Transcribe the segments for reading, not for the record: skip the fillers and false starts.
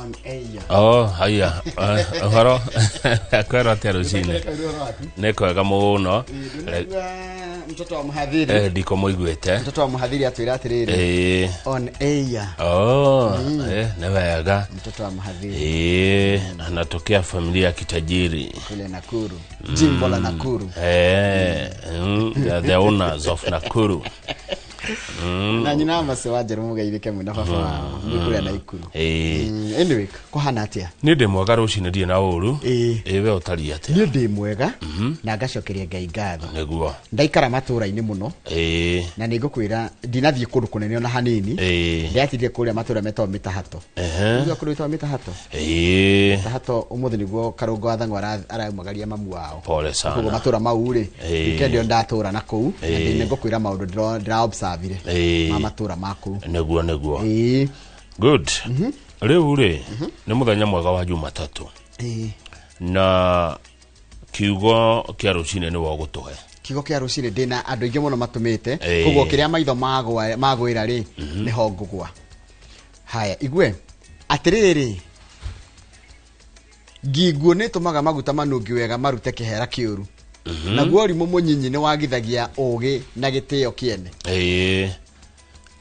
On air. Oh, haya. Ũhoro kwĩrwo atĩa rũcinĩ? Nĩ kwega mũno. Ndũnaigua mtoto wa mhadhiri? Ndikũmũiguĩte. Mtoto wa mhadhiri atwĩra atĩrĩrĩ, on air. Oh, nĩ wega. Mtoto wa mhadhiri. Anatokea familia ya kitajiri. Kule Nakuru, jimbo la Nakuru. They are the owners of Nakuru. Na nyina wa Mace wa Njerũ, mũgeithĩke mwĩna baba wao nĩ kũrĩa Naikuru. Anyway, kũhana atĩa? Niĩ ndĩ mwega rũcinĩ, ndirĩ na ũru. Ĩĩ. Ĩ, we ũtariĩ atĩa? Niĩ ndĩ mwega na ngacokeria Ngai ngatho. Ndaikara matũra-inĩ mũno na nĩ ngũkwĩra ndinathiĩ kũndũ kũnene ona hanini. Ndĩratindire kũrĩa matũra metagwo Mĩtahato. Nĩguo kũndũ gwĩtagwo Mĩtahato. Mĩtahato ũmũthĩ nĩguo Karũngo wa Thang'wa araumagaria mamu wao. Pole sana. Koguo matũra mau rĩ, weekend ĩyo ndatũra na kũu na nĩ ngũkwĩra maũndũ ndĩra observe ma matũra ma kũu. Nĩguo. Good. Rĩu rĩ, nĩ mũthenya mwega wa Jumatatũ na kiugo kĩa rũcinĩ nĩwe ũgũtũhe. Kiugo kĩa rũcinĩ, ndĩna andũ aingĩ mũno matũmĩte. Koguo kĩrĩa maitho magwĩra rĩ, nĩho ngũgwa. Haya, igue atĩrĩrĩ, nginguo nĩ ĩtũmaga maguta manungi wega marute kĩhera kĩũru, naguo ũrimũ mũnyinyi nĩ wagithagia ũũgĩ na gĩtĩo kĩene.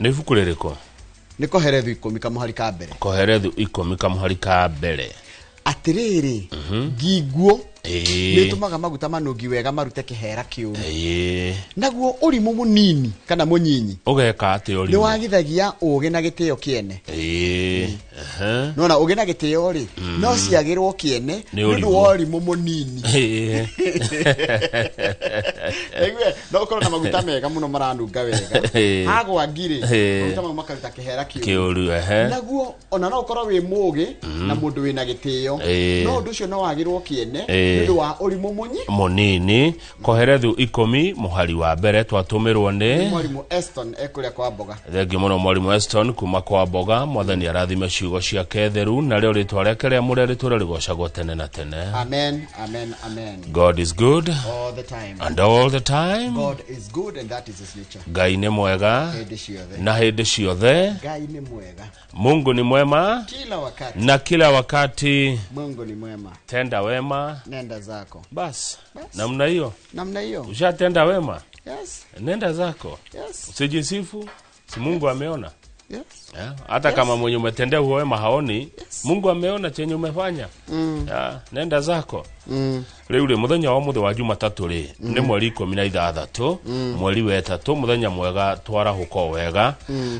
Nĩ ibuku rĩrĩkũ? Nĩ Koherethu 10 kamũhari ka mbere. Koherethu 10 kamũhari ka mbere. Atĩrĩrĩ, nginguo nĩ ĩtũmaga maguta manungi wega marute kĩhera kĩũru, naguo ũrimũ mũnini kana mũnyinyi Ũgeka atĩa nĩ ũrimũ? wagithagia ũũgĩ na gĩtĩo kĩene. Nona ũgĩ na gĩtĩo rĩ, no ciagĩrwo kĩene Nĩ nĩ ũndũ ũrimũ. wa ũrimũ mũnini. Aigue, no ũkorwo na maguta mega mũno maranunga wega, hagwa ngirĩ, maguta mau makaruta kĩhera kĩũru. Kĩũru, ehe. Naguo ona no ũkorwo wĩ mũgĩ na mũndũ wĩna gĩtĩo, no ũndũ ũcio no wagĩrwo kĩene nĩ ũndũ wa ũrimũ mũnyi Mũnini. Koherethu 10 mũhari wa mbere, twatũmĩrwo nĩ mwarimũ Eston ekũrĩa kwa mboga. Thengiũ mũno, mwarimũ Eston kuma kwa mboga. Mwathani arathime ciugo ciake theru, narĩo rĩtwa rĩake rĩamũre rĩtũre rĩgocagwo tene na tene. Amen, amen, amen. God is good all the time. And all the time. God is good and that is his nature. Ngai nĩ mwega hĩndĩ ciothe. Na hĩndĩ ciothe. Ngai nĩ mwega. Mungu ni mwema kila wakati. Na kila wakati. Mungu ni mwema. Tenda wema, nenda zako. Bas. Bas. Namna hiyo. Namna hiyo. Ushatenda wema, nenda zako, usijisifu, si Mungu ameona? Yes. Yeah. Hata kama mwenye umetendea huo wema haoni, Mungu ameona chenye umefanya. Yeah. Nenda zako. Rĩu rĩ, mũthenya wa mũthĩ wa Jumatatũ rĩ, nĩ mweri 16 mweri wa ĩtatũ, mũthenya mwega, twarahũka o wega.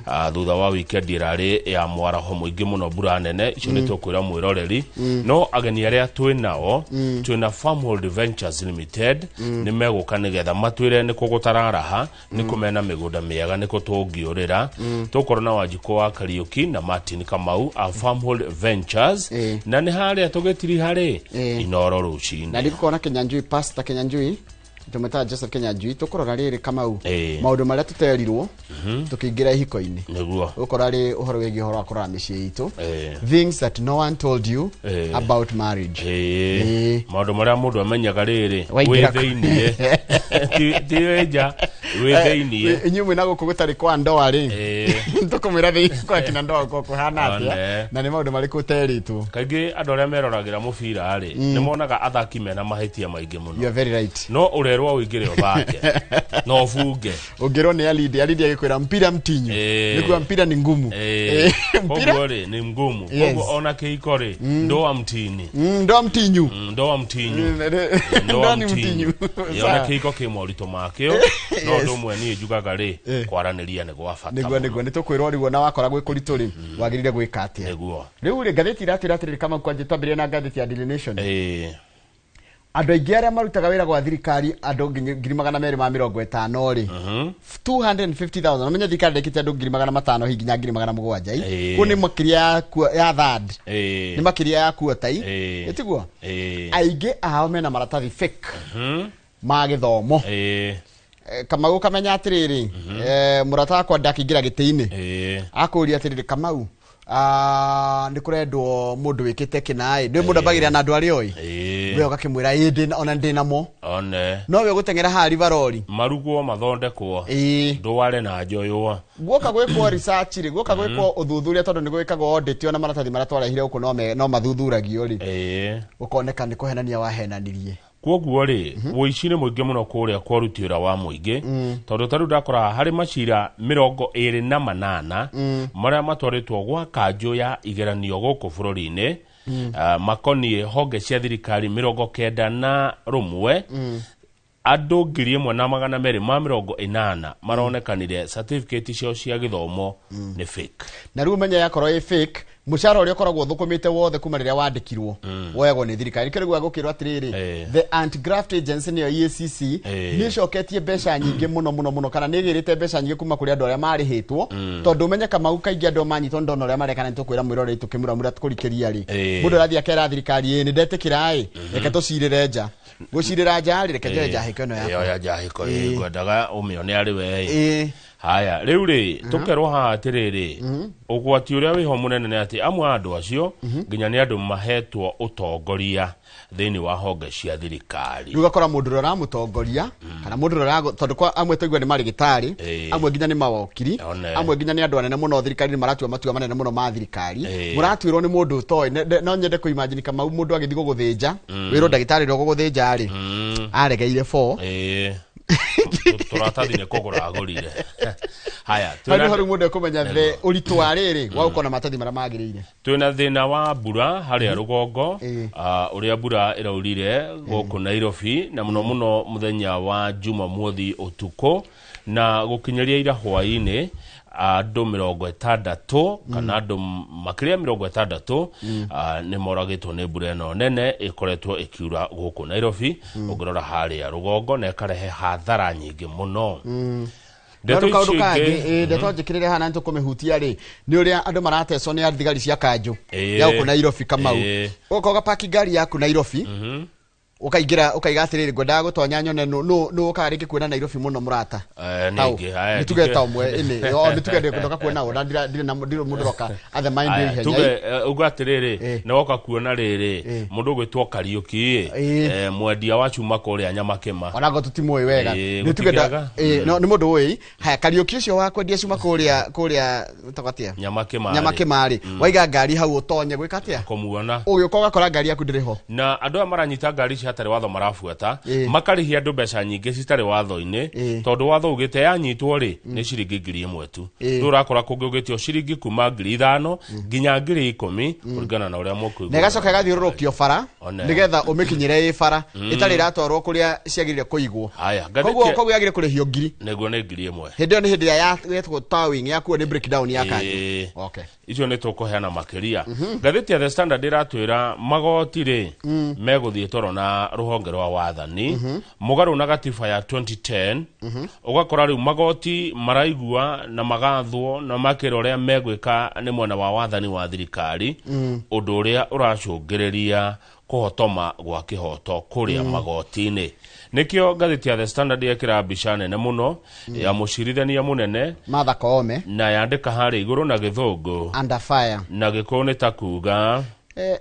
Ah, thutha wa wikendi ĩrarĩ ya mwaraho mũingĩ mũno, mbura nene icio, nĩ tũkwĩra mwĩroreri. No ageni arĩa twĩ nao, twĩna Farmhold Ventures Limited, nĩ megũka nĩgetha matwĩre nĩ kũ gũtararaha, nĩ kũ mena mĩgũnda mĩega, nĩ kũ tũngĩũrĩra. Tũkorwo na Wanjikũ wa Kariũki na Martin Kamau a Farmhold Ventures. Na nĩ harĩa tũgĩtiriha rĩ, Inoro rũcinĩ. Na ndigũkorwo na Kenyanjui, Pastor Kenyanjui, tũmwĩtaga Joseph Kenyanjui. Tũkũrora rĩrĩ, Kamau, maũndũ marĩa tũterirwo tũkĩingĩra ihiko-inĩ. Ũgũkora rĩ ũhoro wĩgiĩ ũhoro wa kũrora mĩciĩ itũ, things that no one told you about marriage. Maũndũ marĩa mũndũ amenyaga rĩrĩ wĩ Waingĩra thĩiniĩ, ti wĩ nja, wĩ thĩiniĩ. Inyuĩ mwĩna gũkũ gũtarĩ kwa ndoa rĩ, tũkũmwĩra thĩinĩ kwa kina ndoa gũkorwo kũhana atĩa One. na nĩ maũndũ marĩkũ ũterĩtwo. Kaingĩ andũ arĩa meroragĩra mũbira rĩ, nĩ monaga athaki mena mahĩtia maingĩ mũno. You are very right. No ũrerwo ũingĩre ũthake na ũbunge. Ũngĩrwo nĩ Alidi, Alidi agĩkwĩra mpira mtinyu, nĩkuwa mpira ni ngumu. Mpira Koguo rĩ, nĩ ngumu. Koguo ona kĩhiko rĩ, ndoa mtini. Ndoa mtinyu. Ndoa mtinyu. Ndoa ni mtinyu. Ona Sawa. kĩhiko kĩ moritũ makĩo, no ũndũ ũmwe niĩ njugaga rĩ, kwaranĩria nĩ gwa bata Nĩguo. mũno. Nĩguo nĩ tũkwĩrwo rĩu ona wakora gwĩ kũritũ rĩ, wagĩrĩire gwĩka atĩa. Rĩu rĩ, ngathĩti iratwĩra atĩrĩrĩ, kama kwanja twambĩrĩrie na ngathĩti ya Daily Nation. Andũ aingĩ arĩa marutaga wĩra gwa thirikari, andũ 250,000 rĩ, 250,000, ũmenye thirikari ndĩkĩte andũ 500,000 hihi nginya 700,000 i. Kũu nĩ makĩria ya third, nĩ makĩria ya kuota i. Ĩtiguo? Aingĩ ao mena maratathi fake ma gĩthomo. Kamau, kamenya atĩrĩrĩ, mũrata wakwa ndakĩingĩra gĩtĩ-inĩ, akũria atĩrĩrĩ, Kamau, Nĩ kũrendwo mũndũ wĩkĩte kĩnaĩ ndĩ mũndũ ambagĩrĩra na andũ arĩa oĩ we ũgakĩmwĩra ĩ ona ndĩ namo one no we ũgũteng'era haha rivarori marugwo mathondekwo ndware na njoywo guoka gwĩkwo research rĩ guoka gwĩkwo ũthuthuria tondũ nĩ gwĩkagwo audit ona maratathi marĩa twarehire gũkũ no mathuthuragio rĩ ũkoneka nĩ kũhenania wahenanirie koguo rĩ ũici nĩ mũingĩ mũno kũrĩa kwa ũruti wĩra wa mũingĩ tondũ ta rĩu ndakora harĩ macira 28 marĩa matwarĩtwo gwa kanjũ ya igeranio gũkũ bũrũri-inĩ makoniĩ honge cia thirikari 91 andũ 1280 maronekanire certificate ciao cia gĩthomo nĩ fake na rĩu ũmenye yakorwo ĩ fake mũcara ũrĩa ũkoragwo ũthũkũmĩte wothe kuma rĩrĩa wandĩkirwo woyagwo nĩ thirikari nĩkĩo rĩu gũkĩrwo atĩrĩrĩ the anti-graft agency nĩyo EACC nĩ ĩcoketie mbeca nyingĩ mũno mũno mũno kana nĩ ĩgĩrĩte mbeca nyingĩ kuma kũrĩ andũ arĩa marĩhĩtwo tondũ ũmenye Kamau kaingĩ andũ manyitwo ndona ũrĩa mareka na nĩtũkwĩra mwĩroreri tũkĩmuramura kũrikĩria rĩ mũndũ arathiĩ akera thirikari ĩ nĩ ndetĩkĩra ĩ reke tũcirĩre nja gũcirĩra nja rĩ reke njoe njahĩko ĩno yakwa ĩyo ya njahĩko ĩ ngwendaga ũmĩone arĩ we ĩ haya rĩu rĩ tũkerwo haha atĩrĩrĩ ũgwati ũrĩa wĩho mũnene nĩ atĩ amwe a andũ acio nginya nĩ andũ mahetwo ũtongoria thĩinĩ wa honge cia thirikari rĩu ũgakora mũndũ ũrĩa ũramũtongoria kana mũndũ ũrĩa tondũ kwa amwe twaigua nĩ marĩgĩtarĩ amwe nginya nĩ mawokiri amwe nginya nĩ andũ anene mũno thirikari nĩ maratua matua manene mũno ma thirikari mũratuĩrwo nĩ mũndũ ũtoĩ no nyende kũimagine Kamau mũndũ agĩthiĩ gũgũthĩnja wĩrwo ndagĩtarĩ ũrĩa ũgũgũthĩnja rĩ aregeire 4 tũratathi nĩ kũgũra agũrire haya hau rĩu mũndũ ekũmenya the ũritũ wa rĩrĩ wa gũkorwo na maratathi marĩa magĩrĩire twĩna thĩna wa mbura harĩa rũgongo ũrĩa mbura ĩraurire gũkũ Nairobi na mũno mũno mũthenya wa Jumamothi ũtukũ na gũkinyĩria ira hwaĩ-inĩ andũ 60 kana andũ makĩria 60 nĩ moragĩtwo nĩ mbura ĩno nene ĩkoretwo ĩkiura gũkũ Nairobi ũngĩrora harĩa rũgongo na ĩkarehe hathara nyingĩ mũno ndeto kaũndũ kangĩ ndeto njĩkĩrĩre haha na nĩtũkũmĩhutia rĩ nĩ ũrĩa andũ maratecwo nĩ thigari cia kanjũ ya gũkũ Nairobi Kamau ũgoka ũgapaki ngari yaku Nairobi ukaingira ukaiga atiriri ngwendaga gutonya nyone no ukaga ringi kuona Nairobi muno murata ningĩ nituge ta umwe ini o nituge ndoka kuona ona ndire na ndire mundu roka other mind ihenya tuge uga atiriri na woka kuona riri mundu gwitwo Kariuki mwendia wa cuma kuria Nyamakima ona ngo tutimui wega nituge no ni mundu ui haya Kariuki ucio wa kwendia cuma kuria takatia Nyamakima ri waiga ngari hau utonye gwika atia kumuona ugiuka ugakora ngari yaku ndiri ho na andu aya maranyita ngari hatarĩ watho marabuata makarĩhia andũ mbeca nyingĩ citarĩ watho-inĩ tondũ watho ugĩte yanyitwo rĩ nĩ ciringi 1000 tu rĩu ũrakora kũngĩ ũgĩtio ciringi kuma 5000 nginya 10000 kũringana na ũrĩa mũkũigua na ĩgacoka ĩgathiũrũrũkio bara nĩgetha ũmĩkinyĩre ĩ bara ĩtarĩ ĩratwarwo kũrĩa ciagĩrĩire kũigwo koguo yagĩrĩire kũrĩhio 1000 nĩguo nĩ 1000 hĩndĩ ĩyo nĩ hĩndĩ ĩrĩa yetagwo towing yakuo nĩ breakdown ya kanjũ okay icio nĩ tũkũheana makĩria ngathĩti ya The Standard ĩratwĩra magoti rĩ megũthiĩ toro na ruhonge rwa wathani mũgarũ na gatiba ya 2010 ũgakora rĩu magoti maraigua na magathwo na makĩra ũrĩa megwĩka nĩ mwena wa wathani wa thirikari ũndũ ũrĩa ũracũngĩrĩria kũhotoma gwa kĩhoto kũrĩa magoti-inĩ nĩkĩo ngathĩti ya The Standard yekĩra mbica nene mũno ya mũcirithania mũnene Martha Koome na yandĩka harĩa igũrũ na gĩthũngũ under fire na gĩkũyũ nĩ ta kuga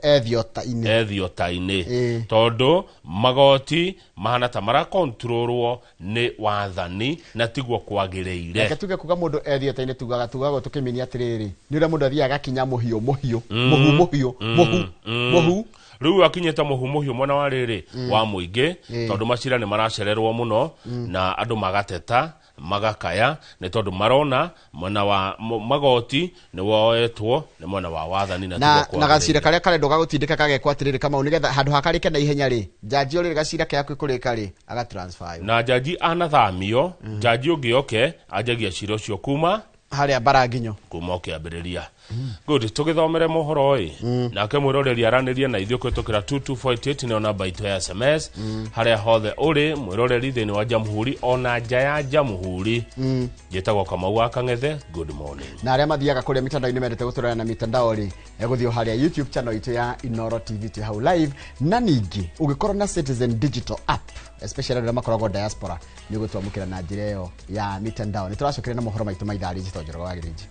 ethiota-inĩ tondũ magoti mahana ta marakontrolwo nĩ wathani na tiguo kwagĩrĩire reke tuge kuga mũndũ ethiota-inĩ tugaga tũkĩminia atĩrĩrĩ nĩ ũrĩa mũndũ athiaga agakinya mũhiũ mũhiũ mũhu mũhiũ mũhu mũhu rĩu akinyĩte mũhu mũhiũ mwena wa rĩrĩ wa mũingĩ tondũ macira nĩ maracererwo mũno na andũ magateta magakaya nĩ tondũ marona mwena wa magoti nĩ woetwo nĩ mwena wa wathani na na gacira karĩa karendwo gagũtindĩka kagekwo atĩrĩrĩ Kamau nĩgetha handũ hakarĩke na ihenya rĩ njanji ũrĩ gacira ke hakuhĩ kũrĩka rĩ agatransfer na njanji anathamio njanji ũngĩ oke anjagia cira ũcio kuma harĩa Mbaranginyo kuma ũkĩambĩrĩria good tũgĩthomere mohoro ĩ nake mwĩroreri aranĩria na ithuĩ kũhĩtũkĩra 2248 nĩyo namba itũ ya SMS harĩa hothe ũrĩ mwĩroreri thĩinĩ wa Jamhuri ona nja ya Jamhuri njĩtagwo Kamau wa Kang'ethe good morning na arĩa mathiaga kũrĩa mitandao-inĩ mendete gũtũrora na mitandao rĩ egũthiĩ harĩa YouTube channel itũ ya Inooro TV twĩ hau live na ningĩ ũngĩkorwo na Citizen Digital app especially arĩa makoragwo diaspora nĩ ũgũtwamũkĩra na njĩra ĩyo ya mitandao nĩ tũracokeria na mohoro maitũ ma ithaa rĩngĩ tondũ Njoroge wa Gĩthĩnji.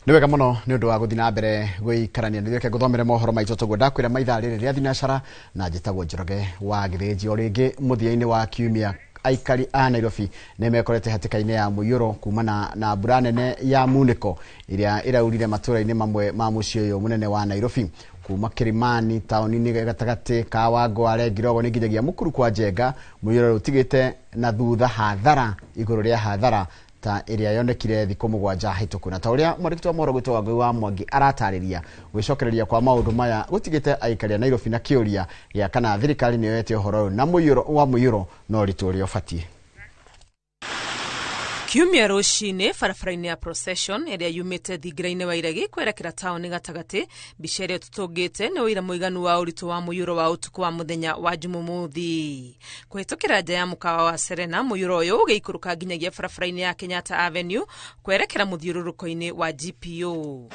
Nĩ wega mũno nĩ ũndũ wa gũthiĩ na mbere gũikarania nĩ reke ngũthomere mohoro maitũ toguo ndakwĩra maithaa rĩrĩ rĩa thinacara na njĩtagwo Njoroge wa Gĩthĩnji. O rĩngĩ mũthia-inĩ wa kiumia aikari a Nairobi nĩ mekorete hatĩka-inĩ ya mũiyũro kumana na mbura nene ya munĩko ĩrĩa ĩraurire matũũra-inĩ mamwe ma mũciĩ ũyũ mũnene wa Nairobi. Kuma Kilimani taũni-inĩ gatagatĩ ka Wangware Ngirogo nĩ nginyagia Mukuru kwa Njenga, mũiyũro ũtigĩte na thutha hathara igũrũ rĩa hathara ta ĩrĩa yonekire thikũ 7 hĩtũku. Na ta ũrĩa mwandĩki wa mohoro gwĩtwo Wangũi wa Mwangi aratarĩria, gwĩcokereria kwa maũndũ maya gũtigĩte aikari a Nairobi na kĩũria gĩa kana thirikari nĩ yoete ũhoro ũyũ na mũiyũro wa mũiyũro no ũritũ ũrĩa ũbatiĩ. Kiumia rũcinĩ barabara-inĩ ya Procession ĩrĩa yumĩte thingira-inĩ wa Iregi kwerekera taũni gatagatĩ, mbica ĩrĩa tũtũngĩte nĩ ũira mũiganu wa ũritũ wa mũiyũro wa ũtukũ wa mũthenya wa Jumamũthi. Kũhĩtũkĩra nja ya mũkawa wa Serena, mũiyũro ũyũ ũgĩikũrũka nginyagia barabara-inĩ ya Kenyatta Avenue kwerekera mũthiũrũrũko-inĩ wa GPO.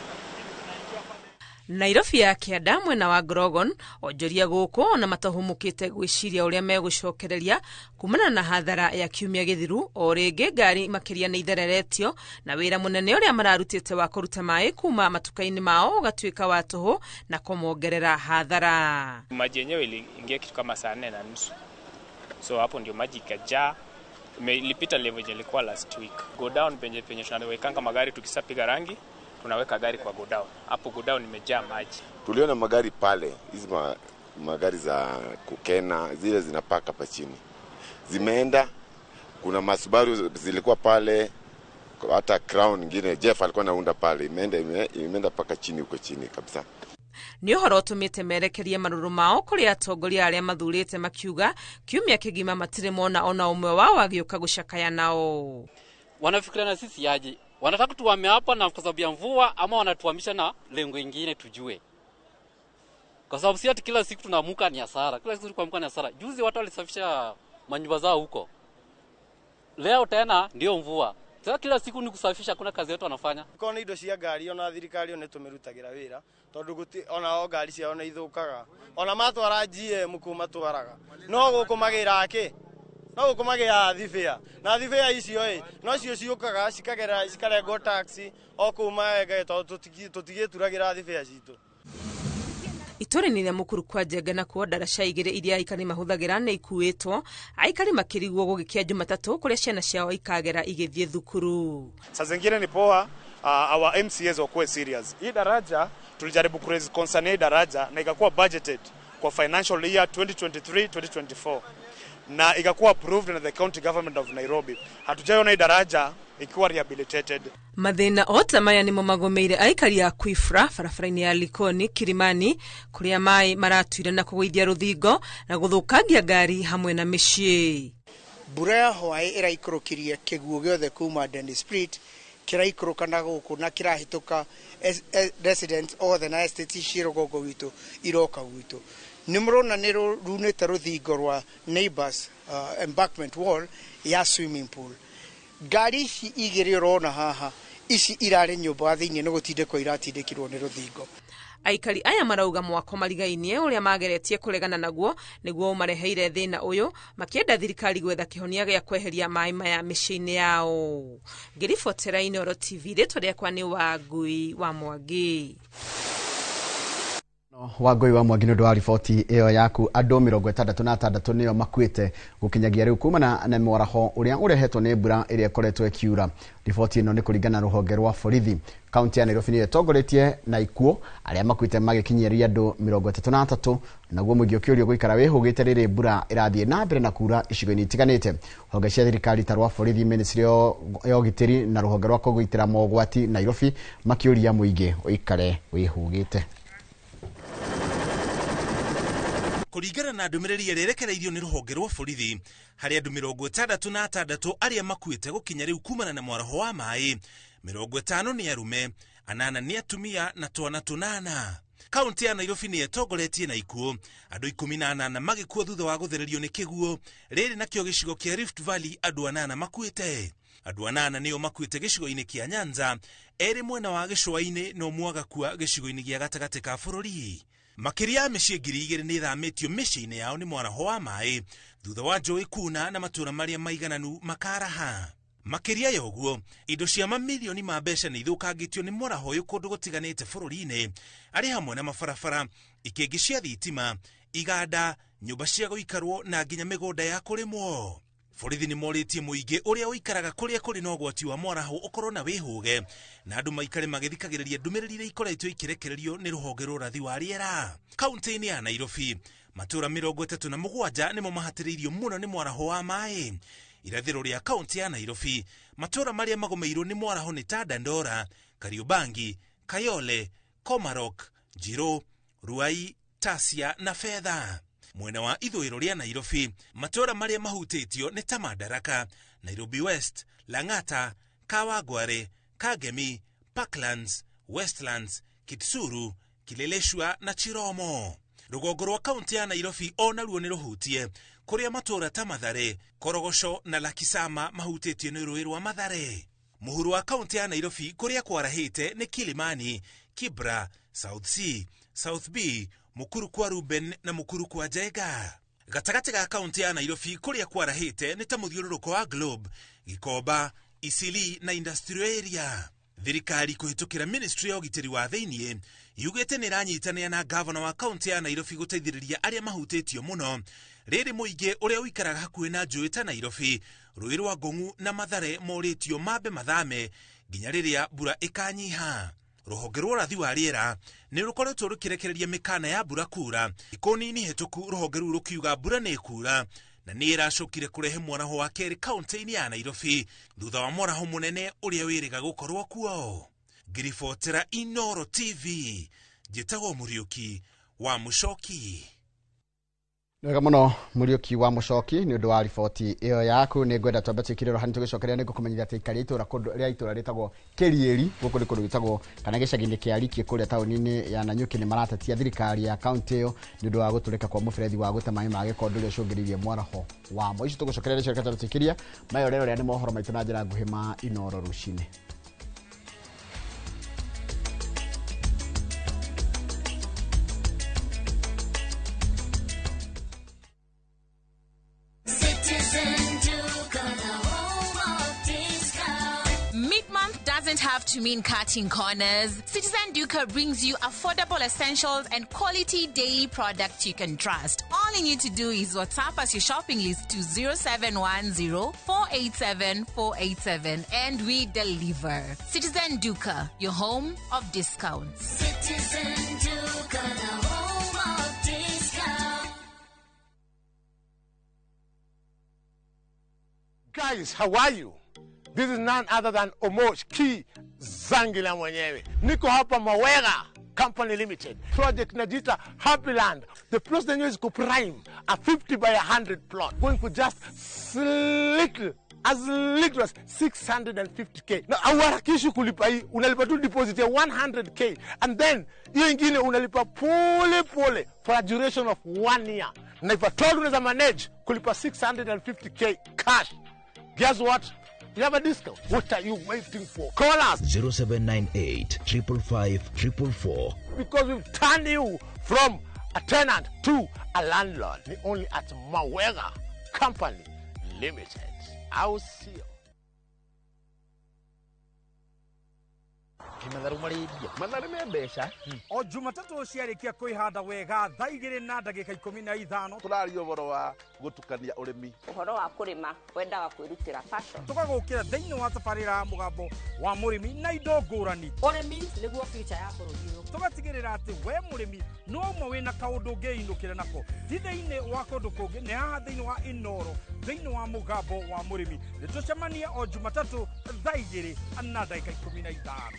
Nairobi ya kĩanda mwena wa Grogon, onjoria gũkũ ona matahũmũkĩte gwĩciria ũrĩa megũcokereria kumana na hathara ya kiumia gĩthiru. O rĩngĩ ngari makĩria nĩ ithereretio na wĩra mũnene ũrĩa mararutĩte wa kũruta maĩ kuma matuka-inĩ mao ũgatuĩka wa tũhũ na kũmongerera hathara. Maji yenyewe iliingia kitu kama saa 4:30, so hapo ndio maji ikajaa. Ilipita level yenye ilikuwa last week. Go down penye tunawekanga magari, tukisapiga rangi tunaweka gari kwa go down. Hapo go down imejaa maji. Tuliona magari pale, hizi magari za kukena zile zinapaka hapa chini. Zimeenda, kuna masubaru zilikuwa pale, hata Crown nyingine Jeff alikuwa anaunda pale, imeenda paka chini huko chini kabisa. Nĩ ũhoro ũtũmĩte merekerie marũrũ mao kũrĩ atongoria arĩa mathurĩte makiuga kiumia kĩgima matirĩ mona ona ũmwe wao agĩũka gũcakaya nao. Wanafikiria na sisi aje? Wanataka tuame hapa na kwa sababu ya mvua, ama wanatuhamisha na lengo ingine tujue. Kwa sababu si ati kila siku tunaamuka ni hasara. Kila siku tunaamka ni hasara. Juzi watu walisafisha manyumba zao huko. Leo tena ndio mvua. Sasa kila siku ni kusafisha, kuna kazi yetu wanafanya. Kona indo cia ngari ona thirikari one tumirutagira wira tondu guti ona o ngari ciao nĩ ithukaga. Ona matwara GM kuu matwaraga. No guku magira ake. No gukumagia thibia na thibia icio no cio ciukaga cikagera cikarengwo taxi o kuma ege tondu tutigituragira thibia citu. Itũra-inĩ rĩa Mukuru kwa Njenga nakuo ndaraca igĩrĩ iria aikari mahũthagĩra nĩ ikuĩtwo, aikari makĩrigwo gũgĩkĩa Jumatatũ kũrĩa ciana ciao ikagera igĩthiĩ thukuru. Saa zingine ni poa our MCAs wakuwe serious. Hii daraja tulijaribu ku raise concern hii daraja na ikakuwa budgeted kwa financial year 2023-2024 na ikakuwa approved na the county government of Nairobi. Hatujaiona hii daraja ikiwa rehabilitated. Mathĩna ota maya nĩmo magomeire aikari a Kwifra barabara-inĩ ya Likoni Kilimani kũrĩa maĩ maratuire na kũgũithia rũthingo na gũthũkangia ngari hamwe na mĩciĩ. Mbura ya hwaĩ ĩraikũrũkirie kĩguũ gĩothe kuma Dennis Street kĩraikũrũka na gũkũ na kĩrahĩtũka residents othe na estate ici rũgongo gwitũ iroka gwitũ. Nĩ mũrona nĩ runĩte rũthingo rwa neighbors embankment wall ya swimming pool. Ngari ici igĩrĩ ũrona haha ici irarĩ nyũmba thĩinĩ nĩ gũtindĩkwo iratindĩkirwo nĩ rũthingo. Aikari aya marauga mwako marigainie ũrĩa mageretie kũregana naguo nĩguo ũmareheire thĩna ũyũ, makĩenda thirikari gwetha kĩhonia gĩa kweheria maĩ maya mĩciĩ-inĩ yao. Ngĩribotera Inooro TV, rĩtwa rĩakwa nĩ Wangui wa Mwangi. Wangui wa Mwangi nĩ ũndũ wa riboti ĩyo yaku. Andũ 66 nĩo makuĩte gũkinyagia rĩu kumana na mwaraho ũrĩa ũrehetwo nĩ mbura ĩrĩa ĩkoretwo ĩkiura. Riboti ĩno nĩ kũringana na rũhonge rwa borithi. Kaunti ya Nairobi nĩyo ĩtongoretie na ikuũ, arĩa makuĩte magĩkinyĩria andũ 33, naguo mũingĩ ũkĩũrio gũikara wĩhũgĩte rĩrĩ mbura ĩrathiĩ na mbere na kura icigo-inĩ itiganĩte. Honge cia thirikari ta rwa borithi, ministry ya ũgitĩri na rũhonge rwa kũgitĩra mogwati Nairobi makĩũria mũingĩ ũikare wĩhũgĩte. Kũringana na ndũmĩrĩri ĩrĩa ĩrekereirio nĩ rũhonge rwa borithi, harĩ andũ 66 arĩa makuĩte gũkinya rĩu kumana na mwaraho wa maĩ, 50 nĩ arume, 8 nĩ atumia na twana 8. Kaunti ya Nairobi nĩ ĩtongoretie na ikuũ, andũ 18 magĩkua thutha wa gũthererio nĩ kĩguũ. Rĩrĩ nakĩo gĩcigo kĩa Rift Valley andũ 8 makuĩte. Andũ 8 nĩo makuĩte gĩcigo-inĩ kĩa Nyanza, 2 mwena wa gĩcũa-inĩ na ũmwe agakua gĩcigo-inĩ gĩa gatagatĩ ka bũrũri. Makĩria ya mĩciĩ 2000 nĩ ĩthamĩtio mĩciĩ-inĩ yao nĩ mwaraho wa maĩ thutha wa njũĩ kuna na matũũra marĩa maigananu makaraha. Makĩria ya ũguo, indo cia mamirioni ma mbeca nĩ ithũkangĩtio nĩ mwaraho ũyũ kũndũ gũtiganĩte bũrũri-inĩ, arĩ hamwe na mabarabara, ikĩngĩ cia thitima, iganda, nyũmba cia gũikarwo na nginya mĩgũnda ya kũrĩmwo. Borithi nĩ morĩtie mũingĩ ũrĩa ũikaraga kũrĩa kũrĩ na ũgwati wa mwaraho ũkorwo na wĩhũge, na andũ maikare magĩthikagĩrĩria ndũmĩrĩri iria ikoretwo ikĩrekererio nĩ rũhonge rwa ũrathi wa rĩera. Kaunti-inĩ ya Nairobi, matũũra 37 nĩmo mahatĩrĩirio mũno nĩ mwaraho wa maĩ. Irathĩro rĩa kaunti ya Nairobi, matũũra marĩa magũmĩirwo nĩ mwaraho nĩ ta Dandora, Kariobangi, Kayole, Komarok, Njiro, Ruai, Tasia na Fedha. Mwena wa ithũĩro rĩa Nairobi, matũũra marĩa mahutĩtio nĩ ta Madaraka, Nairobi West, Lang'ata, Kawangware, Kangemi, Parklands, Westlands, Kitsuru, Kileleshwa na Chiromo. Rũgongo rwa kaunti ya Nairobi o naruo nĩ rũhutie, kũrĩa matũũra ta Mathare, Korogoco na Lakisama mahutĩtio nĩ rũĩ rwa Mathare. Mũhuro wa kaunti ya Nairobi kũrĩa kwarahĩte nĩ Kilimani, Kibra, South C, South B, Mukuru kwa Ruben na Mukuru kwa Njenga. Gatagatĩ ga kaunti ya Nairobi kũrĩa kwarahĩte nĩ ta mũthiũrũrũko wa Globe, Gikomba, Isili na Industrial Area. Thirikari kũhĩtũkĩra Ministry ya ũgitĩri wa thĩiniĩ yugĩte nĩ ĩranyitanĩra na gavana wa kaunti ya Nairobi gũteithĩrĩria arĩa mahutĩtio mũno. Rĩrĩ mũingĩ ũrĩa ũikaraga hakuhĩ na njũĩ ta Nairobi, rũĩ rwa Ngong'u na Mathare morĩtio mambe mathame nginya rĩrĩa mbura ĩkanyiha. Rũhonge rwa ũrathi wa rĩera nĩ rũkoretwo rũkĩrekereria mĩkana ya mbura kura. Thikũ nini hĩtũku rũhonge rũu rũkiuga mbura nĩ ĩkura na nĩ ĩracokire kũrehe mwaraho wa kerĩ kaunti-inĩ ya Nairobi thutha wa mwaraho mũnene ũrĩa wĩrĩga gũkorwo kuo. Ngiribotera Inooro TV, njĩtagwo Mũriũki wa Mũcoki. Wega mũno Mũriũki wa Mũcoki nĩ ũndũ wa riboti ĩyo yaku. Nĩ ngwenda twambe twĩkire ro hanini tũgĩcokeria. Nĩ ngũkũmenyithia atĩ aikari a itũũra kũndũ rĩa itũũra rĩtagwo Kĩriĩri, gũkũ nĩ kũndũ gwĩtagwo kana gĩcagi-inĩ kĩa Rikie kũrĩa taũni-inĩ ya Nanyuki, nĩ maratetia thirikari ya kaunti ĩyo nĩ ũndũ wa gũtũrĩka kwa mũberethi wa gũte maĩ ma gĩko, ũndũ ũrĩa ũcũngĩrĩirie mwaraho wamo. Icio tũgũcokeria nĩcio reke twĩkĩria mayo rero rĩa nĩ mohoro maitũ na njĩra nguhĩ ma Inooro rũcinĩ. Doesn't have to mean cutting corners. Citizen Duka brings you affordable essentials and quality daily products you can trust. All you need to do is WhatsApp us your shopping list to 0710 487 487 and we deliver. Citizen Duka, your home of discounts. Citizen Duka, the home of discounts. Guys, how are you? This is none other than Omosh Ki Zangila mwenyewe. Niko hapa Mawega Company Limited. Project Najita Happy Land. The plot yenyewe is prime, a 50 by 100 plot. Going for just little, as little as 650K. Na hauharakishi kulipa hii, unalipa tu deposit ya 100K. And then, hiyo ingine unalipa pole pole for a duration of 1 year. Na if at all unaweza manage kulipa 650K cash, guess what? You have a discount. What are you waiting for? Call us. 0798 555 444. Because we've turned you from a tenant to a landlord. Only at Mawega Company Limited. I will see you. Matharu marĩndia matharu me mbeca. O Jumatatũ ciarĩkia kwĩhanda wega thaa 2:15 tũraria ũhoro wa gũtukania ũrĩmi, ũhoro wa kũrĩma wendaga kwĩrutĩra passion. Tũgagũkĩra thĩinĩ wa tabarĩra ya mũgambo wa mũrĩmi na indo ngũrani. Ũrĩmi nĩguo future ya bũrũri ũyũ. Tũgatigĩrĩra atĩ we mũrĩmi no ũmwe wĩna kaũndũ ũngĩinũkĩra nako, ti thĩinĩ wa kũndũ kũngĩ, nĩ haha thĩinĩ wa Inooro, thĩinĩ wa mũgambo wa mũrĩmi. Nĩ tũcemanie o Jumatatũ thaa 2:15.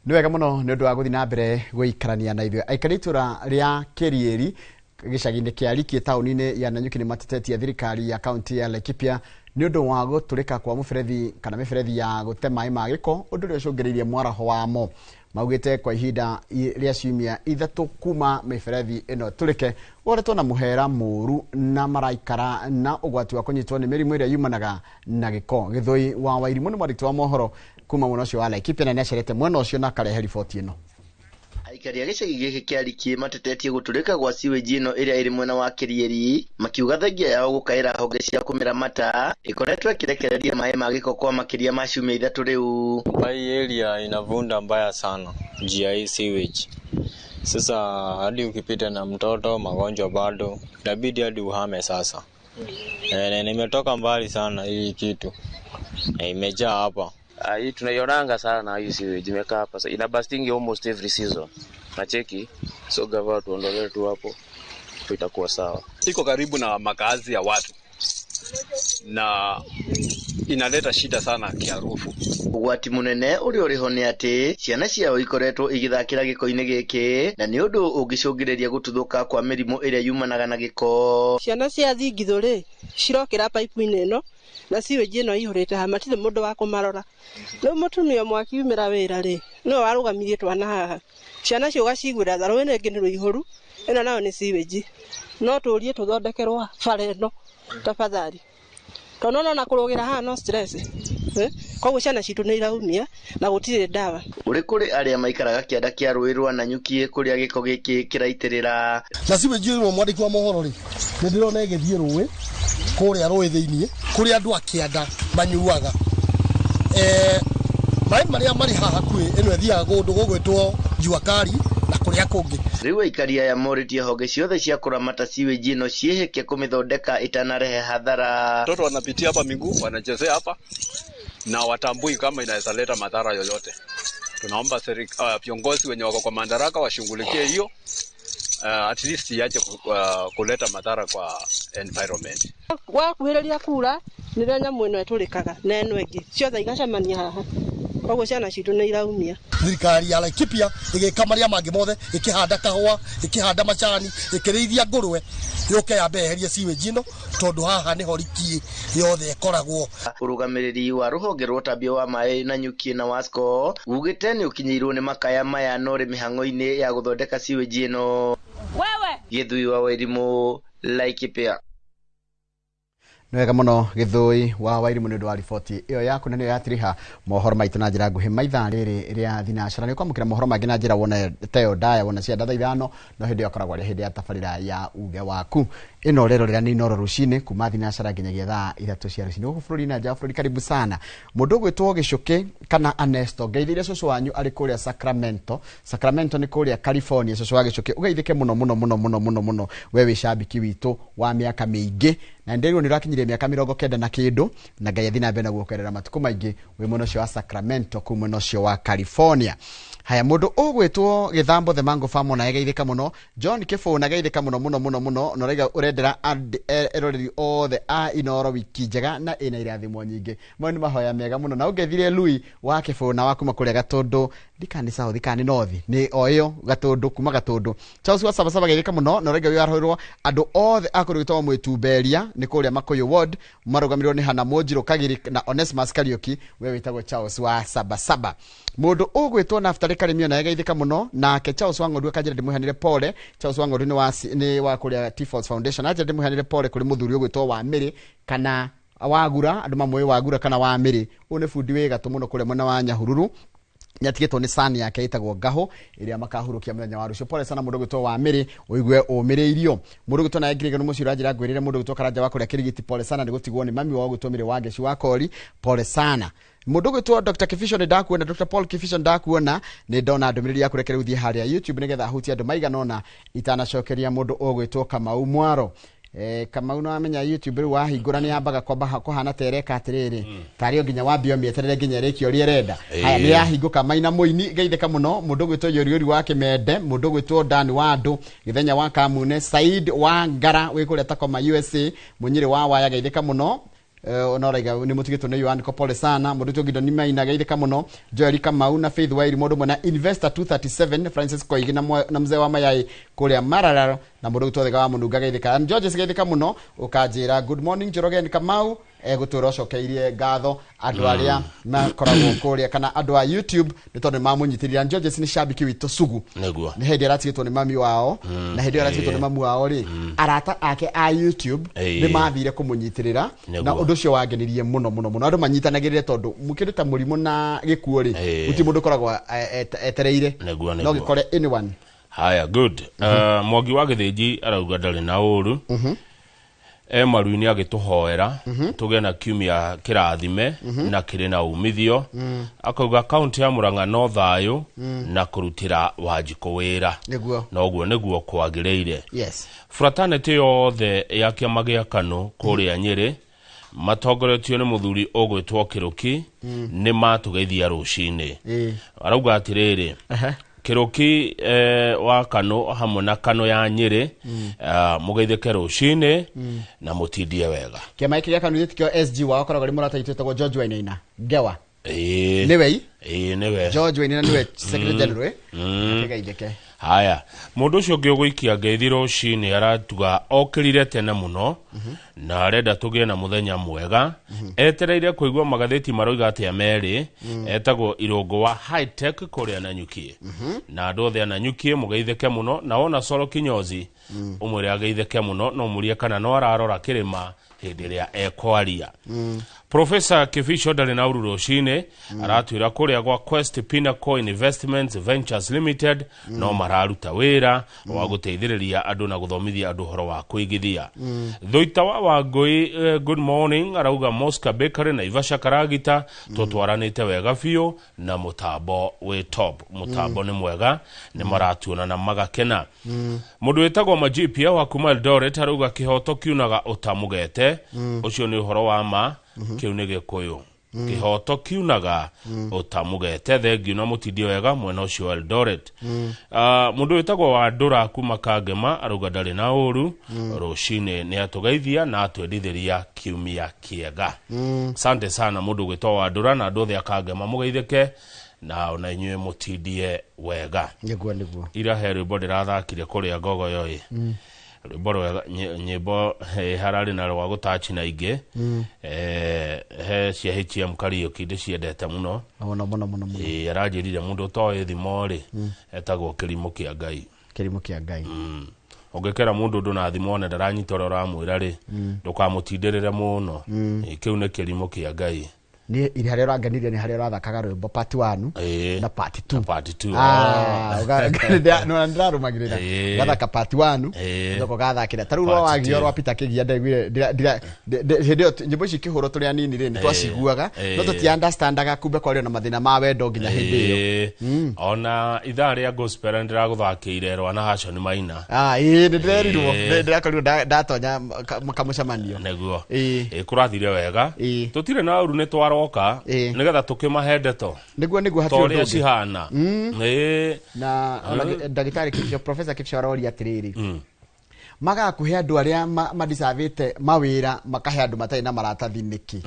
Nĩ wega mũno nĩ ũndũ wa gũthiĩ na mbere gũikarania na ithuĩ. Aikari itũra rĩa Kĩriĩri gĩcagi-inĩ kĩa Rikie taũni-inĩ ya Nanyuki nĩ matetetie thirikari ya kaunti ya Laikipia nĩ ũndũ wa gũtũrĩka kwa mũberethi kana mĩberethi ya gũte maĩ ma gĩko, ũndũ ũrĩa ũcũngĩrĩirie mwaraho wamo. Maugĩte kwa ihinda rĩa ciumia 3 kuma mĩberethi ĩno tũrĩke woretwo na mũhera mũru na maraikara na ũgwati wa kũnyitwo nĩ mĩrimũ ĩrĩa yumanaga na gĩko. Gĩthũi wa Wairimũ nĩ mwandĩki wa mohoro kuma mwena ũcio wa Laikipia na nĩacerete mwena ũcio na akarehe riboti ĩno. Aikari a gĩcagi gĩkĩ kĩa Rikie matetetie gũtũrĩka gwa sewage ĩno ĩrĩa ĩrĩ mwena wa Kĩrieri, makiuga thengia yao gũkaĩra honge cia kũmĩramata ĩkoretwo ĩkĩrekereria maĩ ma gĩko kwa makĩria ma ciumia 3 rĩu. Hii area inavunda mbaya sana njia hii sewage. Sasa hadi ukipita na mtoto magonjwa bado inabidi hadi uhame sasa. Nimetoka mbali sana hii kitu. Imejaa hapa. Hii tunaionanga sana hii sewage imekaa hapa. Ina busting almost every season. Nacheki, so gava tuondolee tu hapo itakuwa sawa. Iko karibu na makazi ya watu na inaleta shida sana kiharufu. Ũgwati mũnene ũrĩa ũrĩho nĩ atĩ ciana ciao ikoretwo igĩthakĩra gĩko-inĩ gĩkĩ na nĩ ũndũ ũngĩcũngĩrĩria gũtuthũka kwa mĩrimũ ĩrĩa yumanaga na gĩko. Ciana cia thingithũ rĩ cirokĩra pipe-inĩ ĩno na sewage ĩno ĩihũrĩte haha, matirĩ mũndũ wa kũmarora. Rĩu mũtumia ũmwe akiumĩra wĩra rĩ nĩwe warũgamirie twana haha, ciana cio ũgaciguĩra tha, rũĩ rĩngĩ nĩ rũihũru, ĩno nayo nĩ sewage. No tũrie tũthondekerwo bara ĩno tafadhali, tondũ nona kũrũgĩra haha no stress. Koguo ciana citũ nĩ iraumia na gũtirĩ ndawa. Ũrĩ kũrĩ arĩa maikaraga kĩanda kĩa rũĩ rwa Nanyuki kũrĩa gĩko gĩkĩ kĩraitĩrĩra. Na sewage ĩno mwandĩki wa mohoro rĩ nĩ ndĩrona ĩgĩthiĩ rũĩ kũrĩa rũĩ thĩiniĩ kũrĩa andũ a kĩanda manyuaga. Maĩ marĩa marĩ haha hakuhĩ ĩno ĩthiaga kũndũ gũgwĩtwo Jua Kali na kũrĩa kũngĩ. Rĩu aikari aya morĩtie honge ciothe cia kũramata sewage ĩno ciĩhĩke kũmĩthondeka ĩtanarehe hathara. Watoto wanapitia hapa miguu, wanachezea hapa na watambui kama inaweza leta madhara yoyote. Tunaomba viongozi wenye wako kwa madaraka washughulikie hiyo, at least iache kuleta madhara kwa environment. Wakuhĩrĩria kura nĩrĩo nyamũ ĩno ĩtũrĩkaga na ĩno ĩngĩ ciothe igacemania haha, koguo ciana citũ nĩ iraumia. Thirikari ya Laikipia ĩgĩka marĩa mangĩ mothe, ĩkĩhanda kahũa, ĩkĩhanda macani, ĩkĩrĩithia ngũrwe, yũke yambe yeherie sewage ĩno tondũ haha nĩho Rikie yothe ĩkoragwo. Ũrũgamĩrĩri wa rũhonge rwa ũtambia wa maĩ Nanyuki na Wasco ugĩte nĩ ũkinyĩirwo nĩ makaya maya no rĩ mĩhang'o-inĩ ya gũthondeka sewage ĩno. Wewe Gĩthui wa Wairimũ, Laikipia. Nĩ wega mũno Gĩthũi wa Wairimũ nĩ ũndũ wa riboti ĩyo yaku na nĩyo yatiriha mohoro maitũ na njĩra nguhĩ maithaa rĩrĩ rĩa thinacara. Nĩ ũkwamũkĩra mohoro mangĩ na njĩra wona teyo ndaya wona cia thaa 5 no hĩndĩ ĩyo ĩkoragwo ĩrĩ hĩndĩ ya tabarĩra ya uge waku. Ĩno rĩrorera nĩ Inooro rũcinĩ kuma thinacara nginyagia thaa 3 cia rũcinĩ gũkũ bũrũri na nja wa bũrũri. Karibu sana mũndũ ũgwĩtwo Gĩcũkĩ kana Anesto, ngeithĩrie cũcũ wanyu arĩ kũrĩa Sacramento. Sacramento nĩ kũrĩa California. Cũcũ wa Gĩcũkĩ ũgeithĩke mũno mũno mũno mũno mũno mũno, we wĩ cambiki witũ wa mĩaka mĩingĩ na ndĩrwo nĩ ũrakinyire mĩaka 90 na kĩndũ, na Ngai athiĩ na mbere na guokerera matukũ maingĩ wĩ mwena ũcio wa Sacramento kũu mwena ũcio wa California. Haya, mũndũ ũgwĩtwo Gĩthambo the Mango Farm ona geithĩka mũno, John Kĩbũna geithĩka mũno mũno mũno mũno, na ũraiga ũrendera eroreri othe a Inooro wiki njega na ĩna irathimo nyingĩ. Mayo nĩ mahoya mega mũno. Na ũngeithire Lui wa Kĩbũna wa kuma kũrĩa Gatũndũ, ndikani South kana North, nĩ o ĩyo Gatũndũ, kuma Gatũndũ. Charles wa Sabasaba geithĩka mũno, na ũraiga wĩarahũrwo andũ othe a kũrĩa gwĩtagwo Mwĩtumberia nĩ kũrĩa Makũyũ Ward, marũgamĩrĩrwo nĩ Hannah Mũnjirũ Kagiri na Onesmus Kariuki, we wĩtagwo Charles wa Sabasaba. Mũndũ ũgwĩtwo Naftali Karimio na geithĩka mũno, nake Charles wa Ng'ondu akanjĩra ndĩmũheanĩre pole. Charles wa Ng'ondu nĩ wa kũrĩa T-Force Foundation, anjĩra ndĩmũheanĩre pole kũrĩ mũthuri ũgwĩtwo wa Mĩrĩ kana Wagura, andũ mamũĩ Wagura kana wa Mĩrĩ. Ũyũ nĩ bundi wĩ gatũ mũno kũrĩa mwena wa Nyahururu, nĩatigĩtwo nĩ sani yake ĩtagwo Ngahũ ĩrĩa makahurũkia mũthenya wa rũciũ. Pole sana mũndũ ũgwĩtwo wa Mĩrĩ, ũigue ũmĩrĩirio. Mũndũ ũgwĩtwo naye Ngirĩge nĩ mũciĩ ũranjĩra ngwĩrĩre mũndũ ũgwĩtwo Karanja wa kũrĩa Kĩrigiti, pole sana nĩ gũtigwo nĩ mami wao ũgwĩtwo Mĩrĩ wa Ngeci wa Kori, pole sana. Mũndũ ũgwĩtwo Dr. Kifisho nĩ ndakuona, Dr. Paul Kifisho ndakuona, nĩ ndona ndũmĩrĩri yaku, reke rĩu thiĩ harĩa YouTube nĩgetha hutie andũ maigana ũna itanacokeria mũndũ ũgwĩtwo Kamau Mwaro. Kamau no amenya YouTube rĩu wahingũra nĩ yambaga kwamba kũhana ta ĩreka atĩrĩrĩ, tarĩ o nginya wambie ũmĩeterere nginya ĩrĩkie ũrĩa ĩrenda. Haya, nĩ yahingũka. Maina Mũini geithĩka mũno, mũndũ ũgwĩtwo Yoriori wa Kĩmende, mũndũ ũgwĩtwo Dan wa Andũ, Gĩthenya wa Kamune, Said wa Ngara wĩ kũrĩa Tacoma USA, Mũnyĩrĩ wa Waya geithĩka mũno. Ona raiga nĩ mũtigĩtwo nĩ Yohan Kopole sana, mũndũ ũgwĩtwo Gideon Maina geithĩka mũno, Joel Kamau na Faith Wairi, mũndũ ũmwe na Investor 237 Francis Koigi na mzee wa mayai kũrĩa Maralal, na mũndũ ũgwĩtwo Thega wa Mũnunga geithĩka. And Georges geithĩka mũno, ũkanjĩra good morning Njoroge Kamau. Egũtũra ũcokeirie ngatho andũ arĩa makoragwo kũrĩa kana andũ a YouTube nĩ tondũ nĩ mamũnyitĩrĩra. Georges nĩ shabiki witũ sugu. Nĩguo. Nĩ hĩndĩ aratigĩtwo nĩ mami wao na hĩndĩ ĩyo aratigĩtwo nĩ mami wao rĩ, arata ake a YouTube nĩ mathire kũmũnyitĩrĩra na ũndũ ũcio wangenirie mũno mũno mũno. Andũ manyitanagĩrĩre tondũ mũkĩndũ ta mũrimũ na gĩkuũ rĩ, gũtirĩ mũndũ ũkoragwo etereire. No gĩkore anyone. Haya, good. Mwangi wa Gĩthĩnji arauga ndarĩ na ũru. Maru-inĩ agĩtũhoera tũgĩe na kiumia kĩrathime na kĩrĩ na umithio. Akauga kaunti ya Murang'a no thayũ na kũrutĩra Wanjikũ wĩra. Nĩguo. Na ũguo nĩguo kwagĩrĩire. Yes. Fraternity yothe ya kĩama gĩa KANU kũrĩa Nyĩrĩ matongoretio nĩ mũthuri ũgwĩtwo Kĩrũki nĩ matũgeithia rũcinĩ. Arauga atĩrĩrĩ, Kĩrũki wa KANU hamwe na KANU ya Nyĩrĩ, mũgeithĩke rũcinĩ na mũtindie wega. Kĩama gĩkĩ gĩa KANU gĩtikĩo SG wao akoragwo arĩ mũrata witũ wĩtagwo George Wainaina Ngewa. Nĩwe i? Nĩwe. George Wainaina nĩwe Secretary General. Kĩgeithĩke. Haya, mũndũ ũcio ũngĩ ũgũikia ngeithi rũcinĩ aratuga okĩrire tene mũno na arenda tũgĩe na mũthenya mwega. Etereire kũigua magathĩti maroiga atĩa merĩ. Etagwo Irũngũ wa High Tech kũrĩa Nanyuki. Na andũ othe a Nanyuki mũgeithĩke mũno, na wona Soro Kinyozi ũmwĩre ageithĩke mũno, no mũrie kana no ararora kĩrĩma hĩndĩ ĩrĩa ekwaria. Professor Kibicho ndarĩ na ũru rũcinĩ, aratwĩra kũrĩa gwa Quest Pinnacle Investments Ventures Limited no mararuta wĩra wa gũteithĩrĩria andũ na gũthomithia andũ ũhoro wa kũigithia. Thuita wa Wangũi, good morning, arauga Mosca Bakery na Ivasha Karagita tũtwaranĩte wega biũ na mũtambo wĩ top. Mũtambo nĩ mwega, nĩ maratuona na magakena. Mũndũ wĩtagwo Majipia wa kuma Eldoret arauga kĩhoto kiunaga ũtamũgete. Ũcio nĩ ũhoro wa ma, kĩu nĩ Gĩkũyũ. Kĩhoto kiunaga ũtamũgete. Thengiũ na mũtindie wega mwena ũcio Eldoret. Mũndũ wĩtagwo Wandũra kuma Kangema arauga ndarĩ na ũru rũcinĩ, nĩ atũgeithia na atwendithĩria kiumia kĩega. Asante sana mũndũ ũgwĩtwo Wandũra na andũ othe a Kangema mũgeithĩke na ona inyuĩ mũtindie wega. Nĩguo nĩguo. Ira he rwĩmbo ndĩrathakire kũrĩa Ngogoyo ĩ. Rwĩmbo rwega, nyĩmbo hararĩ na rwa gũtachi na ingĩ. He cia HM Kariũki ndĩciendete mũno. Mũno mũno mũno mũno. Aranjĩrire mũndũ ũtoĩ thimo rĩ, etagwo kĩrimũ kĩa Ngai. Kĩrimũ kĩa Ngai. Ũngĩkera mũndũ ũndũ na thimo one ndaranyita ũrĩa ũramwĩra rĩ, ndũkamũtindĩrĩre mũno. Kĩu nĩ kĩrimũ kĩa Ngai. Nĩ iri harĩa ũranganirie nĩ harĩa ũrathakaga rwĩmbo part 1 na part 2. Part 2. No ndĩrarũmagĩrĩra. Gathaka part 1 thoko gathakĩra. Ta rĩu rwa wagio rwa Peter Kĩgia ndaiguire hĩndĩ ĩyo nyĩmbo ici ikĩhũrwo tũrĩ anini rĩ, nĩ twaciguaga no tũti understandaga kumbe kwarĩ na mathĩna ma wendo nginya hĩndĩ ĩyo. Ona ithaa rĩa gospel ndĩragũthakĩire rwa na Hashon Maina. Ĩĩ nĩndĩrerirwo, ndĩrakorirwo ndatonya kamũcemanio. Nĩguo. Kũrathire wega. Tũtirĩ na ũru nĩ twaroka nĩgetha tũkĩmahe ndeto. Nĩguo nĩguo hatirĩ ũndũ ũngĩ. Cihana. Na ona ndagĩtarĩ Kipsho, Professor Kipsho aroria atĩrĩrĩ, magaga kũhe andũ arĩa madicavĩte mawĩra makahe andũ matarĩ na maratathi nĩkĩ?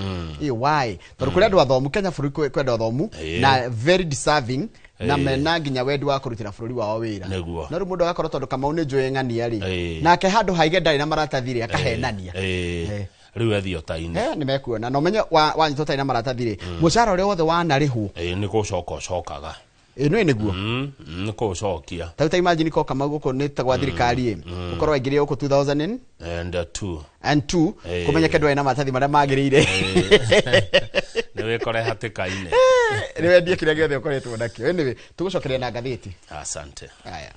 Why? Tondũ kũrĩ andũ athomu Kenya bũrũri kwĩ andũ athomu na very deserving na mena nginya wendi wa kũrutĩra bũrũri wao wĩra. No rĩu mũndũ agakorwo tondũ Kamau nĩ njũĩ ng'ania rĩ, nake handũ haige ndarĩ na maratathi rĩ, akahenania. Rĩu ethio ta-inĩ. Nĩ mekuona. Na ũmenye wanyitwo ũtarĩ na maratathi rĩ, mũcara ũrĩa wothe wanarĩhwo nĩ gũcoka ũcokaga. Ĩno nĩguo. Nĩ kũũcokia. Ta rĩu ta imagine ko Kamau gũkũ nĩ ta gwa thirikari ĩ, ũkorwo waingĩrire gũkũ 2002 kũmenyeke ndwarĩ na maratathi marĩa magĩrĩire. Nĩ wĩkore hatĩka-inĩ. Nĩ wendie kĩrĩa gĩothe ũkoretwo nakĩo. Anyway, tũgũcokeria na ngathĩti. Asante. Haya.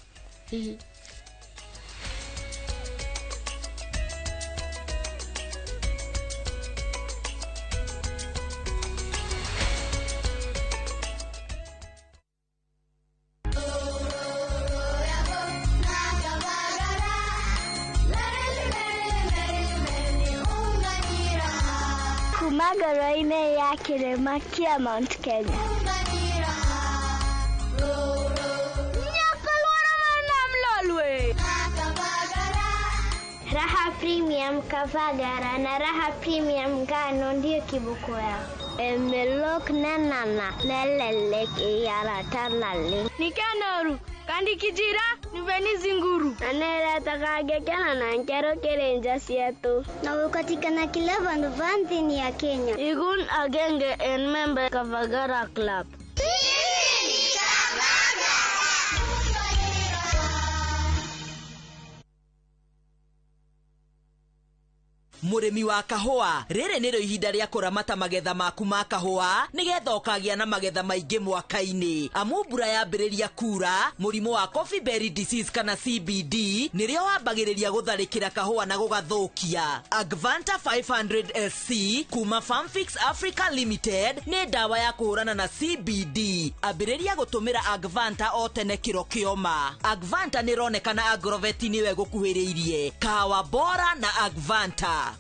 Ngoro-inĩ ya kĩrĩma kĩa Mount Kenya. Raha Premium Kavagara na Raha Premium ngano ndiyo kiboko yao. Emelok nanana lelelek yaratanale. Nikanoru kandi kijira niveni zinguru. Anera takagekana na nkero kerenja sietu. Na ukatikana kila vandu vanthini ya Kenya. Igun agenge en member Kavagara Club. Mũrĩmi wa kahũa, rĩrĩ nĩrĩo ihinda rĩa kũramata magetha maku ma kahũa nĩgetha ũkagĩa na magetha maingĩ mwaka-inĩ. Amu mbura yambĩrĩria kura, mũrimũ wa coffee berry disease kana CBD nĩrĩo wambagĩrĩria gũtharĩkĩra kahũa na gũgathũkia. Agvanta 500 SC kuma Farmfix Africa Limited nĩ ndawa ya kũhũrana na CBD. Ambĩrĩria gũtũmĩra Agvanta o tene kĩro kĩoma. Agvanta nĩronekana Agrovet nĩwe gũkuhĩrĩirie. Kahawa bora na Agvanta.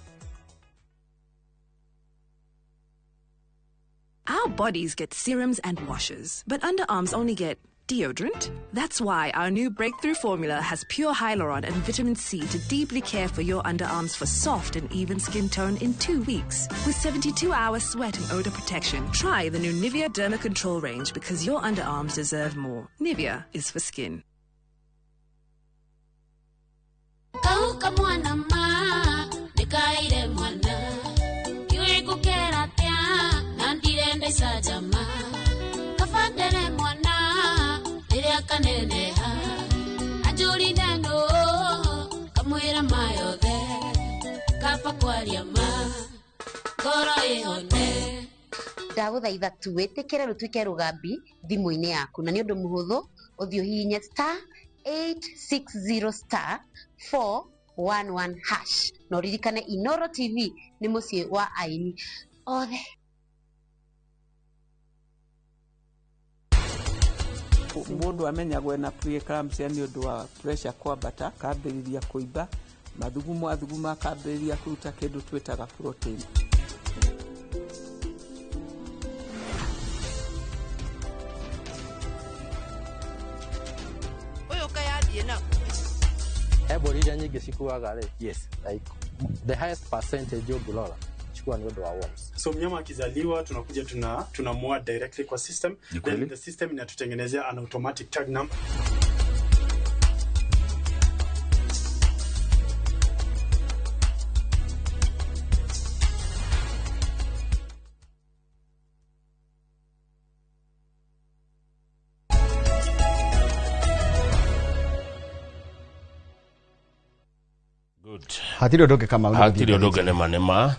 Our bodies get serums and washes, but underarms only get deodorant. That's why our new breakthrough formula has pure hyaluron and vitamin C to deeply care for your underarms for soft and even skin tone in 2 weeks. With 72-hour sweat and odor protection, try the new Nivea Derma Control range because your underarms deserve more. Nivea is for skin. Sajama kafandere mwana riria kaneneha anjuri neno kamwira mayothe kaba kwaria ma ngoro ihone. Ndagũthaitha tu wĩtĩkĩre rũtuĩke rũgambi thimũ-inĩ yaku na nĩ ũndũ mũhũthũ ũthiĩ ũhihinye star 860 star 411 hash na ũririkane Inoro TV nĩ mũciĩ wa aini othe. Mundu amenyagwo ena preeclampsia ni undu wa pressure kwambata akambĩrĩria kũimba mathugumo athuguma akambĩrĩria kũruta kĩndũ twĩtaga protein. Ũyũ kayathiĩ na mbũri iria nyingĩ cikuaga rĩ, yes, like the highest percentage ũngĩrora chukua ni ũndũ wa worms. So mnyama akizaliwa tunakuja tunamua directly kwa system, then the system inatutengenezea an automatic tag number. Hatirĩ ũndũ ũngĩ Kamau. Hatirĩ ũndũ ũngĩ nĩma nĩma.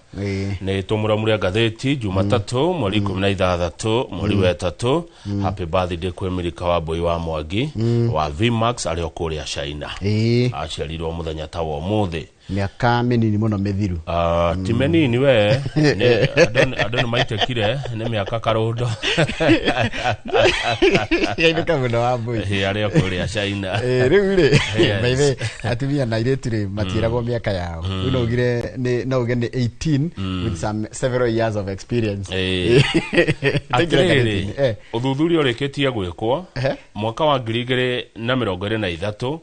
Nĩ tũmũramũre ngathĩti Jumatatũ mweri 16 mweri wa 3. Happy birthday kwĩ Milika wa Mbui wa Mwangi wa Vmax arĩ o kũrĩa China. Aciarirwo mũthenya ta wa ũmũthĩ. Mĩaka mĩnini mũno mĩthiru. Ti mĩnini we, andũ nĩ maitekire nĩ mĩaka karũndo. Yainũka mũno wa Mbui. Arĩ o kũrĩa China. Rĩu rĩ, by atumia na airĩtu rĩ matiĩragwo mĩaka yao. Rĩu no ugire no uge nĩ 18 with some several years of experience. Atĩrĩrĩ, ũthuthuria ũrĩkĩtie gwĩkwo mwaka wa 2023,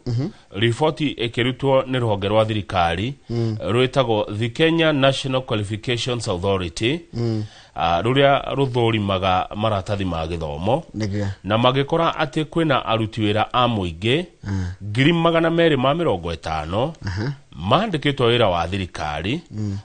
riboti ĩkĩrutwo nĩ rũhonge rwa thirikari rwĩtagwo the Kenya National Qualifications Authority, rũrĩa rũthũrimaga maratathi ma gĩthomo, na magĩkora atĩ kwĩna aruti wĩra a mũingĩ 250,000 mandĩkĩtwo wĩra wa thirikari,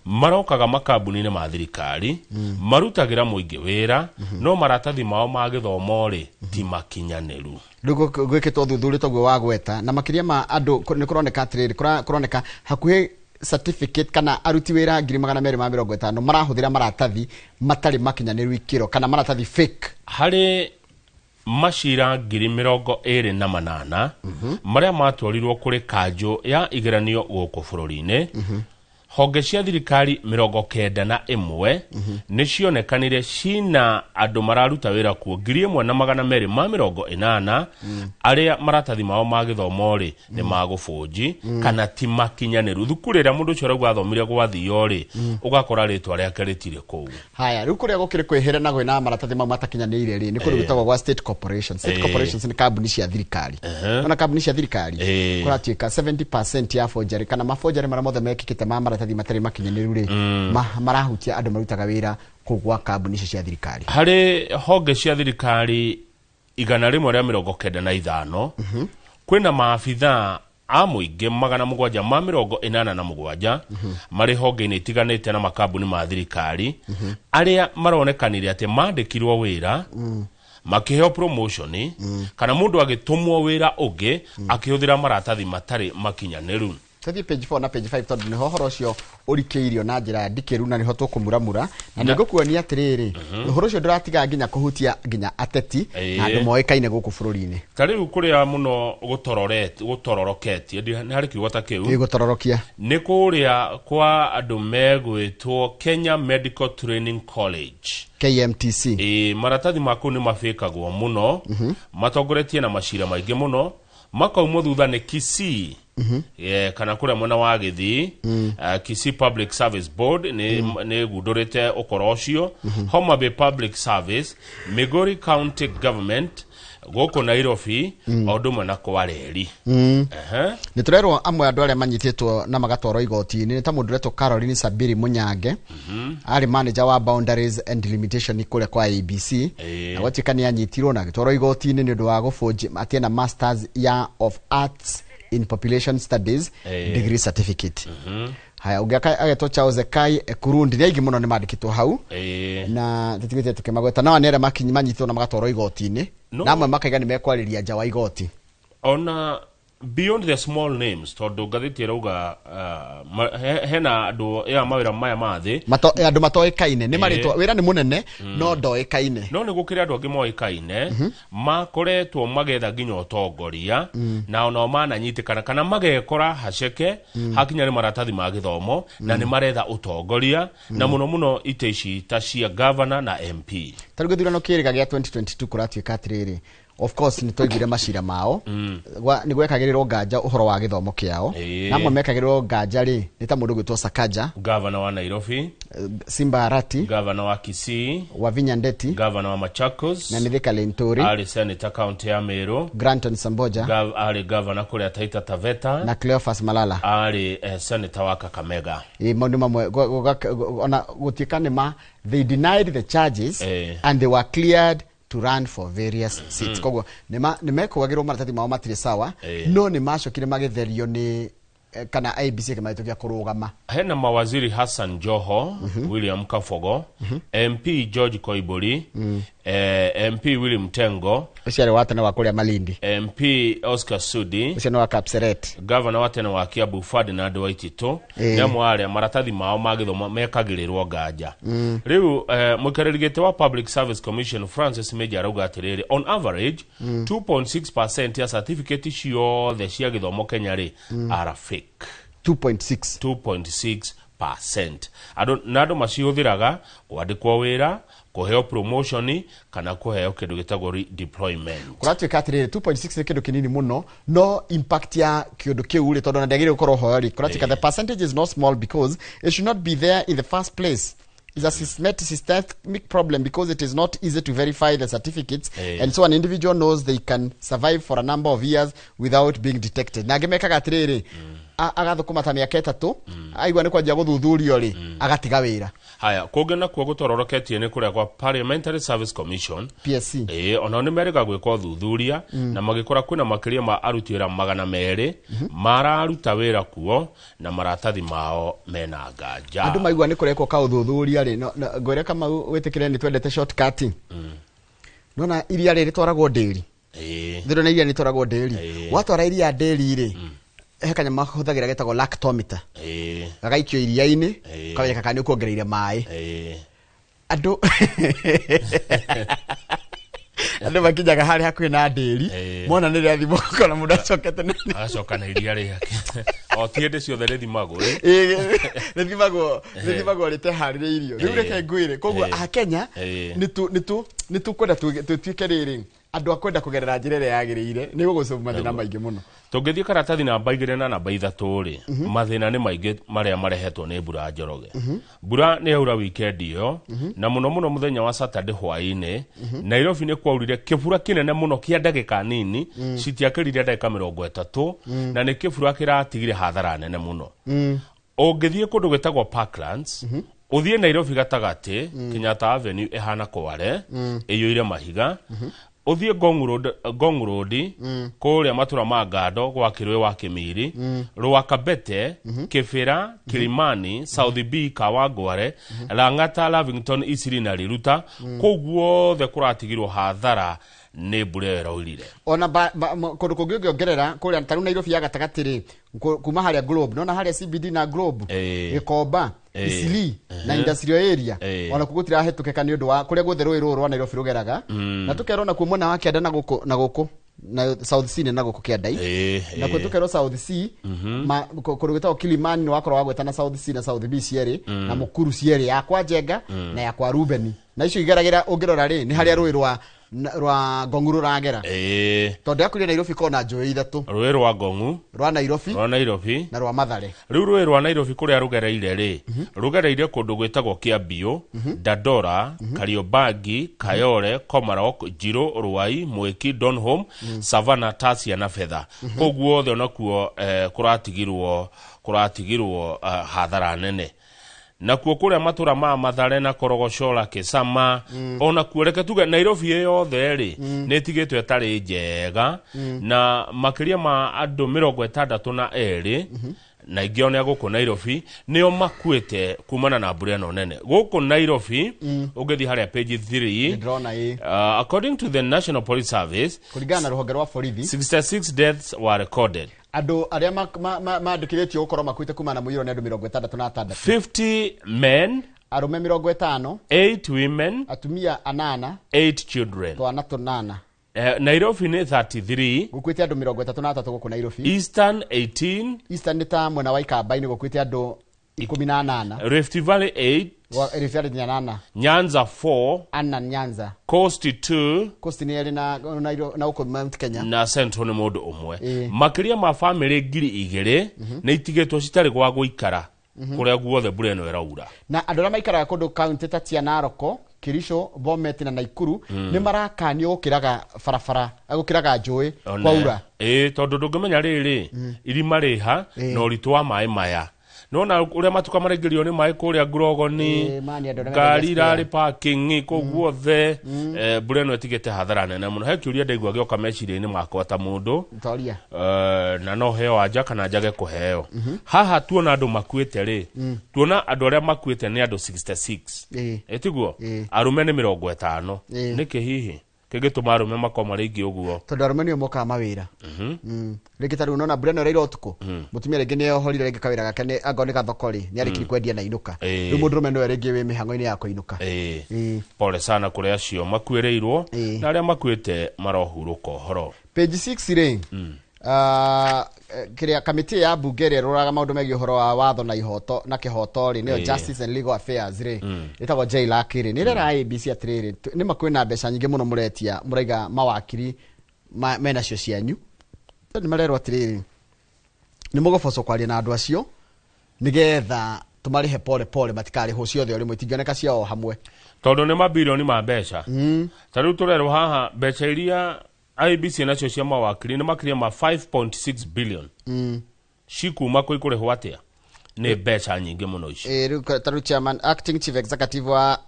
marokaga makambuni-inĩ ma thirikari, marutagĩra mũingĩ wĩra, no maratathi mao ma gĩthomo rĩ ti makinyanĩru. Rĩu gwĩkĩtwo ũthuthuria toguo wa gweta na makĩria ma andũ nĩ kũroneka atĩrĩrĩ, kũroneka hakuhĩ certificate kana aruti wĩra 250,000 marahũthĩra maratathi matarĩ makinyanĩru ikĩro kana maratathi fake. Harĩ macira 28,000 marĩa matwarirwo kũrĩ kanjũ ya igeranio gũkũ bũrũri-inĩ, Honge cia thirikari 91 nĩ cionekanire cina andũ mararuta wĩra kuo 1280 arĩa maratathi mao ma gĩthomo rĩ nĩ ma gũbũnji kana ti makinyanĩru. Thukuru ĩrĩa mũndũ ũcio arauga athomire gwathio rĩ, ũgakora rĩtwa rĩake rĩtirĩ kũu. Haya, rĩu kũrĩa gũkĩrĩ kwĩhĩra na kwĩna maratathi mau matakinyanĩire rĩ, nĩ kũndũ gwĩtagwo gwa state corporation. State corporations nĩ kambuni cia thirikari. Ona kambuni cia thirikari kũratuĩka 70% ya forgery kana maforgery marĩa mothe mekĩkĩte ma maratathi matarĩ makinyanĩru rĩ, marahutia andũ marutaga wĩra kũu gwa kambuni icio cia thirikari. Harĩ honge cia thirikari 195 kwĩna maabithaa a mũingĩ 787 marĩ honge-inĩ itiganĩte na makambuni ma thirikari arĩa maronekanire atĩ mandĩkirwo wĩra makĩheo promotion kana mũndũ agĩtũmwo wĩra ũngĩ akĩhũthĩra maratathi matarĩ makinyanĩru. Tũthiĩ page 4 na page 5 tondũ nĩho ũhoro ũcio ũrikĩirio na njĩra ndikĩru na nĩho tũkũmuramura na nĩngũkuonia atĩrĩrĩ, ũhoro ũcio ndũratiga nginya kũhutia nginya ateti na andũ moĩkaine gũkũ bũrũri-inĩ. Ta rĩu kũrĩa mũno gũtororoketie, nĩ harĩ kiugo ta kĩu gũtororokia, nĩ kũrĩa kwa andũ megwĩtwo Kenya Medical Training College, KMTC. Maratathi ma kũu nĩ mabĩkagwo mũno, matongoretie na macira maingĩ mũno, makaumwo thutha nĩ Kisii kana kũrĩa mwena wa Gĩthii. Kisii Public Service Board nĩ gundũrĩte ũkoro ũcio, Homa Bay Public Service, Migori County Government gũkũ Nairobi, o ũndũ ũmwe na Kwareri. Nĩ tũrerwo amwe andũ arĩa manyitĩtwo na magatwarwo igoti-inĩ nĩ ta mũndũ ũretwo Caroline Sabiri Munyange, arĩ manager wa Boundaries and Delimitation kũrĩa kwa ABC, na gwatuĩka nĩ anyitirwo na agĩtwarwo igoti-inĩ nĩ ũndũ wa gũbũnji atĩ ena Masters ya of Arts in Population Studies degree certificate. Haya, ũngĩ agetwo Charles Ekai Ekurundi, nĩ aingĩ mũno nĩ mandĩkĩtwo hau na tũtigĩte tũkĩmagweta, no nĩ arĩa manyitĩtwo na magatwarwo igoti-inĩ na amwe makaiga nĩ mekwarĩria nja wa igoti. Ona beyond the small names, tondũ ngathĩti ĩrauga hena andũ ya mawĩra maya ma thĩ andũ matoĩkaine nĩ marĩtwa, wĩra nĩ mũnene no ndoĩkaine, no nĩ gũkĩrĩ andũ angĩ moĩkaine makoretwo magetha nginya ũtongoria na onao mananyitĩkana kana magekora haceke hakinya nĩ maratathi ma gĩthomo na nĩ maretha ũtongoria na mũno mũno itĩ ici ta cia governor na MP. Ta rĩu gĩthurano kĩrĩga gĩa 2022 kũratuĩka atĩrĩrĩ, of course nĩ twaiguire macira mao nĩ gwekagĩrĩrwo nganja ũhoro wa gĩthomo kĩao, na amwe mekagĩrĩrwo nganja rĩ nĩ ta mũndũ ũgwĩtwo Sakaja, governor wa Nairobi, Simba Arati, governor wa Kisii, Wavinya Ndeti, governor wa Machakos, na Mithika Linturi, arĩ senator county ya Meru, Granton Samboja, arĩ governor kũrĩa Taita Taveta, na Cleophas Malala arĩ senator wa Kakamega. Maũndũ mamwe ona gũtuĩka nĩ ma they denied the charges and they were cleared to run for various seats. Koguo nĩ mekũgagĩrwo maratathi mao matirĩ sawa, no nĩ macokire magĩtherio nĩ kana IEBC ĩkĩmahĩtũkia kũrũgama. Hena mawaziri Hassan Joho, William Kafogo, MP George Koimburi, MP William Tengo, ũcio arĩ wa tene wa kũrĩa Malindi, MP Oscar Sudi, ũcio nĩ wa Kapseret, governor wa tene wa Kiambu Ferdinand Waititu, nĩ amwe arĩa maratathi mao ma gĩthomo mekagĩrĩrwo nganja. Rĩu mũikarĩri gĩtĩ wa Public Service Commission Francis Major arauga atĩrĩrĩ, on average 2.6% ya certificate ciothe cia gĩthomo Kenya rĩ are fake. 2.6% na andũ macihũthĩraga kwandĩkwo wĩra, kũheo promotion kana kũheo kĩndũ gĩtagwo redeployment. Kũratuĩka atĩrĩrĩ 2.6 nĩ kĩndũ kĩnini mũno, no impact ya kĩndũ kĩu rĩ, tondũ na ndĩagĩrĩire gũkorwo ho rĩ, kũratuĩka the percentage is not small because it should not be there in the first place. It's a systemic problem because it is not easy to verify the certificates, and so an individual knows they can survive for a number of years without being detected. Na angĩ mekaga atĩrĩrĩ, agathũkũma ta mĩaka 3, aigua nĩ kwanjia gũthuthurio rĩ, agatiga wĩra. Haya, kũngĩ nakuo gũtororoketie nĩ kũrĩa kwa Parliamentary Service Commission, PSC. Onao nĩ merĩga gwĩka ũthuthuria na magĩkora kwĩna makĩria ma aruti wĩra 200 mararuta wĩra kuo na maratathi mao mena nganja. Andũ maigua nĩ kũrekwo ka ũthuthuria rĩ, ngwĩre kama wĩtĩkĩre nĩ twendete shortcut. Nona iria rĩ rĩtwaragwo ndĩri. Thĩro iria rĩtwaragwo ndĩri. Watwara iria ndĩri rĩ, he kanyamũ mahũthagĩra getagwo lactometer. Gagaikio iria-inĩ, kamenyeka kana nĩ ũkuongereire maĩ. Andũ andũ makinyaga harĩa hakuhĩ na ndĩri, mona nĩ rĩathi mũkora mũndũ acokete na agacoka na iria rĩake. O ti hĩndĩ ciothe rĩthimagwo. Rĩthimagwo rĩteharĩrĩirio. Rĩu reke ngwĩre, koguo Akenya nĩ tũkwenda tũtuĩke rĩrĩ andũ akwenda kũgerera njĩra ĩrĩa yagĩrĩire nĩ gũgũcũma mathĩna maingĩ mũno. Tũngĩthiĩ karatathi namba 2 na namba 3 rĩ, mathĩna nĩ maingĩ marĩa marehetwo nĩ mbura Njoroge. Mbura nĩ yaura weekend ĩyo, na mũno mũno mũthenya wa Saturday hwaĩ-inĩ, Nairobi nĩ kwaurire kĩbura kĩnene mũno kĩa ndagĩka nini, citiakĩrire ndagĩka 30, na nĩ kĩbura kĩratigire hathara nene mũno. Ũngĩthiĩ kũndũ gwĩtagwo Parklands, ũthiĩ Nairobi gatagatĩ, Kenyatta Avenue ĩhana kware, ĩiyũire mahiga, uthie Ngong Road kuria matura ma Ngando gwa Kirwe wa Kimiri, Rwakabete, Kibera, Kilimani, South B, Kawangware, Lang'ata, Lavington, Isiri na Riruta, kũu guothe kũratigirwo hathara nĩ mbura ĩyo ĩraurire. Ona kũndũ kũngĩ ũngĩongerera kũrĩa ta rĩu Nairobi ya gatagatĩ rĩ, kuma harĩa Globe, nona harĩa CBD na Globe, Gĩkomba, Isili na industrial area, ona kuo gũtirahĩtũkĩka nĩ ũndũ wa kũrĩa guothe rũĩ rũrũ rwa Nairobi rũgeraga. Na tũkerwo nakuo mwena wa kĩanda na gũkũ na gũkũ na South C na gũkũ kĩanda-i. Na kuo tũkerwo South C, kũndũ gwĩtagwo Kilimani nĩ wakorwo wagweta na South C na South B cierĩ, na Mukuru cierĩ, ya kwa Njenga na ya kwa Rubeni. Na icio igeragĩra ũngĩrora rĩ, nĩ harĩa rũĩ rwa Ngong'u rũragera. Tondũ yakuria Nairobi kona njũĩ ithatũ. Rũĩ rwa Ngong'u, rwa Nairobi, rwa Nairobi na rwa Mathare. Rĩu rũĩ rwa Nairobi kũrĩa rũgereire rĩ, rũgereire kũndũ gwĩtagwo Kĩambiũ, Dandora, Kariobangi, Kayole, Komarok, Njirũ, Ruai, Mwiki, Donholm, Savannah, Tasia na Fedha. Kũu guothe onakuo kũratigirwo hathara nene. Na kuo kũrĩa matũra ma Mathare na Korogocola Kĩcama, ona kuo reke tuge Nairobi yothe rĩ, nĩ ĩtigĩtwo ĩtarĩ njega, na makĩria ma andũ 62 na ingĩ ona gũkũ Nairobi nĩo makuĩte kumana na mbura ĩno nene. Gũkũ Nairobi ũngĩthiĩ harĩa page 3, according to the National Police Service, kũringana na rũhonge rwa borithi, 66 deaths were recorded. Andũ arĩa mandĩkithĩtio gũkorwo makuĩte kumana na mũiyũro nĩ andũ 66. 50 men, arũme 50, 8 women, atumia 8, 8 children, twana 8. Nairobi nĩ 33, gũkuĩte andũ 33 gũkũ Nairobi. Eastern 18, Eastern nĩ ta mwena wa Ikamba-inĩ gũkuĩte andũ 18. Rift Valley 8, Rift Valley 8, Nyanza 4, ana Nyanza, Coast 2, Coast nĩ ĩrĩ na gũkũ Mount Kenya, na Central nĩ mũndũ ũmwe. Makĩria ma famĩlĩ 2,000 nĩ itigĩtwo citarĩ gwa gũikara kũrĩa guothe mbura ĩno ĩraura. Na andũ arĩa maikaraga kũndũ kaunti ta cia Narok, Kericho, Bomet na Nakuru nĩ marakanio gũkĩraga barabara, gũkĩraga njũĩ kwaura. Tondũ ndũngĩmenya rĩrĩ irima rĩha na ũritũ wa maĩ maya. Nona ũrĩa matuka maraingĩrio nĩ maĩ kũrĩa Ngurogoni, ngari irarĩ parking kũu guothe, mbura ĩno ĩtigĩte hathara nene mũno. He kĩũria ndaigua gĩoka meciria-inĩ makwa ta mũndũ, na no heo anja kana njage kũheo. Haha tuona andũ makuĩte rĩ, tuona andũ arĩa makuĩte nĩ andũ 66. Ĩtiguo? Arũme nĩ 50. Nĩkĩ hihi kĩngĩtũma arũme makorwo marĩ aingĩ ũguo? Tondũ arũme nĩo mokaga mawĩra. Rĩngĩ ta rĩu nona mbura ĩno ĩraira ũtukũ, mũtumia rĩngĩ nĩohorire rĩngĩ kawĩra gake angorwo nĩ gathoko rĩ, nĩarĩkirie kwendia na inũka. Rĩu mũndũrũme nĩwe rĩngĩ wĩ mĩhang'o-inĩ ya kũinũka. Pole sana kũrĩ acio makuĩrĩirwo na arĩa makuĩte marohurũka ũhoro. Page 6 rĩ, kĩrĩa kamĩtĩ ya mbunge ĩrĩa ĩroraga maũndũ megiĩ ũhoro wa watho na ihoto na kĩhoto rĩ, nĩyo Justice and Legal Affairs rĩ, ĩtagwo JLAC rĩ, nĩ ĩrera IEBC atĩrĩrĩ, nĩ ma kwĩna mbeca nyingĩ mũno mũretia, mũraiga mawakiri menacio cianyu. Nĩ marerwo atĩrĩrĩ, nĩ mũgũbocwo kwaria na andũ acio nĩgetha tũmarĩhe pole pole, matikarĩhwo ciothe o rĩmwe, itingĩoneka ciao hamwe, tondũ nĩ mabirioni ma mbeca. Ta rĩu tũrerwo haha mbeca iria IEBC nacio cia mawakiri nĩ makĩria ma 5.6 billion. Cikuma kũ ikũrĩhwo atĩa? Nĩ mbeca nyingĩ mũno ici. Rĩu ta rĩu chairman, acting chief executive wa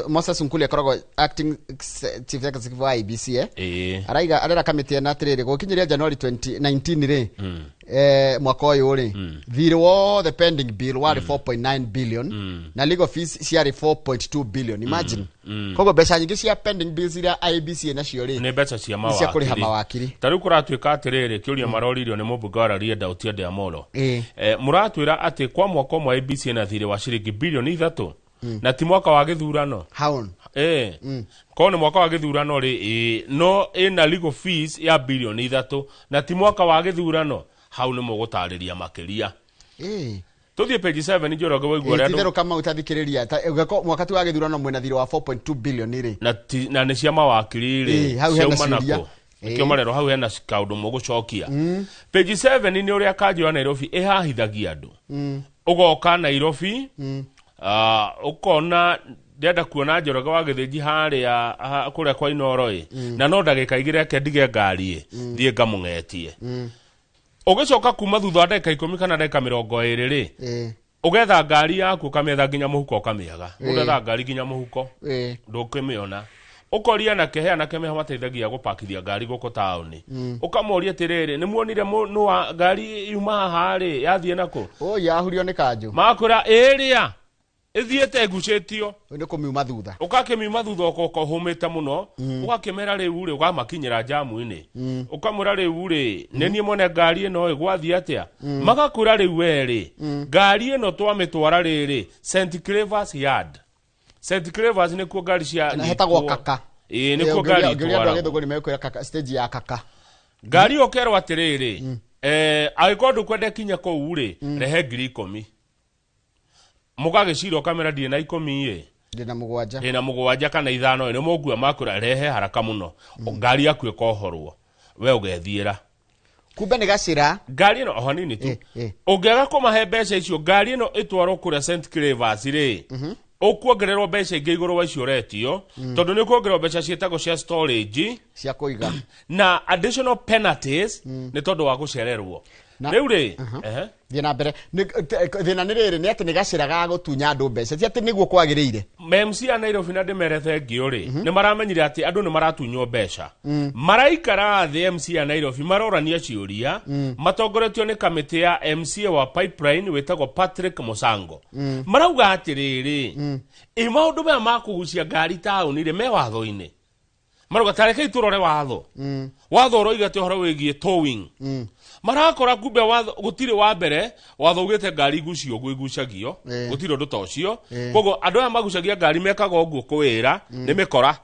Moses Nkuli akoragwo acting chief executive wa IEBC, araiga arera kamĩtĩ ĩno atĩrĩrĩ, gũkinyĩria January 2019 rĩ, mwaka ũyũ rĩ, thirĩ wothe pending bill warĩ 4.9 billion na legal fees ciarĩ 4.2 billion. Imagine. Koguo mbeca nyingĩ cia pending bills iria IEBC ĩnacio rĩ, nĩ mbeca cia nĩ cia kũrĩha mawakiri. Mawakiri. Ta rĩu kũratuĩka atĩrĩrĩ, kĩũria maroririo nĩ mũmbunge wa Rarieda Otiende Amollo. Mũratwĩra atĩ kwa mwaka ũmwe IEBC ĩna thirĩ wa ciringi bilioni 3 na ti mwaka wa gĩthurano. Haun. Korwo nĩ mwaka wa gĩthurano rĩ, no ĩna legal fees ya bilioni 3 na ti mwaka wa gĩthurano. Hau nĩ mũgũtarĩria makĩria. Tũthiĩ page 7 Njoroge waigua ũrĩa andũ Titherũ Kamau tathikĩrĩria mwaka tu wa gĩthurano mwĩna thirĩ wa 4.2 billion rĩ. Na nĩ cia mawakiri rĩ. Hau hena ciauma ciũria. nakũ? Nĩkĩo marerwo hau hena kaũndũ mũgũcokia. Page 7 nĩ ũrĩa kanjũ ya Nairobi ĩhahithagia andũ. Ũgoka Nairobi, ũkona ndĩrenda kuona Njoroge wa Gĩthĩnji harĩa kũrĩa kwa Inooro ĩ. Na no ndagĩka igĩrĩ eke ndige ngari ĩ, thiĩ ngamũng'etie. Ũgĩcoka kuma thutha wa ndagĩka 10 kana ndagĩka 20 rĩ, ũgetha ngari yaku ũkamĩetha nginya mũhuko ũkamĩaga. Ũgetha ngari nginya mũhuko ndũkĩmĩona. Ũkoria anake, he anake meho mateithagia gũpakithia ngari gũkũ taũni. Ũkamoria atĩrĩrĩ, nĩ muonire nũ ngari yuma haha rĩ, yathiĩ nakũ? Ũ, yahurio nĩ kanjũ. Makwĩra ĩrĩa ĩthiĩte ĩgucĩtio. Nĩ kũmiuma thutha. Ũgakĩmiuma thutha ũgoka ũhũmĩte mũno, ũgakĩmera rĩu rĩ, ũgamakinyĩra njamu-inĩ. Ũkamwĩra rĩu rĩ, nĩ niĩ mwene ngari ĩno ĩ, gwathiĩ atĩa? Magakwĩra rĩu we rĩ, ngari ĩno twamĩtwara rĩrĩ, St Clever's Yard. St Clever's nĩkuo ngari cia Na hetagwo nyitwo. Kaka. Ĩĩ, nĩkuo ngari Ũngĩũria andũ a itwaragwo. Gĩthũngũ nĩ mekwĩra Kaka, stage ya Kaka. Ngari ũkerwo atĩrĩrĩ, angĩkorwo ndũkwenda ĩkinye kũu rĩ, rehe ngiri 10. Mũgagĩcira ũkamera ndirĩ na 10 ĩ. Ndĩna 7. Ndĩna 7 kana 5 ĩ, nĩ mũkua makwĩra rehe haraka mũno. Ngari yaku ĩkohorwo. We ũgethiĩra. Kumbe nĩ gacĩra. Ngari ĩno, o hanini tu. Ũngĩaga kũmahe mbeca icio, ngari ĩno ĩtwarwo kũrĩa St Clever's rĩ, ũkuongererwo mbeca ingĩ igũrũ wa icio ũretio, tondũ nĩ ũkuongererwo mbeca ciĩtagwo cia storage, cia kũiga, na additional penalties nĩ tondũ wa gũcererwo. Rĩu rĩ, ehe. Thiĩ na mbere. Thĩna nĩ rĩrĩ, nĩ atĩ nĩ gacĩra ga gũtunya andũ mbeca, ti atĩ nĩguo kwagĩrĩire. MC a Nairobi na ndĩmere thengio rĩ, nĩ maramenyire atĩ andũ nĩ maratunywo mbeca. Maraikara thĩ MC a Nairobi marorania ciũria, matongoretio nĩ kamĩtĩ ya MCA wa Pipeline wĩtagwo Patrick Musango. Marauga atĩrĩrĩ, ĩ maũndũ maya ma kũgucia ngari taũni rĩ, me watho-inĩ. Marauga ta rekei tũrore watho. Watho ũroiga atĩ ũhoro wĩgiĩ towing. Marakora kumbe watho gũtirĩ wa mbere, watho ugĩte ngari igucio ũguo igucagio, gũtirĩ ũndũ ta ũcio. Koguo andũ aya magucagia ngari mekaga ũguo kwĩra, nĩ mĩkora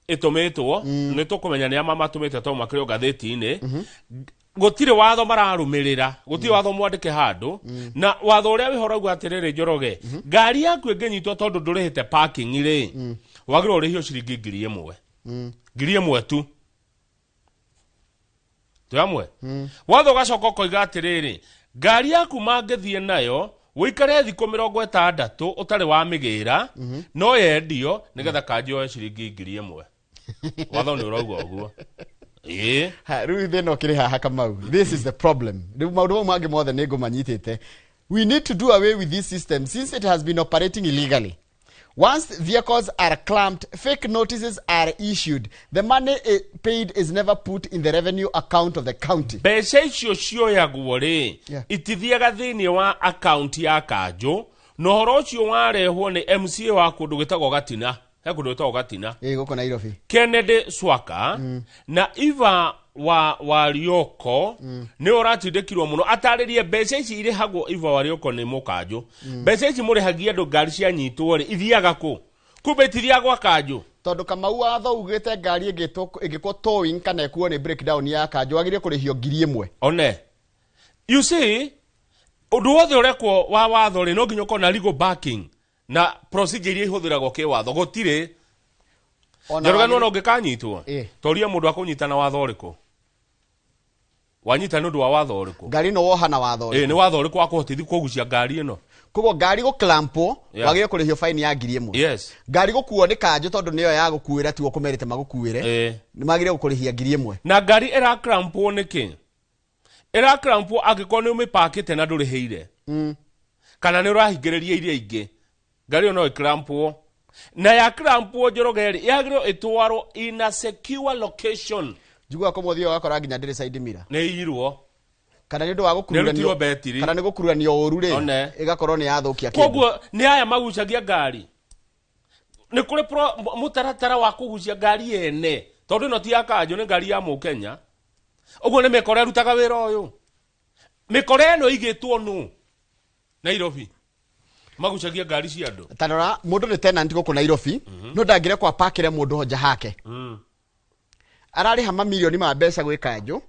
ĩtũmĩtwo, nĩ tũkũmenya nĩ a matũmĩte tondũ makĩrĩ o ngathĩti-inĩ. Gũtirĩ watho mararũmĩrĩra, gũtirĩ watho mwandĩke handũ, na watho ũrĩa wĩho ũrauga atĩrĩrĩ Njoroge, ngari yaku ĩngĩnyitwo tondũ ndũrĩhĩte parking rĩ, wagĩrĩirwo ũrĩhio ciringi ngiri ĩmwe. Ngiri ĩmwe tu. Twĩ hamwe? Watho ũgacoka ũkoiga atĩrĩrĩ, ngari yaku mangĩthiĩ nayo ũikare thikũ 60 ũtarĩ wa mĩgĩra, no yendio nĩgetha kanjũ yoe ciringi ngiri ĩmwe. Watho nĩ ũrauga ũguo. Ĩĩ. Ha, rĩu thĩna ũkĩrĩ haha Kamau. This is the problem. Rĩu maũndũ mau mangĩ mothe nĩ ngũmanyitĩte. We need to do away with this system since it has been operating illegally. Once vehicles are clamped, fake notices are issued. The money paid is never put in the revenue account of the county. Mbeca icio cioyagwo rĩ, itithiaga thĩinĩ wa account ya kanjũ, na ũhoro ũcio warehwo nĩ MCA wa kũndũ gwĩtagwo Gatina. He kũndũ gwĩtagwo Gatina. Ĩĩ, gũkũ Nairobi. Kennedy Swaka na Eva wa Warioko nĩ ũratindĩkirwo mũno atarĩrie mbeca ici irĩhagwo Eva Warioko nĩ mũkanjũ. Mbeca ici mũrĩhagia andũ ngari cianyitwo rĩ, ithiaga kũ? Kumbe itithiaga gwa kanjũ. Tondũ Kamau watho ugĩte ngari ĩngĩkwo towing kana ĩkuo nĩ breakdown ya kanjũ wagĩrĩire kũrĩhio ngiri ĩmwe. One. You see, ũndũ wothe ũrekwo wa watho rĩ, no nginya ũkorwo na legal backing na procedure iria ihũthĩragwo kĩwatho gũtirĩ. Ona Njoroge wagĩrĩire nĩwona ũngĩkanyitwo? Toria mũndũ akũnyita na watho ũrĩkũ? Wanyita nĩ ũndũ wa watho ũrĩkũ? Ngari ĩno woha na watho ũrĩkũ? Nĩ watho ũrĩkũ wa kũhotithia kũgucia ngari ĩno? Koguo ngari gũclampwo, wagĩrĩire kũrĩhio fine ya ngiri ĩmwe. Ngari gũkuo nĩ kanjũ tondũ nĩyo ya gũkuĩra, tiwe ũkũmerĩte magũkuĩre. Nĩ magĩrĩire gũkũrĩhia ngiri ĩmwe. Na ngari ĩraclampwo nĩkĩ? Ĩraclampwo angĩkorwo nĩ ũmĩpakĩte na ndũrĩhĩire. Kana nĩ ũrahingĩrĩria iria ingĩ. Ngari ĩyo no ĩclampwo. Na ya clampwo Njoroge rĩ, yagĩrĩirwo ĩtwarwo in a secure location. Njiguaga kũmwe ũthiaga ũgakora nginya ndĩrĩ side mirror. Nĩ ĩirwo. Kana nĩ ũndũ wa gũkururanio, Nĩ ĩrutirwo betiri. kana nĩ gũkururanio ũru rĩ, One. ĩgakorwo nĩ yathũkia kĩndũ. Koguo nĩ aya magucagia ngari. Nĩ kũrĩ mũtaratara wa kũgucia ngari ene. Tondũ ĩno ti ya kanjũ, nĩ ngari ya mũkenya. Ũguo nĩ mĩkora ĩrutaga wĩra ũyũ. Mĩkora ĩno ĩigĩtwo nũ? Nairobi. Magucagia ngari cia andũ. Ta rora, mũndũ nĩ tenant gũkũ Nairobi, no ndangĩrekwo apakĩre mũndũ ho nja hake. Ararĩha mamirioni ma mbeca gwĩ kanjũ.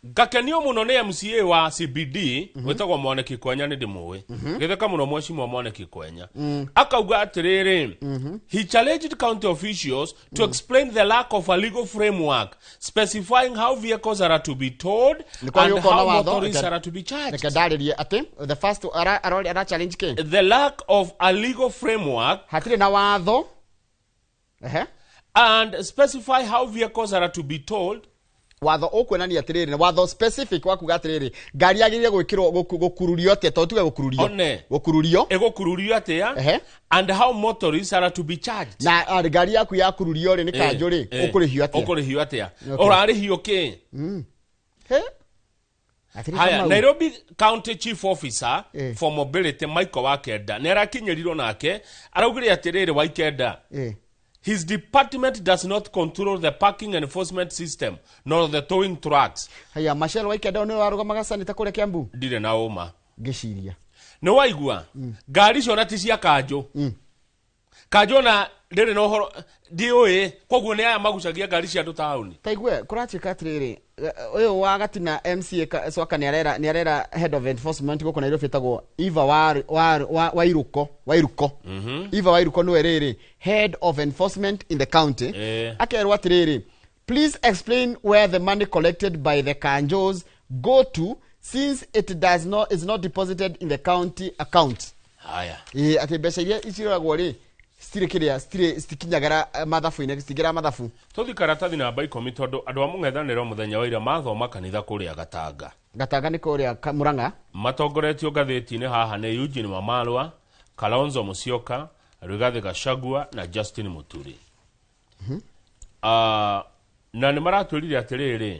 Ngakenio muno nĩ MCA wa CBD wĩtagwo Mwaniki Kwenya nĩ ndĩmũĩ. Gĩtheka mũno mheshimiwa Mwaniki Kwenya. Akauga atĩrĩrĩ, he challenged county officials to explain the lack of a legal framework specifying how vehicles are to be towed Nĩ kwagĩ and gũkorwo na how watho. motorists are to be charged. Reke ndarĩrie atĩ the first ara challenge kĩ? The lack of a legal framework hatirĩ na watho. Ehe. And specify how vehicles are to be towed. Watho ũkuonania atĩrĩrĩ, nĩ watho specific wa kuga atĩrĩrĩ, ngari yagĩrĩire gwĩkĩrwo gũkururio atĩa, tondũ tuge gũkururio. One. Gũkururio. Ĩgũkururio atĩa? Ehe. And how motorists are to be charged. Na ngari yaku yakururio rĩ nĩ kanjũ rĩ, ũkũrĩhio atĩa? Ũkũrĩhio atĩa? Okay. Ũrarĩhio kĩ? He? Atĩrĩ Haya, Kamau. Nairobi County Chief Officer for Mobility Michael Wakenda nĩ arakinyĩrirwo nake araugire atĩrĩrĩ Waikenda, his department does not control the parking enforcement system nor the towing trucks. Haya, Machel Waikenda nĩwe warũgamaga sanita kũrĩa Kiambu? Ndirĩ na ũma. Ngĩciria. Nĩ waigua ngari icio na ti cia kanjũ. Kanjũ na ndĩrĩ na ũhoro ndiũĩ, koguo nĩ aya magucagia ngari cia andũ taũni. Ta igue kũratuĩka atĩrĩrĩ, ũyũ wa Gatina MCA Swaka nĩ arera head of enforcement gũkũ Nairobi etagwo Eva Wairuko, Wairuko. Eva Wairuko nĩwe rĩrĩ head of enforcement in the county. Akerwo atĩrĩrĩ, please explain where the money collected by the kanjos go to since it does not is not deposited in the county account. Haya. Atĩ mbeca iria ciroragwo rĩ citirĩ kĩrĩa, citirĩ citikinyagĩra mathabu-inĩ, citingĩra mathabu. Tũthi karatathi namba 10 tondũ andũ a mũng'ethanĩro mũthenya wa ira mathoma kanitha kũrĩa Gatanga. Gatanga nĩ kũrĩa Murang'a. Matongoretio ngathĩti-inĩ haha nĩ Eugene Wamalwa, Kalonzo Musyoka, Rigathi Gachagua na Justin Muturi. Na nĩ maratwĩrire atĩrĩrĩ,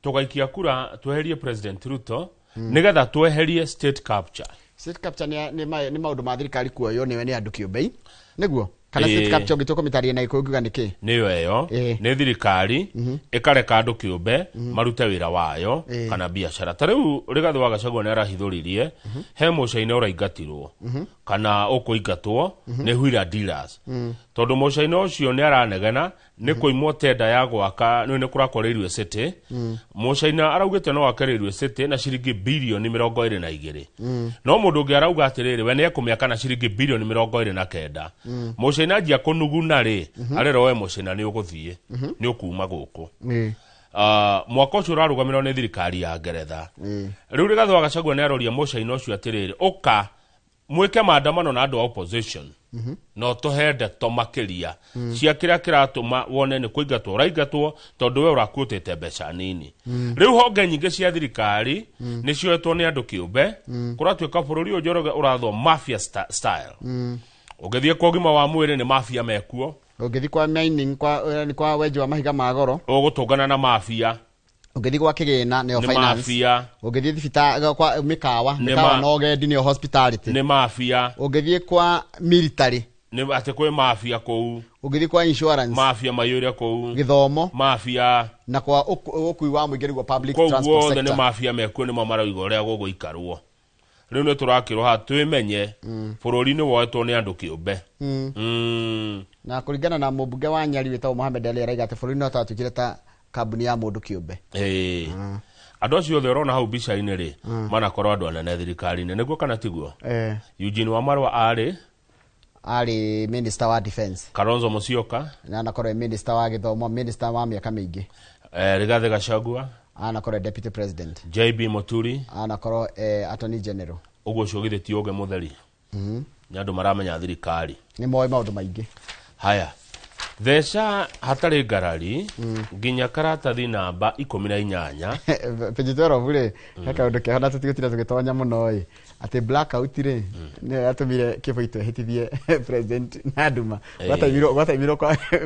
tũgaikia kura tweherie President Ruto nĩgetha tweherie state capture. State capture nĩ maũndũ ma thirikari kuoywo nĩwe nĩ andũ kĩũmbe. Nĩguo? Kana state capture ũngĩtua kũmĩtarĩria na Gĩkũyũ ũngiuga nĩ kĩ? Nĩyo ĩyo, nĩ thirikari ĩkareka andũ kĩũmbe marute wĩra wayo kana biacara. Ta rĩu Rigathi wa Gachagua nĩ arahithũririe he mũcaina ũraingatirwo kana ũkũingatwo nĩ wheeler dealers. Tondũ mũcaina ũcio nĩ aranegena nĩ kũimwo tenda ya gwaka nĩ kũrakwo Railway City. Mũcaina araugĩte no ake Railway City na ciringi birioni 22. No mũndũ ũngĩ arauga atĩrĩrĩ, we nĩ ekũmĩaka na ciringi birioni 29. Mũcaina anjia kũnuguna rĩ, arerwo we mũcaina nĩ ũgũthiĩ, nĩ ũkuma gũkũ. Mwaka ũcio ũrarũgamĩrĩrwo nĩ thirikari ya Ngeretha. Rĩu Rigathi wa Gachagua nĩ aroria mũcaina ũcio atĩrĩrĩ, ũka mwĩke maandamano na andũ a opposition no tũhe ndeto makĩria cia kĩrĩa kĩratũma wone nĩ kũingatwo ũraingatwo tondũ we ũrakuĩtĩte mbeca nini. Rĩu honge nyingĩ cia thirikari nĩ cioetwo nĩ andũ kĩũmbe, kũratuĩka bũrũri ũyũ Njoroge ũrathwo mafia style. Ũngĩthiĩ kwa ũgima wa mwĩrĩ nĩ mafia mekuo. Ũngĩthiĩ kwa mining, kwa wenji wa mahiga ma goro, ũgũtũngana na mafia. Ũngĩthiĩ kwa kĩgĩna nĩyo Nĩ finance. mafia. Ũngĩthiĩ thibitarĩ kwa mĩkawa, Nĩ mĩkawa na ũgendi nĩyo hospitality. Nĩ mafia. Ũngĩthiĩ kwa military, Nĩ atĩ kwĩ mafia kũu. Ũngĩthiĩ kwa insurance, mafia maiyũire kũu. Gĩthomo, mafia. Na kwa ũkui wa mũingĩ nĩguo public Kũu transport guothe nĩ sector. mafia mekuo, nĩmo marauga ũrĩa gũgũikarwo. Rĩu nĩ tũrakĩrwo haha twĩmenye bũrũri nĩ woetwo nĩ andũ kĩũmbe. Na kũringana na mũmbunge wa Nyeri wĩtagwo Mohamed Ali arauga atĩ bũrũri no tatuĩkire ta kambuni ya mũndũ kĩũmbe. Andũ acio othe ũrona hau mbica-inĩ rĩ, manakorwo andũ anene thirikari-inĩ, nĩguo kana tiguo? Eugene Wamalwa arĩ? Arĩ minister wa defense. Kalonzo Musyoka? Na anakorwo e minister wa gĩthomo, minister wa mĩaka mĩingĩ. Rigathi Gachagua? Anakorwo e deputy president. JB Muturi? Anakorwo attorney general. Ũguo ũcio githĩ ti ũge mũtheri? Nĩ andũ maramenya thirikari. Nĩ moĩ maũndũ maingĩ. Haya. Theca hatarĩ ngarari nginya karatathi namba 18. Page 12 rĩ, he kaũndũ keho na tũtigũtinda tũgĩtonya mũno ĩ, atĩ blackout rĩ, nĩyo yatũmire Kĩboi twehĩtithie president na nduma. Gwataimirwo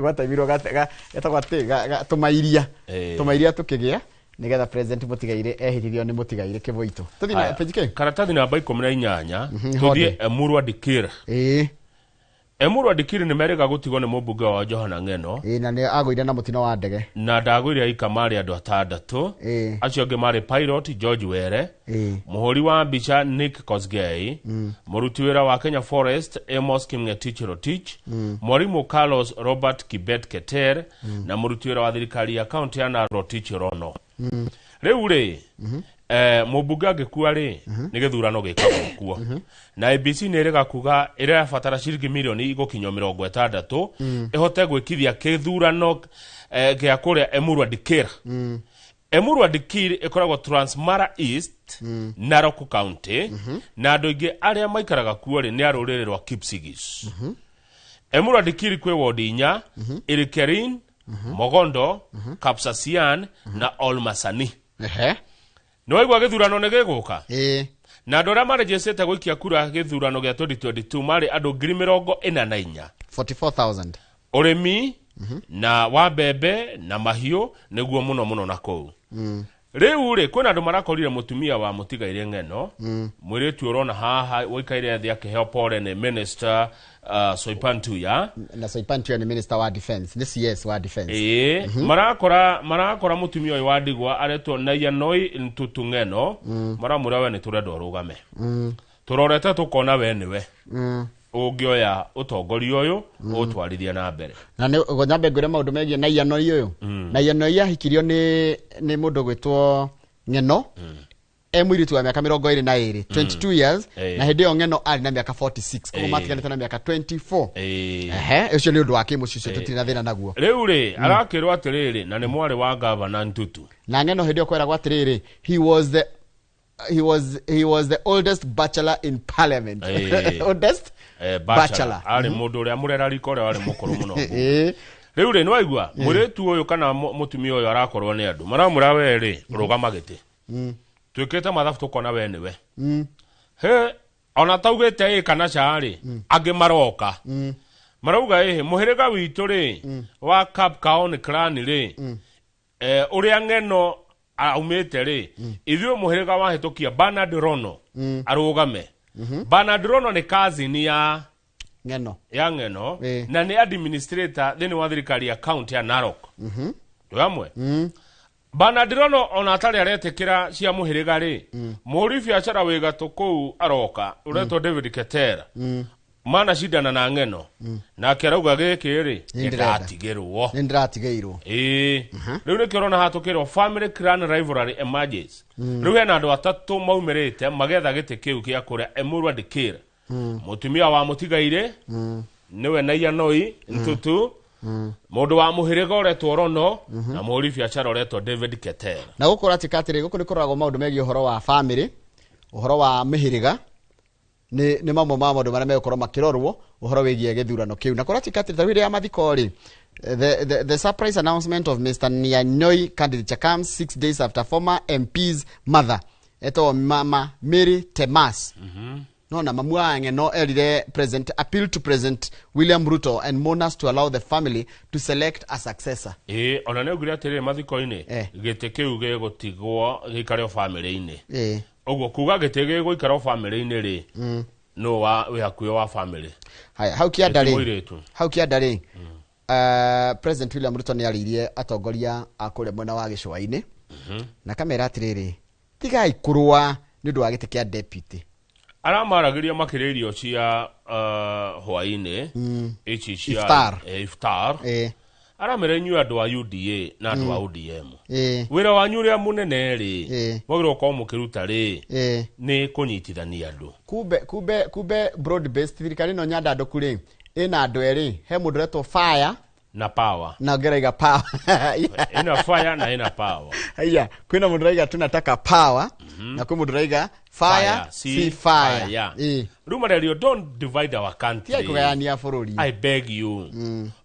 gwataimirwo getagwo atĩ, tũmairia. Tũmairia tũkĩgĩa nĩgetha president Mũtigairĩ ehĩtithio nĩ Mũtigairĩ Kĩboi. Tũthiĩ na Haya. page kĩ? Karatathi namba 18, Hode. tũthiĩ Emurua Dikirr. Emurua Dikirr nĩ merĩga gũtigwo nĩ mũmbunge wao Johana Ng'eno. Ĩĩ, na nĩ agũire na mũtino wa ndege. Na ndagũire ika marĩ andũ atandatũ. Acio angĩ marĩ pilot George Were, mũhũri wa mbica Nick Kosgei, mũruti wĩra wa Kenya Forest Amos Kimngetich Rotich, mwarimũ Carlos Robert Kibet Keter, na mũruti wĩra wa thirikari ya kaunti ya Narok Rotich Rono. Rĩu rĩ, mũmbunge angĩkua rĩ, nĩ gĩthurano gĩkagwo kuo, na ABC nĩ ĩrĩga kuga ĩrabatara ciringi mirioni igũkinyio 60 ĩhote gwĩkithia kĩthurano gĩa kũrĩa Emurua Dikirr. Emurua Dikirr ĩkoragwo Transmara East, Narok County, na andũ aingĩ arĩa maikaraga kuo rĩ, nĩ a rũrĩrĩ rwa Kipsigis. Emurua Dikirr kwĩ wodi 4: Irikerin, Mogondo, Kapsasian na Olmasani. Nĩ waigua gĩthurano nĩ gĩgũka? Ĩĩ. Na andũ arĩa marĩnjĩcĩte gũikia kura gĩthurano gĩa 2022 marĩ andũ 44,000. 44,000. Ũrĩmi na wa mbembe na mahiũ nĩguo mũno mũno na kũu. Rĩu rĩ, kwĩna andũ marakorire mũtumia wa mũtigaire Ng'eno, mũirĩtu ũrona haha ũikaire thĩ akĩheo pole nĩ minister Soipan Tuya. Na Soipan Tuya nĩ minister wa defense, nĩ CS wa defense. Ĩĩ, marakora mũtumia ũyũ wa ndigwa aretwo Naiyanoi Ntutu Ng'eno, maramwĩra we nĩ tũrenda ũrũgame. Tũrorete tũkona we nĩwe ũngĩoya ũtongoria ũyũ ũtwarithia na mbere. Na nĩ nyambe ngwĩre maũndũ megiĩ Naiyanoi ũyũ. Naiyanoi ahikirio nĩ mũndũ gwĩtwo Ng'eno, e mũirĩtu wa mĩaka 22, 22 years, na hĩndĩ ĩyo Ng'eno arĩ na mĩaka 46, koguo matiganĩte na mĩaka 24. Ehe, ũcio nĩ ũndũ wa kĩmũciĩ ũcio, tũtirĩ na thĩna naguo. Rĩu rĩ, arakĩrwo atĩrĩrĩ, na nĩ mwarĩ wa gavana Ntutu. Na Ng'eno hĩndĩ ĩyo kweragwo atĩrĩrĩ, he was the oldest bachelor in parliament. Oldest bachelor. Bachelor. Arĩ mũndũ ũrĩa mũrerarika ũrĩa warĩ mũkũrũ mũno. Rĩu rĩ, nĩwaigua mũirĩtu ũyũ kana mũtumia ũyũ arakorwo nĩ andũ maramwĩra we rĩ, rũgama gĩtĩ, twĩkĩte mathabu tũkona we nĩwe. He ona taugĩte ĩ kana ca rĩ, angĩ maroka marauga ĩhĩ, mũhĩrĩga witũ rĩ wa Cap Kaon clan rĩ, ũrĩa Ng'eno aumĩte rĩ, ithuĩ mũhĩrĩga wahĩtũkia Bernard Rono arũgame. Bernard Rono nĩ cousin ya Ng'eno. Ya Ng'eno, na nĩ administrator thĩinĩ wa thirikari ya county ya Narok. Twĩ hamwe? Bernard Rono ona atarĩ aretĩkĩra cia mũhĩrĩga rĩ, mũhũri biacara wĩ gatũ kũu aroka ũretwo David Ketera, manacindana na Ng'eno, nake arauga gĩkĩ rĩ, Nĩ ndĩrenda. nĩndatigĩrwo. Nĩ ndĩratigĩirwo. Ĩĩ, rĩu nĩkĩo ũrona hatũkĩrwo family clan rivalry emerges. Rĩu hena andũ atatũ maumĩrĩte magetha gĩtĩ kĩu kĩa kũrĩa Emurua Dikirr. Mũtumia wa mũtigaire nĩwe Naiyanoi Ntutu, mũndũ wa mũhĩrĩga ũretwo Rono, na mũhũri biacara ũretwo David Keter. Na gũkũ ũratuĩka atĩrĩ, gũkũ nĩ kũroragwo maũndũ megiĩ ũhoro wa family, ũhoro wa mĩhĩrĩga, nĩ mamwe ma maũndũ marĩa megũkorwo makĩrorwo ũhoro wĩgiĩ gĩthurano kĩu. Na kũratuĩka atĩ tarĩu hĩndĩ ya mathiko rĩ, the surprise announcement of Mr. Nianoi candidature comes 6 days after former MP's mother, etagwo Mama Mary Temas, no na mamu wa Ng'eno, erire president, appeal to President William Ruto and mourners to allow the family to select a successor. Ĩĩ, ona nĩ augire atĩrĩrĩ, mathiko-inĩ gĩtĩ kĩu gĩgũtigwo gĩikare o bamĩrĩ-inĩ. Ũguo kuga gĩtĩ gĩgũikara o bamĩrĩ-inĩ rĩ, nũ wa wĩ hakuhĩ wa bamĩrĩ? Haya, hau kĩanda Gĩtĩ rĩ, mũirĩtu. Hau kĩanda rĩ, President William Ruto nĩ arĩirie atongoria a kũrĩa mwena wa gĩcũa-inĩ na kamera atĩrĩrĩ, tigai kũrũa nĩ ũndũ wa gĩtĩ kĩa deputy. Aramaragĩria makĩrĩa irio cia hwaĩ-inĩ ici cia Iftar. Iftar. Aramera inyuĩ andũ a UDA na andũ a ODM, wĩra wanyu ũrĩa mũnene rĩ, mwagĩrĩirwo gũkorwo mũkĩruta rĩ, nĩ kũnyitithania andũ. Kumbe broad based thirikari ĩno nyandandũku rĩ, ĩna andũ erĩ, he mũndũ ũretwo fire na power. Na ũngĩ araiga power. Ĩna fire na ĩna power. Haya, kwĩna mũndũ ũraiga tunataka power, na kwĩ mũndũ ũraiga fire, si fire. Fire. Rĩu marerio, don't divide our country. Tigai kũgayania bũrũri. I beg you.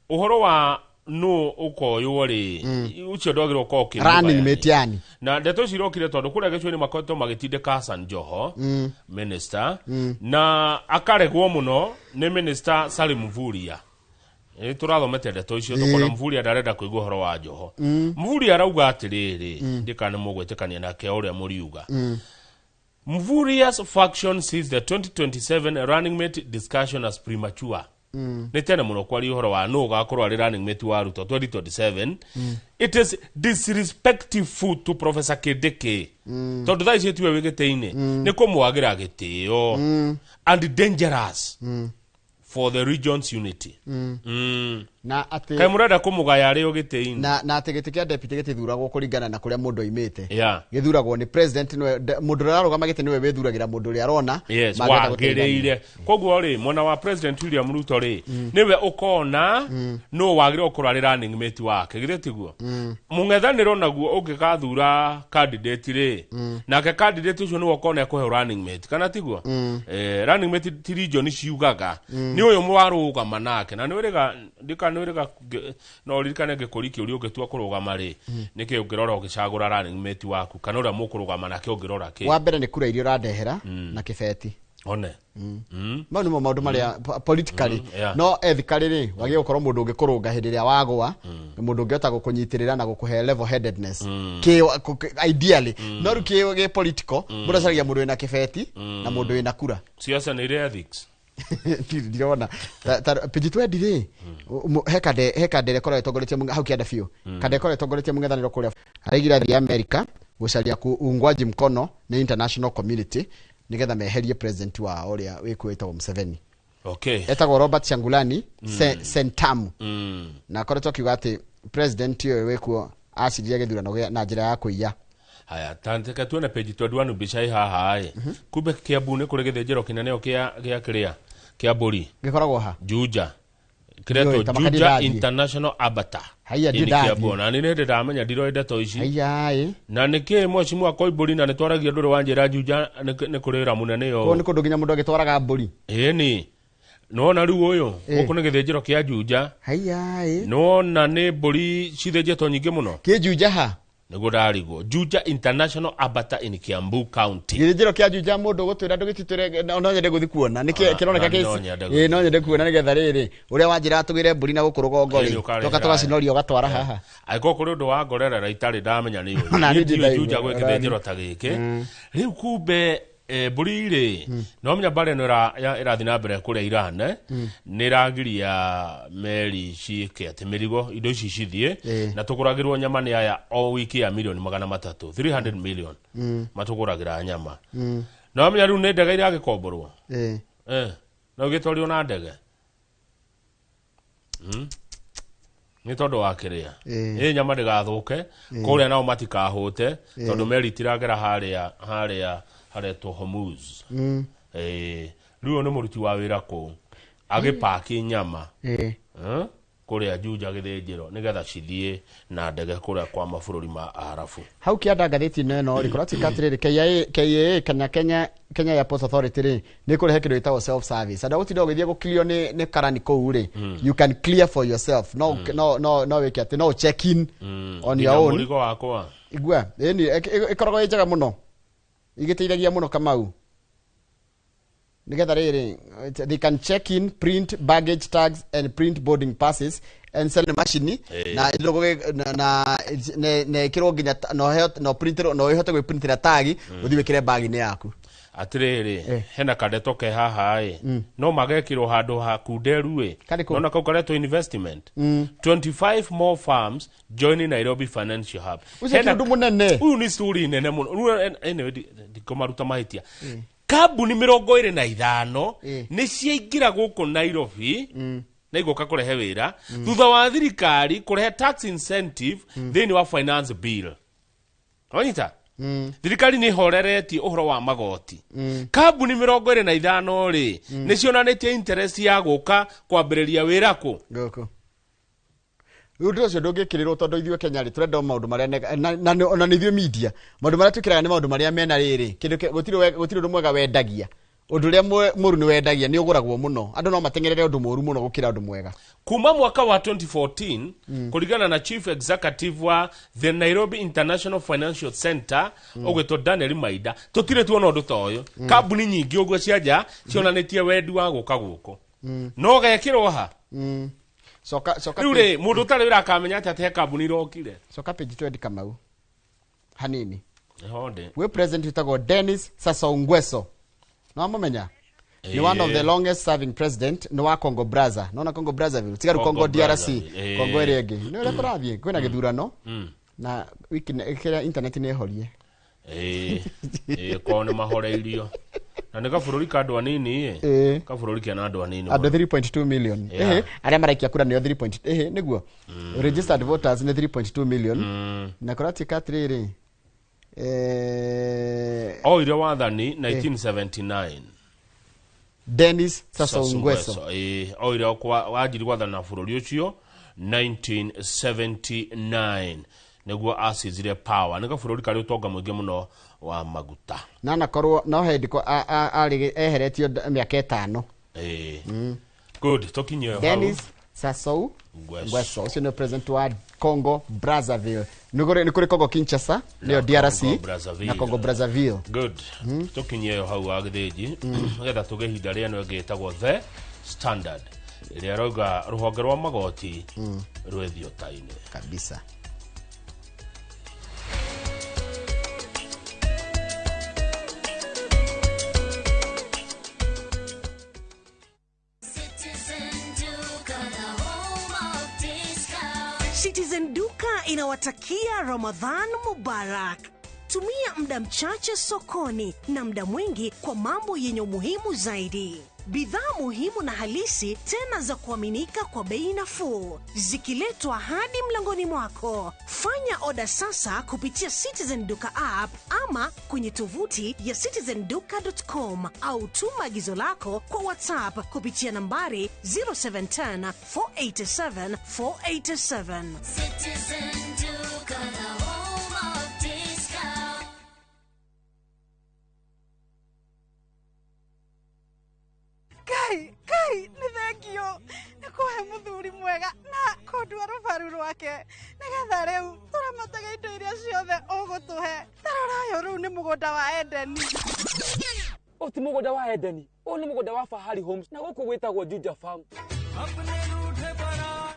Ũhoro wa nũ ũkoywo rĩ, ũcio ndwagĩrĩirwo gũkorwo ũkĩmũgayania. Running mate yani. Na ndeto ici irokire tondũ kũrĩa gĩcũa-inĩ makoretwo magĩtindĩka Hassan Joho, minister, na akaregwo mũno nĩ minister Salim Mvurya. Nĩ tũrathomete ndeto icio, tũkona Mvurya ndarenda kũigua ũhoro wa Joho. Mvurya arauga atĩrĩrĩ, ndikana nĩ mũgwĩtĩkania nake o ũrĩa mũriuga. Mvurya's faction sees the 2027 running mate discussion as premature. Nĩ tene mũno kwaria ũhoro wa nũ ũgakorwo arĩ running mate wa Ruto 2027. It is disrespectful to Professor Kindiki, tondũ thaa ici tiwe wĩ gĩtĩ-inĩ, nĩ kũmwagĩra gĩtĩo, and dangerous for the region's unity. Na atĩ Kaĩ mũrenda kũmũgaya arĩ o gĩtĩ-inĩ? Na atĩ gĩtĩ kĩa deputy gĩtithuragwo kũringana na kũrĩa mũndũ oimĩte. Yeah. Gĩthuragwo nĩ president, nĩwe mũndũ ũrĩa ararũgama gĩtĩ nĩwe wĩthuragĩra mũndũ ũrĩa arona mangĩhota gũteithania. Wagĩrĩire. Koguo rĩ, mwena wa President William Ruto rĩ, nĩwe ũkona nũ wagĩrĩire gũkorwo arĩ running mate wake, githĩ tiguo? Mũng'ethanĩro naguo ũngĩgathura candidate rĩ, nake candidate ũcio nĩwe ũkona ekũheo running mate, kana tiguo? Running mate ti region ciugaga, nĩ ũyũ mwarũgama nake, na nĩwĩrĩga ndika nĩwĩrĩga no ririkane ngĩkũria kĩũria, ũngĩtua kũrũgama rĩ, nĩkĩ ũngĩrora ũgĩcagũra running mate waku kana ũrĩa mũkũrũgama nake, ũngĩrora kĩ? Wa mbere nĩ kura iria ũrandehera na kĩbeti. One. Mau nĩmo maũndũ marĩa politically. Yeah. No ethically rĩ, wagĩrĩirwo gũkorwo mũndũ ũngĩkũrũnga hĩndĩ ĩrĩa wagũa, mũndũ ũngĩhota gũkũnyitĩrĩra na gũkũhe level headedness ideally. No rĩu kĩ political, mũndũ acaragia mũndũ wĩna kĩbeti na mũndũ wĩna kura. Siasa nĩ irĩ ethics. Ndirona page 20 rĩ, he kande ĩrĩa ĩkoragwo ĩtongoretie hau kĩanda biũ, kande ĩkoragwo ĩtongoretie mũng'ethanĩro kũrĩa araigire athiĩ America gũcaria uungwaji mkono nĩ international community nĩgetha meherie president wao ũrĩa wĩkuo wĩtagwo Museveni. Etagwo Robert Changulani Sentamu, na akoretwo akiuga atĩ president ũyũ wĩkuo acindire gĩthurano na njĩra ya kũiya. Haya, tandĩka tuone page 21, mbica ĩ haha ĩ. Kumbe Kiambu nĩ kũrĩ gĩthĩnjĩro kĩnene o gĩa kĩrĩa kĩa mbũri. Gĩkoragwo ha? Juja, kĩretwo Ndiũĩ, ta maka Juja ndĩrathiĩ. International Abattoir. Haiya, Ĩ nĩ ndĩrathiĩ. Kiambu, na nĩ hĩndĩ ndamenya ndiroĩ ndeto ici. Haiya ĩ. Na nĩkĩ mheshimiwa Koimbũri, na nĩ twaragia ndũrĩ wanjĩra Juja nĩ kũrĩ wĩra mũnene Kũu yo. nĩ kũndũ nginya mũndũ agĩtwaraga mbũri. Ĩni nĩwona rĩu ũyũ, gũkũ nĩ gĩthĩnjĩro kĩa Juja. Haiya ĩ. Nĩwona nĩ mbũri cithĩnjĩtwo nyingĩ mũno. Kĩ Juja ha? Nĩguo ndarigwo, Juja International Abattoir in Kiambu County. Gĩthĩnjĩro kĩa Juja, mũndũ ũgũtwĩra ndũgĩtwĩre, no nyende gũthiĩ kuona nĩkĩ kĩroneka. Ona no nyende Ĩ, no nyende kuona nĩgetha rĩrĩ ũrĩa wanjĩra tũgĩre mbũri na gũkũ rũgongo Ĩ, rĩ, nĩ ũkarehera. toka tũgacinoria ũgatwara haha. Angĩkorwo kũrĩ ũndũ wa ngorerera itarĩ ndamenya nĩ ũyũ. Ona Niĩ niĩ ndiũĩ ndindaigua, Juja gwĩ ona gĩthĩnjĩro ta gĩkĩ rĩu. Kumbe mbũri rĩ, no menya mbara ĩno ĩrathiĩ na mbere kũrĩa Iran, nĩ ĩragiria meri ciĩke atĩ mĩrigo indo ici cithiĩ, na tũgũragĩrwo nyama nĩ aya o wiki ya milioni 300, 300 million, matũgũragĩra nyama. Na wamenya rĩu nĩ ndege iragĩkomborwo. No gĩtwario na ndege. Nĩ tondũ wa kĩrĩa, ĩ nyama ndĩgathũke kũrĩa, nao matikahũte, tondũ meri itiragera harĩa haretwo Hormuz. Rĩu ũyũ nĩ mũruti wa wĩra kũu agĩpaki nyama kũrĩa Juja gĩthĩnjĩro nĩgetha cithiĩ na ndege kũrĩa kwa mabũrũri ma Arabu. Hau kĩanda ngathĩti-inĩ ĩno rĩ, kũratuĩka atĩrĩrĩ, KIA, KAA kana Kenya Airports Authority rĩ, nĩ kũrehe kĩndũ gĩtagwo self service, andũ a gũtinda ũgĩthiĩ gũclear nĩ karani kũu rĩ, you can clear for yourself. No no no no wĩke atĩ no check in on Nginya your own. Mũrigo wakwa. Igua ĩni ĩkoragwo ĩ njega mũno, igĩteithagia mũno, Kamau, nigetha rĩrĩ they can check in, print baggage tags and print boarding passes and sell the machine na na na ĩkĩrwo nginya no no print no ĩhote gwĩprintĩra tagi, ũthiĩ wĩkĩre bag-inĩ yaku. Atĩrĩrĩ, hena kandeto ke haha ĩ, no magekĩrwo handũ hakunderu ĩ. Karĩkũ? Nona kau karetwo investment, 25 more farms joining Nairobi Financial Hub. Ũcio ti ũndũ mũnene. Ũyũ nĩ story nene mũno. Rĩu anyway, ndikũmaruta mahĩtia, kambuni 25 nĩ ciaingĩra gũkũ Nairobi na igoka kũrehe wĩra thutha wa thirikari kũrehe tax incentive thĩinĩ wa finance bill. Wanyita, thirikari nĩ ĩhoreretie ũhoro wa magoti. Kambuni 25 rĩ, nĩ cionanĩtie interest ya gũka kwambĩrĩria wĩra kũ? Gũkũ. Rĩu ũndũ ũcio ndũngĩkĩrĩrwo, tondũ ithuĩ Kenya rĩ, tũrenda o maũndũ marĩa ona nĩ ithuĩ media, maũndũ marĩa twĩkĩraga nĩ maũndũ marĩa mena rĩrĩ kĩndũ gũtirĩ ũndũ mwega wendagia, ũndũ ũrĩa mũru nĩ wendagia, nĩ ũgũragwo mũno. Andũ no mateng'erere ũndũ mũru mũno gũkĩra ũndũ mwega. Kuma mwaka wa 2014, kũringana na chief executive wa the Nairobi International Financial Center ũgwĩtwo Daniel Maida, tũtirĩ tuona ũndũ ta ũyũ, kambuni nyingĩ ũguo cia nja cionanĩtie wendi wa gũka gũkũ, no gekĩrwo ha? Coka coka. Rĩu rĩ, mũndũ ũtarĩ wĩra akamenya atĩ he kambuni irokire? Coka page 20, Kamau, hanini. Nĩho ndĩ. Gwĩ president wĩtagwo Denis Sassou Nguesso, no amũmenya Ni one of the longest serving president nĩ wa Congo Brazza. Nona Congo Brazzaville tiga rĩu Congo DRC. Congo ĩrĩa ĩngĩ nĩ ũrĩa kũrathiĩ kwĩna gĩthurano na wiki kĩrĩa internet nĩ ĩhorie. Kwao nĩ mahoreirio na nĩ kabũrũri ka andũ anini, kabũrũri kena andũ anini, andũ 3.2 million arĩa maraikia kura nĩo 3. Nĩguo registered voters nĩ 3.2 million na kũratuĩka atĩrĩrĩ oire wathani 1979 Denis Sassou Nguesso oire wanjiri gwathana bũrũri ũcio 1979 nĩguo acizire power. Nĩ kabũrũri karĩ ũtonga mũingĩ mũno wa maguta na nakorwo no hĩndĩ arĩ eheretio mĩaka 5. Good, tũkinye hau. Denis Sassou Nguesso ũcio nĩ president wa Congo Brazzaville. Nĩ kũrĩ Congo Kinshasa nĩyo DRC na Congo Brazzaville. Good, tũkinye hau wa gĩthĩnji nĩgetha tũgĩe ihinda rĩa ĩno ĩngĩ ĩtagwo The Standard ĩrĩa ĩrauga rũhonge rwa magoti rwĩ thiota-inĩ kabisa. Citizen Duka inawatakia Ramadhan Mubarak. Tumia muda mchache sokoni na muda mwingi kwa mambo yenye umuhimu zaidi. Bidhaa muhimu na halisi tena za kuaminika kwa bei nafuu, zikiletwa hadi mlangoni mwako. Fanya oda sasa kupitia Citizen Duka app ama kwenye tovuti ya citizenduka.com au tuma agizo lako kwa WhatsApp kupitia nambari 0710 487 487. Citizen Duka, the home of discount. Kai, kai, nĩ thengio nĩ kũhe mũthuri mwega na kũndua rũbaru rwake nĩgetha rĩu tũramataga indo iria ciothe ũgũtũhe. Tarora ũyũ rĩu nĩ mũgũnda wa Edeni. Ũyũ ti mũgũnda wa Edeni, ũyũ nĩ mũgũnda wa Fahari Homes na gũkũ gwĩtagwo Juja Farm.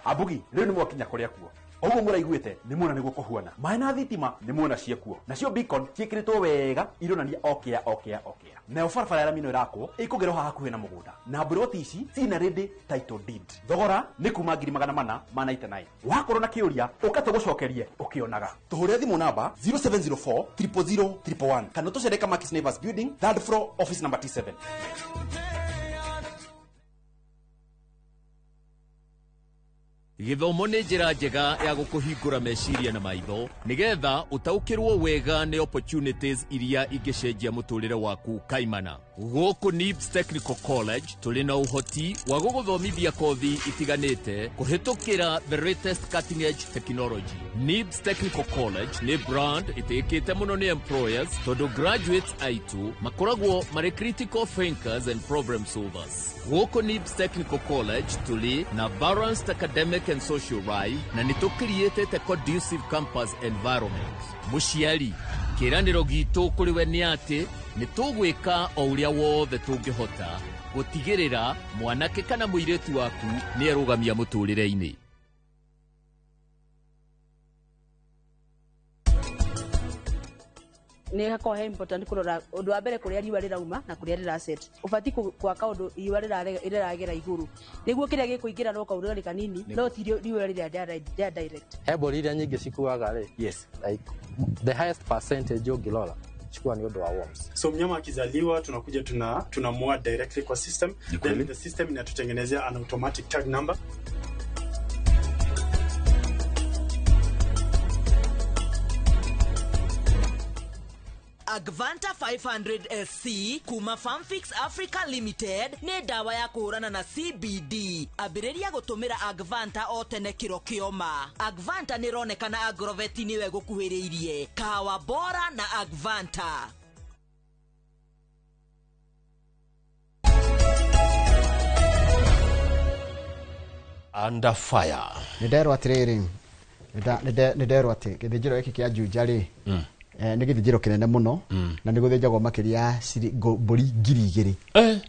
Abugi, rĩu nĩ mwakinya kũrĩa kuo. Oguo mũraiguĩte nĩ muona nĩguo kũhuana. Maĩ na thitima nĩ muona ciekuo. Nacio beacon ciĩkĩrĩtwo wega ironania okĩa okĩa okĩa. Nayo barabara ya rami ĩno ĩrakwo ĩkũgerwo haha hakuhĩ na mũgũnda. Na mburoti ici cina ready title deed. Thogora nĩ kuma 499. Wakorwo na kĩũria ũka tũgũcokerie ũkĩonaga. Tũhũrĩre thimũ namba 0704 000 111 kana tũcere Kamakis Neighbors Building, third floor, office number T7. Gĩthomo nĩ njĩra njega ya gũkũhingũra meciria na maitho nĩgetha ũtaũkĩrwo wega nĩ opportunities iria ingĩcenjia mũtũrĩre waku kaimana. Gũkũ NIBS Technical College tũrĩ na ũhoti wa gũgũthomithia kothi itiganĩte kũhĩtũkĩra the latest cutting edge technology. NIBS Technical College nĩ brand ĩtĩkĩte mũno nĩ employers tondũ graduates aitũ makoragwo marĩ critical thinkers and problem solvers. Gũkũ NIBS Technical College tũrĩ na balanced academic and social life na nĩ tũcreatĩte conducive campus environment. Mũciari, kĩĩranĩro gitũ kũrĩ we nĩ atĩ nĩ tũgwĩka o ũrĩa wothe tũngĩhota gũtigĩrĩra mwanake kana mũirĩtu waku nĩ erũgamia mũtũrĩre-inĩ. Nĩ hakoragwo he important kũrora ũndũ wa mbere kũrĩa riũa rĩrauma na kũrĩa rĩraset. Ũbatiĩ gwaka ũndũ riũa rĩragera igũrũ nĩguo kĩrĩa gĩkũingĩra no kaũrugarĩ kanini, no ti riũa rĩrĩa rĩa direct. He mbũri iria nyingĩ cikuaga rĩ, yes, like the highest percentage ũngĩrora chukua ni ũndũ wa worms. So mnyama akizaliwa tunakuja tunamua directly kwa system, then the system inatutengenezea an automatic tag number. Agvanta 500 SC kuma Farmfix Africa Limited nĩ ndawa ya kũhũrana na CBD. Ambĩrĩria gũtũmĩra Agvanta o tene kĩro kĩoma. Agvanta nĩ ĩronekana Agrovet nĩwe gũkuhĩrĩirie. Kahawa bora na Agvanta. Under fire. Nĩ nderwo atĩrĩrĩ, nĩ nderwo atĩ gĩthĩnjĩro gĩkĩ kĩa Juja rĩ, nĩ gĩthĩnjĩro kĩnene mũno na nĩ gũthĩnjagwo makĩria mbũri 2,000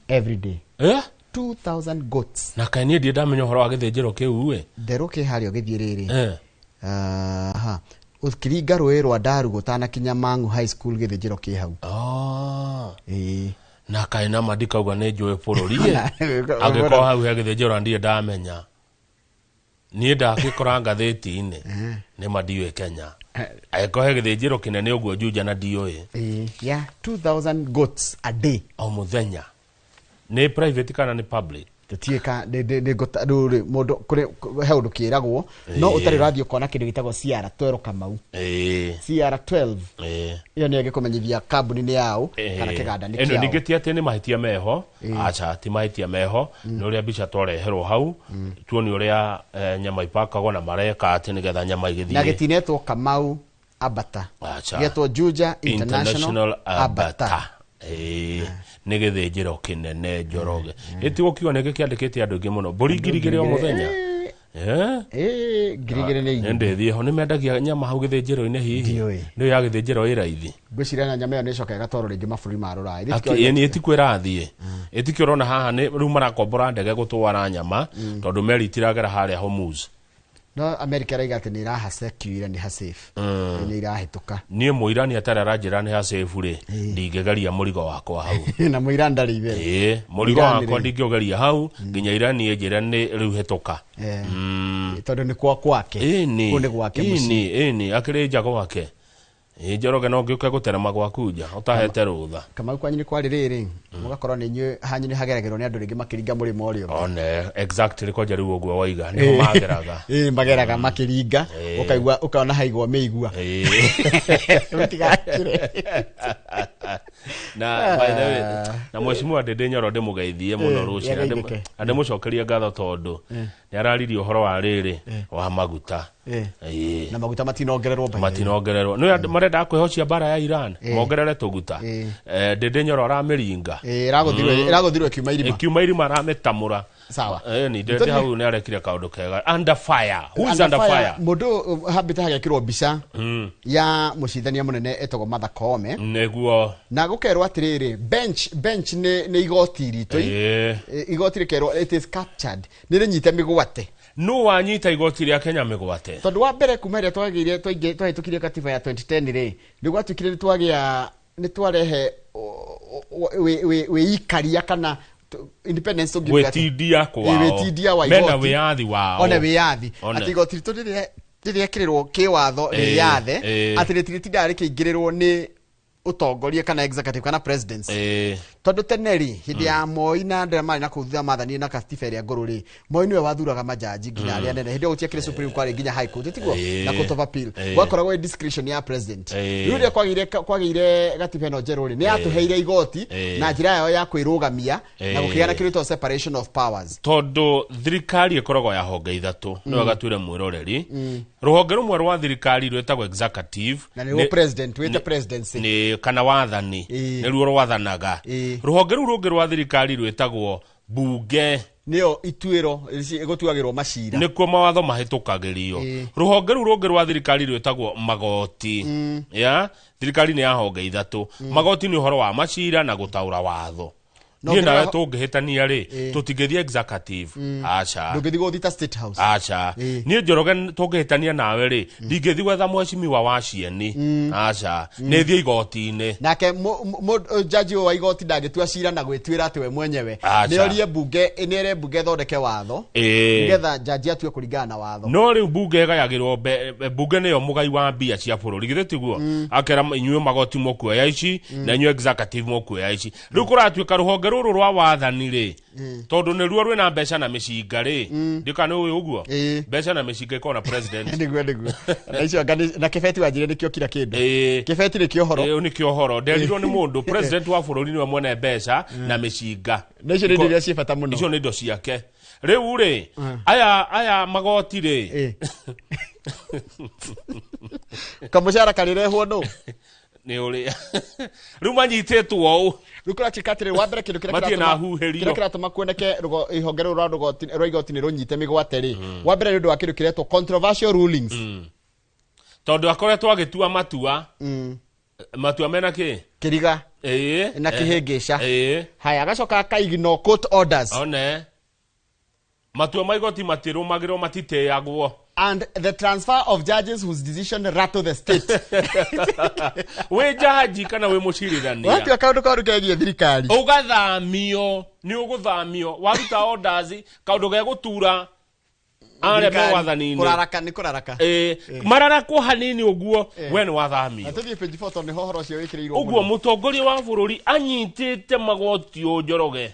every day. 2,000 goats. Na kaĩ niĩ ndirĩ ndamenya ũhoro wa gĩthĩnjĩro kĩu ĩ. Nderwo kĩ harĩa ũgĩthiĩ rĩrĩ. Aha. Ũkĩringa rũĩ rwa Ndaru gũtanakinya Mang'u High School gĩthĩnjĩro kĩ hau. Ĩĩ. Na kaĩ nama ndikauga nĩ njũĩ bũrũri angĩkorwo hau he gĩthĩnjĩro ndirĩ ndamenya. Niĩ ndakĩkora ngathĩti-inĩ nĩ ma ndiũĩ Kenya. Angĩkorwo he gĩthĩnjĩro kĩnene ũguo Juja na ndiũĩ. Yeah, 2000 goats a day. O mũthenya. Nĩ private kana nĩ public? Tũtiĩka rĩu mũndũ kũrĩ he ũndũ kĩragwo no ũtarĩ ũrathiĩ ũkona kĩndũ gĩtagwo CR12 Kamau. CR12 ĩyo nĩyo ĩngĩkũmenyithia kambuni nĩ yaũ kana kĩganda nĩ Ĩno kĩaũ. ningĩ ti atĩ nĩ mahĩtia meho, aca ti mahĩtia meho, nĩ ũrĩa mbica twareherwo hau, tuone ũrĩa nyama ipakagwo na mareka atĩ nĩgetha nyama Na igĩthiĩ. gĩtinetwo Kamau Abata. Aca. Gĩetwo Juja International Abata. Nĩ gĩthĩnjĩro kĩnene Njoroge. Ĩtigũkiuga nĩkĩ kĩandĩkĩte andũ aingĩ mũno. Mbũri 2,000 o mũthenya. 2,000 nĩ Nĩ ndĩthiĩ ho. Nĩ mendagia nyama hau gĩthĩnjĩro-inĩ hihi? Nĩ ya gĩthĩnjĩro ĩ raithi. Ngwĩciria na nyama ĩyo nĩ ĩcokaga ĩgatwarwo rĩngĩ mabũrũri ma rũraya. Ĩni ĩtikuo ĩrathiĩ. Ĩtikio ũrona haha nĩ rĩu marakombora ndege gũtwara nyama tondũ meri itiragera harĩa Hormuz. No America ĩraiga atĩ nĩ ĩrahasecuire nĩ hasafe. Nĩ irahĩtũka. Niĩ mũirani atarĩ aranjĩra nĩ hasafe rĩ, ndingĩgeria mũrigo wakwa hau. Na mũirani ndarĩ itherũ. Mũrigo wakwa ndingĩũgeria hau nginya irani ĩnjĩre nĩ rĩu hĩtũka. Tondũ nĩ kwa kwake. Kũu nĩ gwake mũciĩ. Ĩni, akĩrĩ nja gwake. Njoroge no ngĩũke gũterema gwaku nja ũtahete rũtha. Kamau kwanyu nĩ kwarĩ rĩrĩ, mũgakorwo nĩ inyuĩ hanyu nĩ hageragĩrwo nĩ andũ rĩngĩ makĩringa mũrĩmo ũrĩa ũngĩ. One, exactly kwanja rĩu ũguo waiga, nĩho mageraga. Mageraga makĩringa, ũkaigua ũkaona haigwo mĩigua. Mũtigakĩre. Na by the way, na mheshimiwa Ndindi Nyoro ndĩmũgeithie mũno rũcinĩ, na ndĩmũcokerie ngatho tondũ nĩ araririe ũhoro wa rĩrĩ wa maguta. Na maguta matinongererwo by the way. Matinongererwo. Nĩ marenda kwĩhocia mbara ya Iran, mongerere tũguta. Ndindi Nyoro aramĩringa. Ĩragũthirwo ĩkiuma irima. Ĩkiuma irima aramĩtamũra. Sawa. Ni Ndindi hau nĩ arekire kaũndũ kega. Under fire. Who is under fire? Mũndũ hambĩte hagekĩrwo mbica ya mũcithania mũnene etagwo Martha Koome. Nĩguo. Na gũkerwo atĩrĩrĩ, bench nĩ igoti ritũ. Igoti rĩkerwo it is captured. Nĩ rĩnyite mĩgwate. No wanyita igoti rĩa Kenya mĩgwate. Tondũ wa mbere kuma ĩrĩa twagĩire twahĩtũkirie katiba ya 2010 rĩ, nĩ gwatuĩkire nĩ twagĩa nĩ twarehe wĩikaria kana independence tũngiuga atĩ- Gwĩtindia kwao. Gwĩtindia wa Mena igoti. wĩyathi wao. One wĩyathi. One. Atĩ igoti ritũ rĩrekĩrĩrwo kĩwatho rĩyathe, atĩ rĩtiritindaga rĩkĩingĩrĩrwo nĩ ũtongoria kana executive kana presidency. Tondũ tene rĩ, hĩndĩ ya Moi na andũ arĩa marĩ na kũu thutha mathanire na katiba ĩrĩa ngũrũ rĩ, Moi nĩwe wathuraga majaji nginya arĩa anene. Hĩndĩ ĩyo gũtiakĩrĩ Supreme kwarĩ nginya High Court, tiguo? Na Court of Appeal. Gwakoragwo ĩ discretion ya president. Rĩu rĩrĩa kwagĩire gatiba ĩno njerũ rĩ, nĩ yatũheire igoti na njĩra yayo ya kwĩrũgamia na gũkĩgĩa na kĩndũ gĩtagwo separation of powers. Tondũ thirikari ĩkoragwo ya honge ithatũ, nĩwe gatuĩre mwĩroreri. Rũhonge rũmwe rwa thirikari rwĩtagwo executive, na nĩruo president, wĩte presidency. Nĩ kana wathani, nĩruo rwathanaga. Rũhonge rũu rũngĩ rwa thirikari rwĩtagwo bunge, nĩyo ituĩro ĩgũtuagĩrwo macira, nĩkuo mawatho mahĩtũkagĩrio. Rũhonge rũu rũngĩ rwa thirikari rwĩtagwo magoti. Ya thirikari nĩ ya honge ithatũ. Magoti nĩ ũhoro wa macira na gũtaũra watho. Niĩ nawe tũngĩhĩtania rĩ, tũtingĩthiĩ executive. Aca. Ndũngĩthiĩ gũthita State House. Aca. Niĩ Njoroge tũngĩhĩtania nawe rĩ, ndingĩthiĩ gwetha mheshimiwa wa Cieni. Aca. Nĩ thiĩ igoti-inĩ. Nake jaji wa igoti ndangĩtua cira na gwĩtuĩra atĩ we mwenyewe. Nĩ orie bunge, nĩ ere bunge ĩthondeke watho. Nĩgetha jaji atue kũringana na watho. No rĩu bunge ĩgayagĩrwo bunge nĩyo mũgai wa mbia cia bũrũri, githĩ tiguo? Akera inyuĩ magoti mũkuoya ici, na inyuĩ executive mũkuoya ici. Rĩu kũratuĩka rũhonge rũrũ rwa wathani rĩ, tondũ nĩruo rwĩna mbeca na mĩcinga rĩ, ndĩka nĩ ũĩ ũguo? Mbeca na mĩcinga ĩkoragwo na president. Nĩguo, nĩguo. Na icio anga na kĩbeti wanjire nĩkĩo kira kĩndũ. Kĩbeti nĩkĩo ũhoro. Nĩkĩo ũhoro. Nderirwo nĩ mũndũ, president wa bũrũri nĩwe mwene mbeca na mĩcinga. Na icio nĩ indo iria ciĩ bata mũno. Icio nĩ indo ciake. Rĩu rĩ, aya magoti rĩ. Kamũcara karĩrehwo nũ? Nĩ ũrĩa. Rĩu manyitĩtwo ũũ. Rĩu kũratuĩka atĩrĩrĩ, wa mbere kĩndũ kĩrĩa Matirĩ na huhĩrio. kĩrĩa kĩratũma kuoneke ihonge rũrũ rwa igoti nĩ rũnyite mĩgwate rĩ. Wa mbere nĩ ũndũ wa kĩndũ kĩretwo controversial rulings. Tondũ akoretwo agĩtua matua. Matua mena kĩ? Kĩriga. Na kĩhĩngĩca. Haya, agacoka akaignore court orders. One. Matua ma igoti matirũmagĩrwo, matitĩagwo. And the transfer of judges whose decision rattle the state. Wĩ jaji kana wĩ mũcirithania, watua kaũndũ kaũndũ kegiĩ thirikari, ũgathamio, nĩ ũgũthamio waruta orders kaũndũ gegũtura arĩa me wathani-inĩ. Kũraraka nĩ kũraraka. Mararakwo hanini ũguo, we nĩ wathamio. Na tũthiĩ page 4 tondũ nĩho ũhoro ũcio wĩkĩrĩirwo ũguo. Mũno. Mũtongoria wa bũrũri anyitĩte magoti ũũ, Njoroge,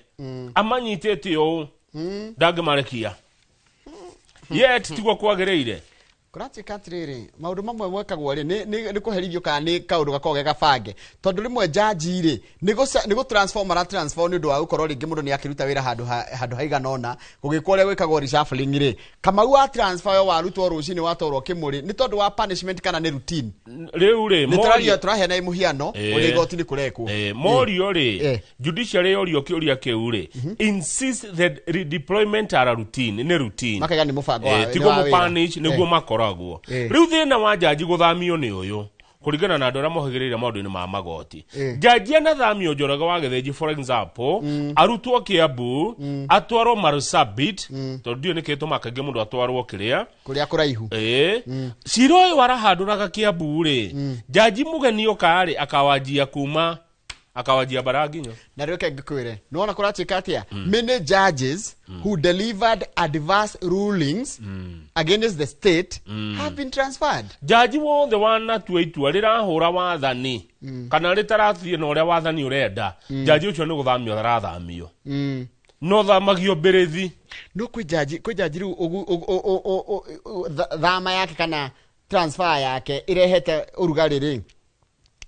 amanyitĩte ũũ, ndangĩmarekia, yet tiguo kwagĩrĩire. Kũratuĩka atĩrĩrĩ, maũndũ mamwe mwekagwo rĩ nĩ kũherithio kana nĩ kaũndũ gakoragwo ge gabange, tondũ rĩmwe jaji rĩ nĩ gũ transform mara transform nĩ ũndũ wa gũkorwo rĩngĩ mũndũ nĩ akĩruta wĩra handũ haigana ũna, gũgĩkwo ũrĩa gwĩkagwo reshuffling rĩ. Kamau wa transfer warutwo rũcinĩ watwarwo Kĩmũrĩ nĩ tondũ wa punishment kana nĩ routine? Rĩu rĩ, nĩ tũraria tũraheana mũhiano ũrĩa igoti-inĩ kũrekwo. Morio rĩ, judiciary yorio kĩũria kĩu rĩ, insist that redeployment are a routine, nĩ routine. Makaiga nĩ mũbango nĩ tiguo wa wĩra. mũpanish nĩguo makoragwo. Rĩu thĩna wa jaji gũthamio nĩ ũyũ, kũringana na andũ arĩa mohĩgĩrĩire maũndũ-inĩ ma magoti, jaji anathamio, Njoroge wa Gĩthĩnji, for example, arutwo Kiambu atwarwo Marsabit, tondũ ndiũĩ nĩkĩ gĩtũmaga kaingĩ mũndũ atwarwo kĩrĩa kũrĩa kũraihu. Cira ũyũ arahandũraga Kiambu rĩ, jaji mũgeni oka rĩ, akawanjia kuma akawanjia Baranginyo. Na rĩu reke ngĩkwĩre, nĩwona kũratuĩka atĩa, many judges who delivered adverse rulings against the state have been transferred. Jaji wothe wanatua itua rĩrahũra wathani kana rĩtarathiĩ na ũrĩa wathani ũrenda, jaji ũcio nĩ gũthamio arathamio, no thamagio mbĩrĩthi. No kwĩ jaji rĩu thama yake kana transfer yake ĩrehete ũrugarĩ rĩ,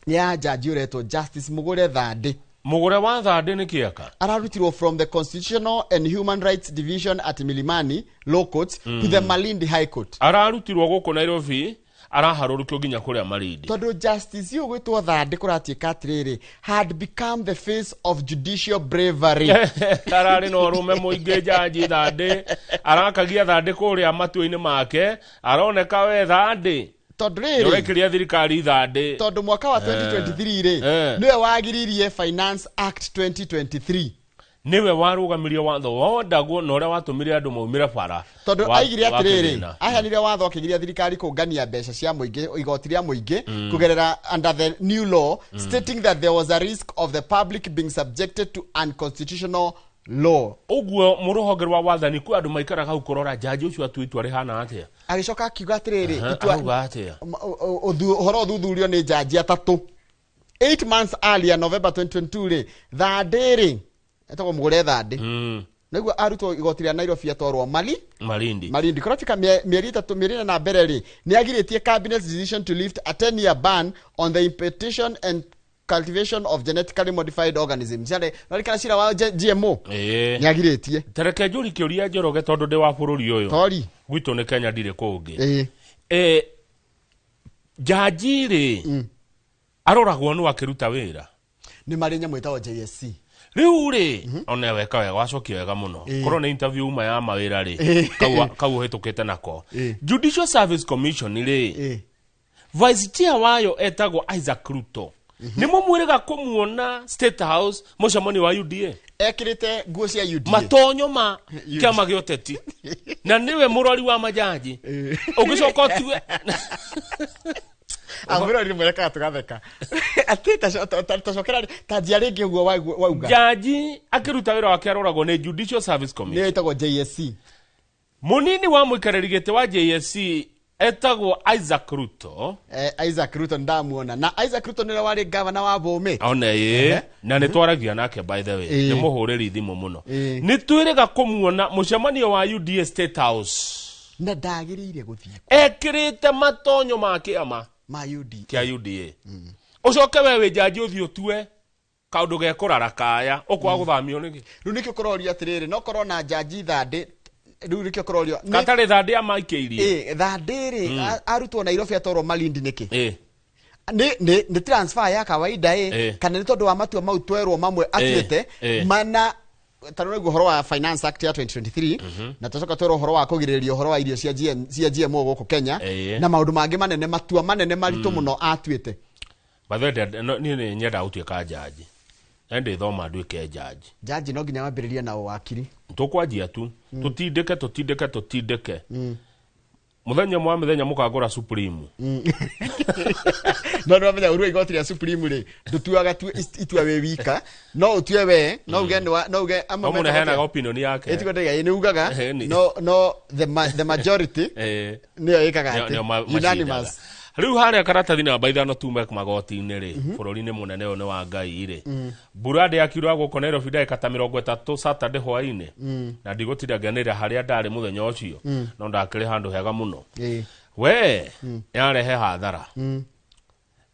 nĩ ya jaji ũretwo Justice Mũgũre Thandĩ. Mũgũre wa Thandĩ nĩ kĩaka. Ararutirwo from the Constitutional and Human Rights Division at Milimani Law Courts to the Malindi High Court. Ararutirwo gũkũ Nairobi, araharũrũkio nginya kũrĩa Malindi. Tondũ justice ũyũ gwĩtwo Thandĩ, kũratuĩka atĩrĩrĩ, had become the face of judicial bravery. Ararĩ na ũrũme mũingĩ jaji Thandĩ, arakagia Thandĩ kũrĩa matua-inĩ make, aroneka we Thandĩ tondũ rĩrĩ nĩũrekĩria thirikari Thandĩ. Tondũ mwaka wa 2023 rĩ, nĩwe wagiririe Finance Act 2023. Nĩwe warũgamirie watho wondagwo na ũrĩa watũmire andũ maumĩre bara. Tondũ aigire wa atĩrĩrĩ, kĩgĩna. Aheanire watho akĩgiria thirikari kũngania mbeca cia mũingĩ, igoti rĩa mũingĩ, kũgerera under the new law, stating that there was a risk of the public being subjected to unconstitutional law. Ũguo mũrũhonge rwa wathani kwĩ andũ maikaraga hau kũrora jaji ũcio atua itua rĩhana atĩa. Agĩcoka akiuga atĩrĩrĩ, Arauga atĩa? Ũhoro ũthuthurio nĩ jaji atatũ. 8 months earlier, November 2022 rĩ, Thandĩ rĩ, etagwo Mũgũre Thandĩ, nĩguo arutwo igoti rĩa Nairobi atwarwo Mali Malindi. Malindi. Kũratuĩka mĩeri 3, mĩeri 4 na mbere rĩ, nĩ agirĩtie cabinet's decision to lift a 10 year ban on the importation and cultivation of genetically modified organisms. Yale narikana cira wa GMO. Nĩ agirĩtie. Tereke njũri kĩũria, Njoroge, tondũ ndĩ wa bũrũri ũyũ. Tori. Gwitũ nĩ Kenya, ndirĩ kũngĩ. Jaji rĩ, aroragwo nũ akĩruta wĩra? Nĩ marĩ nyamũ ĩtagwo JSC. Rĩu rĩ, ona weka wega, wacokia wega mũno. Korwo nĩ interview uma ya mawĩra rĩ, kau ũhĩtũkĩte nako. Judicial Service Commission rĩ, vice chair wayo etagwo Isaac Ruto. Nĩ mũmwĩrĩga kũmuona State House mũcemanio wa UDA. Ekĩrĩte nguo cia UDA. Matonyo ma kĩama gĩa ũteti, na nĩwe mũrori wa majaji, ũgĩcoka ũtue Amwĩrori rĩmwe rekaga tũgatheka atĩ tacokera ta njia rĩngĩ ũguo wauga. Jaji akĩruta wĩra wake aroragwo nĩ Judicial Service Commission. Nĩyo ĩtagwo JSC. Mũnini wa mũikarĩri gĩtĩ wa JSC etagwo Isaac Ruto. Isaac Ruto ndamuona, na Isaac Ruto nĩwe warĩ gavana wa Bomet. Ona ĩ, na nĩ twaragia nake, by the way, nĩ mũhũrĩri thimũ mũno. Ĩĩ. Nĩ twĩrĩga kũmuona mũcemanio wa UDA State House. Na ndagĩrĩire gũthiĩ. Ekĩrĩte matonyo ma kĩama ma UDA. Kĩa UDA. Ũcoke we wĩ jaji ũthiĩ ũtue kaũndũ gekũrara kaya ũkwaga gũthamio nĩkĩ? Rĩu nĩkĩo kũrorio atĩrĩrĩ, no korwo na jaji Thandĩ, rĩu nĩkĩo kũrorio Gatarĩ Thandĩ amaikĩirie. Ĩ, Thandĩ rĩ, arutwo Nairobi atwarwo Malindi nĩkĩ? Nĩ transfer ya kawaida ĩ, kana nĩ tondũ wa matua mau twerwo mamwe atuĩte mana ta rĩu ũhoro wa Finance Act ya 2023, na tũcoka twerwo ũhoro wa kũgirĩrĩria ũhoro wa irio cia GM, cia GMO gũkũ Kenya, na maũndũ mangĩ manene, matua manene maritũ mũno atuĩte. By the way, niĩ nĩ nyendaga gũtuĩka jaji na ndĩthoma nduĩke jaji. Jaji no nginya wambĩrĩrie na ũwakiri. Tũkwanjia tu tũtindĩke tũtindĩke tũtindĩke. Muthenya mwa mithenya mukagura Supreme. No no menya urua igoti ria Supreme ri ndutuaga itua we wika no utue we no uge no uge ama no muneheanaga opinion yake etigo ndaiga ni ugaga no no the majority niyo ikaga ati unanimous. Riu haria karatathi namba 5 tume magoti-inĩ rĩ bũrũri-inĩ mũnene ũyũ nĩ wa Ngai rĩ mbura ndĩakirwo gũkũ Nairobi ndagĩka ta 30 Saturday hwaĩ-inĩ na ndigũtinda ngĩanĩrĩra harĩa ndarĩ mũthenya ũcio no ndakĩrĩ handũ hega mũno we yarehe hathara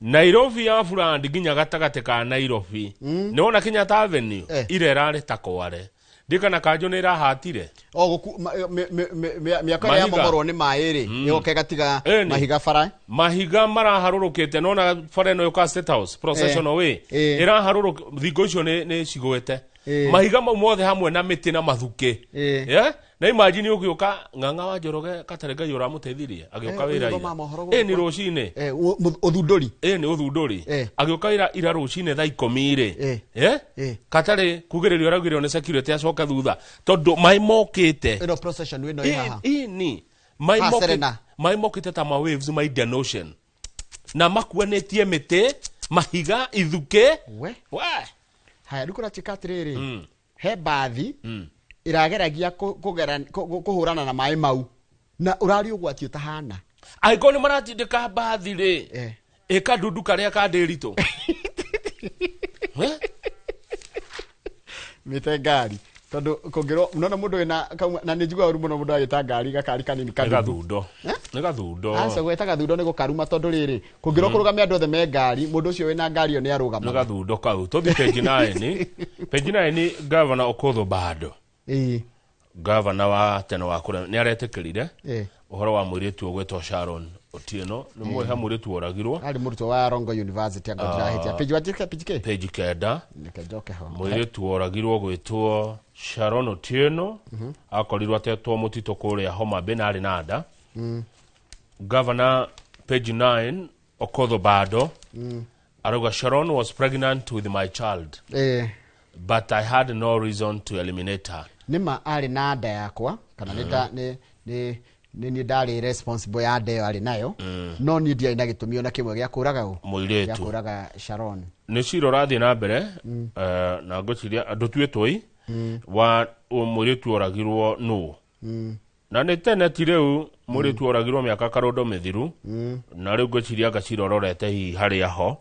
Nairobi ya Furandi nginya gatagatĩ ka Nairobi nĩ wona Kenyatta Avenue ira ĩrarĩ ta kware ndikana kanjũ nĩ ĩrahatire o guku miaka ya momorwo ni maĩ rĩ yoke gatiga mahiga bara mahiga maraharũrũkĩte nona bara ĩno yoka State House processional way ĩraharũrũka thingo icio nĩ cigwete mahiga mau mothe hamwe na mĩtĩ na mathukĩ yeah na imagine ũgĩũka Ng'ang'a wa Njoroge Katarĩ Ngai ũramũteithirie agĩũka wĩra ira nĩ rũcinĩ ũthundũri nĩ ũthundũri agĩũka wĩra ira rũcinĩ thaa 10 rĩ Katarĩ kugĩrĩrio araugĩrĩrio nĩ security acoke thutha tondũ maĩ mokĩte ĩno procession ĩno ĩ haha ĩni maĩ mokĩte ta ma waves ma Indian Ocean na makuanĩtie mĩtĩ mahiga ithukĩ we haya rĩu kũratuĩka atĩrĩrĩ he bathi irageragia kũhũrana na maĩ mau na ũrari ũgwati ũtahana angĩkorwo nĩ maratindĩka mbathi rĩ ĩka ndundu karĩa ka ndĩritũ mĩte ngari tondũ kũngĩrwo nona mũndũ wĩna na nĩ njiguaga ũru mũno mũndũ agĩta ngari gakari kanini gathundo nĩ gathundo aca gweta gathundo nĩ gũkaruma tondũ rĩrĩ kũngĩrwo kũrũgamia andũ othe me ngari mũndũ ũcio wĩna ngari ĩyo nĩ arũgama nĩ gathundo kau tũthiĩ page 9 page 9 Governor Okoth Obado Governor wa tene wa kũrĩa nĩ aretĩkĩrire ũhoro wa mũirĩtu ũgwĩtwo Sharon Otieno nĩ mũhe mũirĩtu oragirwo arĩ mũrutwo wa Rongo University angĩrahĩtia page wajĩka page k page 9 nĩkenjoke ho mũirĩtu oragirwo gwĩtwo Sharon Otieno akorirwo atetwo mũtitũ kũrĩa Homa Bay na arĩ na nda. Governor page 9 Okoth Obado arauga Sharon was pregnant with my child but I had no reason to eliminate her. Nĩma arĩ na nda yakwa kana nĩ nĩ ndarĩ responsible ya nda ĩyo arĩ nayo no niĩ ndiarĩ na gĩtũmi ona kĩmwe gĩa kũraga mũirĩtu gĩa kũraga Sharon. Nĩ cira ũrathiĩ na mbere na ngwĩciria ndũtuĩtwo wa mũirĩtu oragirwo nũ na nĩ tene ti rĩu mũirĩtu oragirwo mĩaka karũndo mĩthiru na rĩu ngwĩciria ngacira ũrorete hihi harĩa ho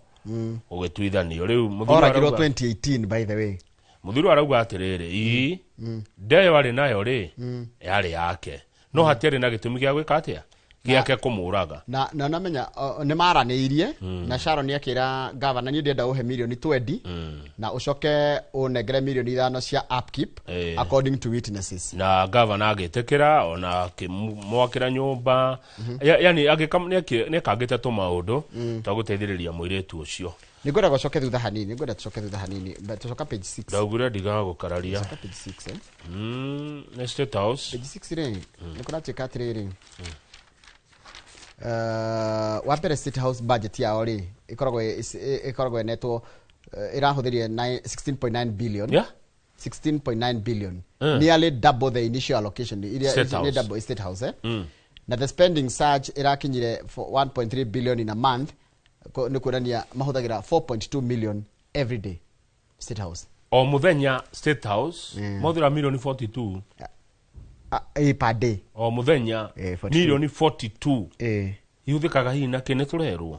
ũgĩtuithanio rĩu oragirwo 2018 by the way. Mũthuri arauga atĩrĩrĩ ii ndeyo arĩ nayo rĩ yarĩ yake no hatiarĩ na gĩtũmi gĩa gwĩka atĩa gĩake kũmũraga na namenya nĩ maranĩirie na Sharon akĩra governor niĩ ndĩrenda ũhe mirioni 20 na ũcoke ũnengere mirioni 5 cia upkeep according to witnesses na governor agĩtĩkĩra ona akĩmwakĩra nyũmba yani nĩekangĩte tũmaũndũ twa gũteithĩrĩria mũirĩtu ũcio. Nĩngwenda gũcoke thutha hanini nĩngwenda tũcoke thutha hanini but tũcoka page 6 ndaugire ndigaga gũkararia page 6 nĩ State House page 6 rĩ nĩ kũratuĩka atĩrĩrĩ wa mbere State House budget yao rĩ ĩkoragwo ĩnetwo ĩrahũthĩrire 16.9 billion yeah 16.9 billion nearly double the initial allocation iria double State House na the spending surge ĩrakinyire 1.3 billion in a month nĩ kuonania mahũthagĩra 4.2 million every day State House o mũthenya State House mahũthĩra milioni 42 per day o mũthenya milioni 42 ihũthĩkaga hihi na kĩ nĩ tũrerwo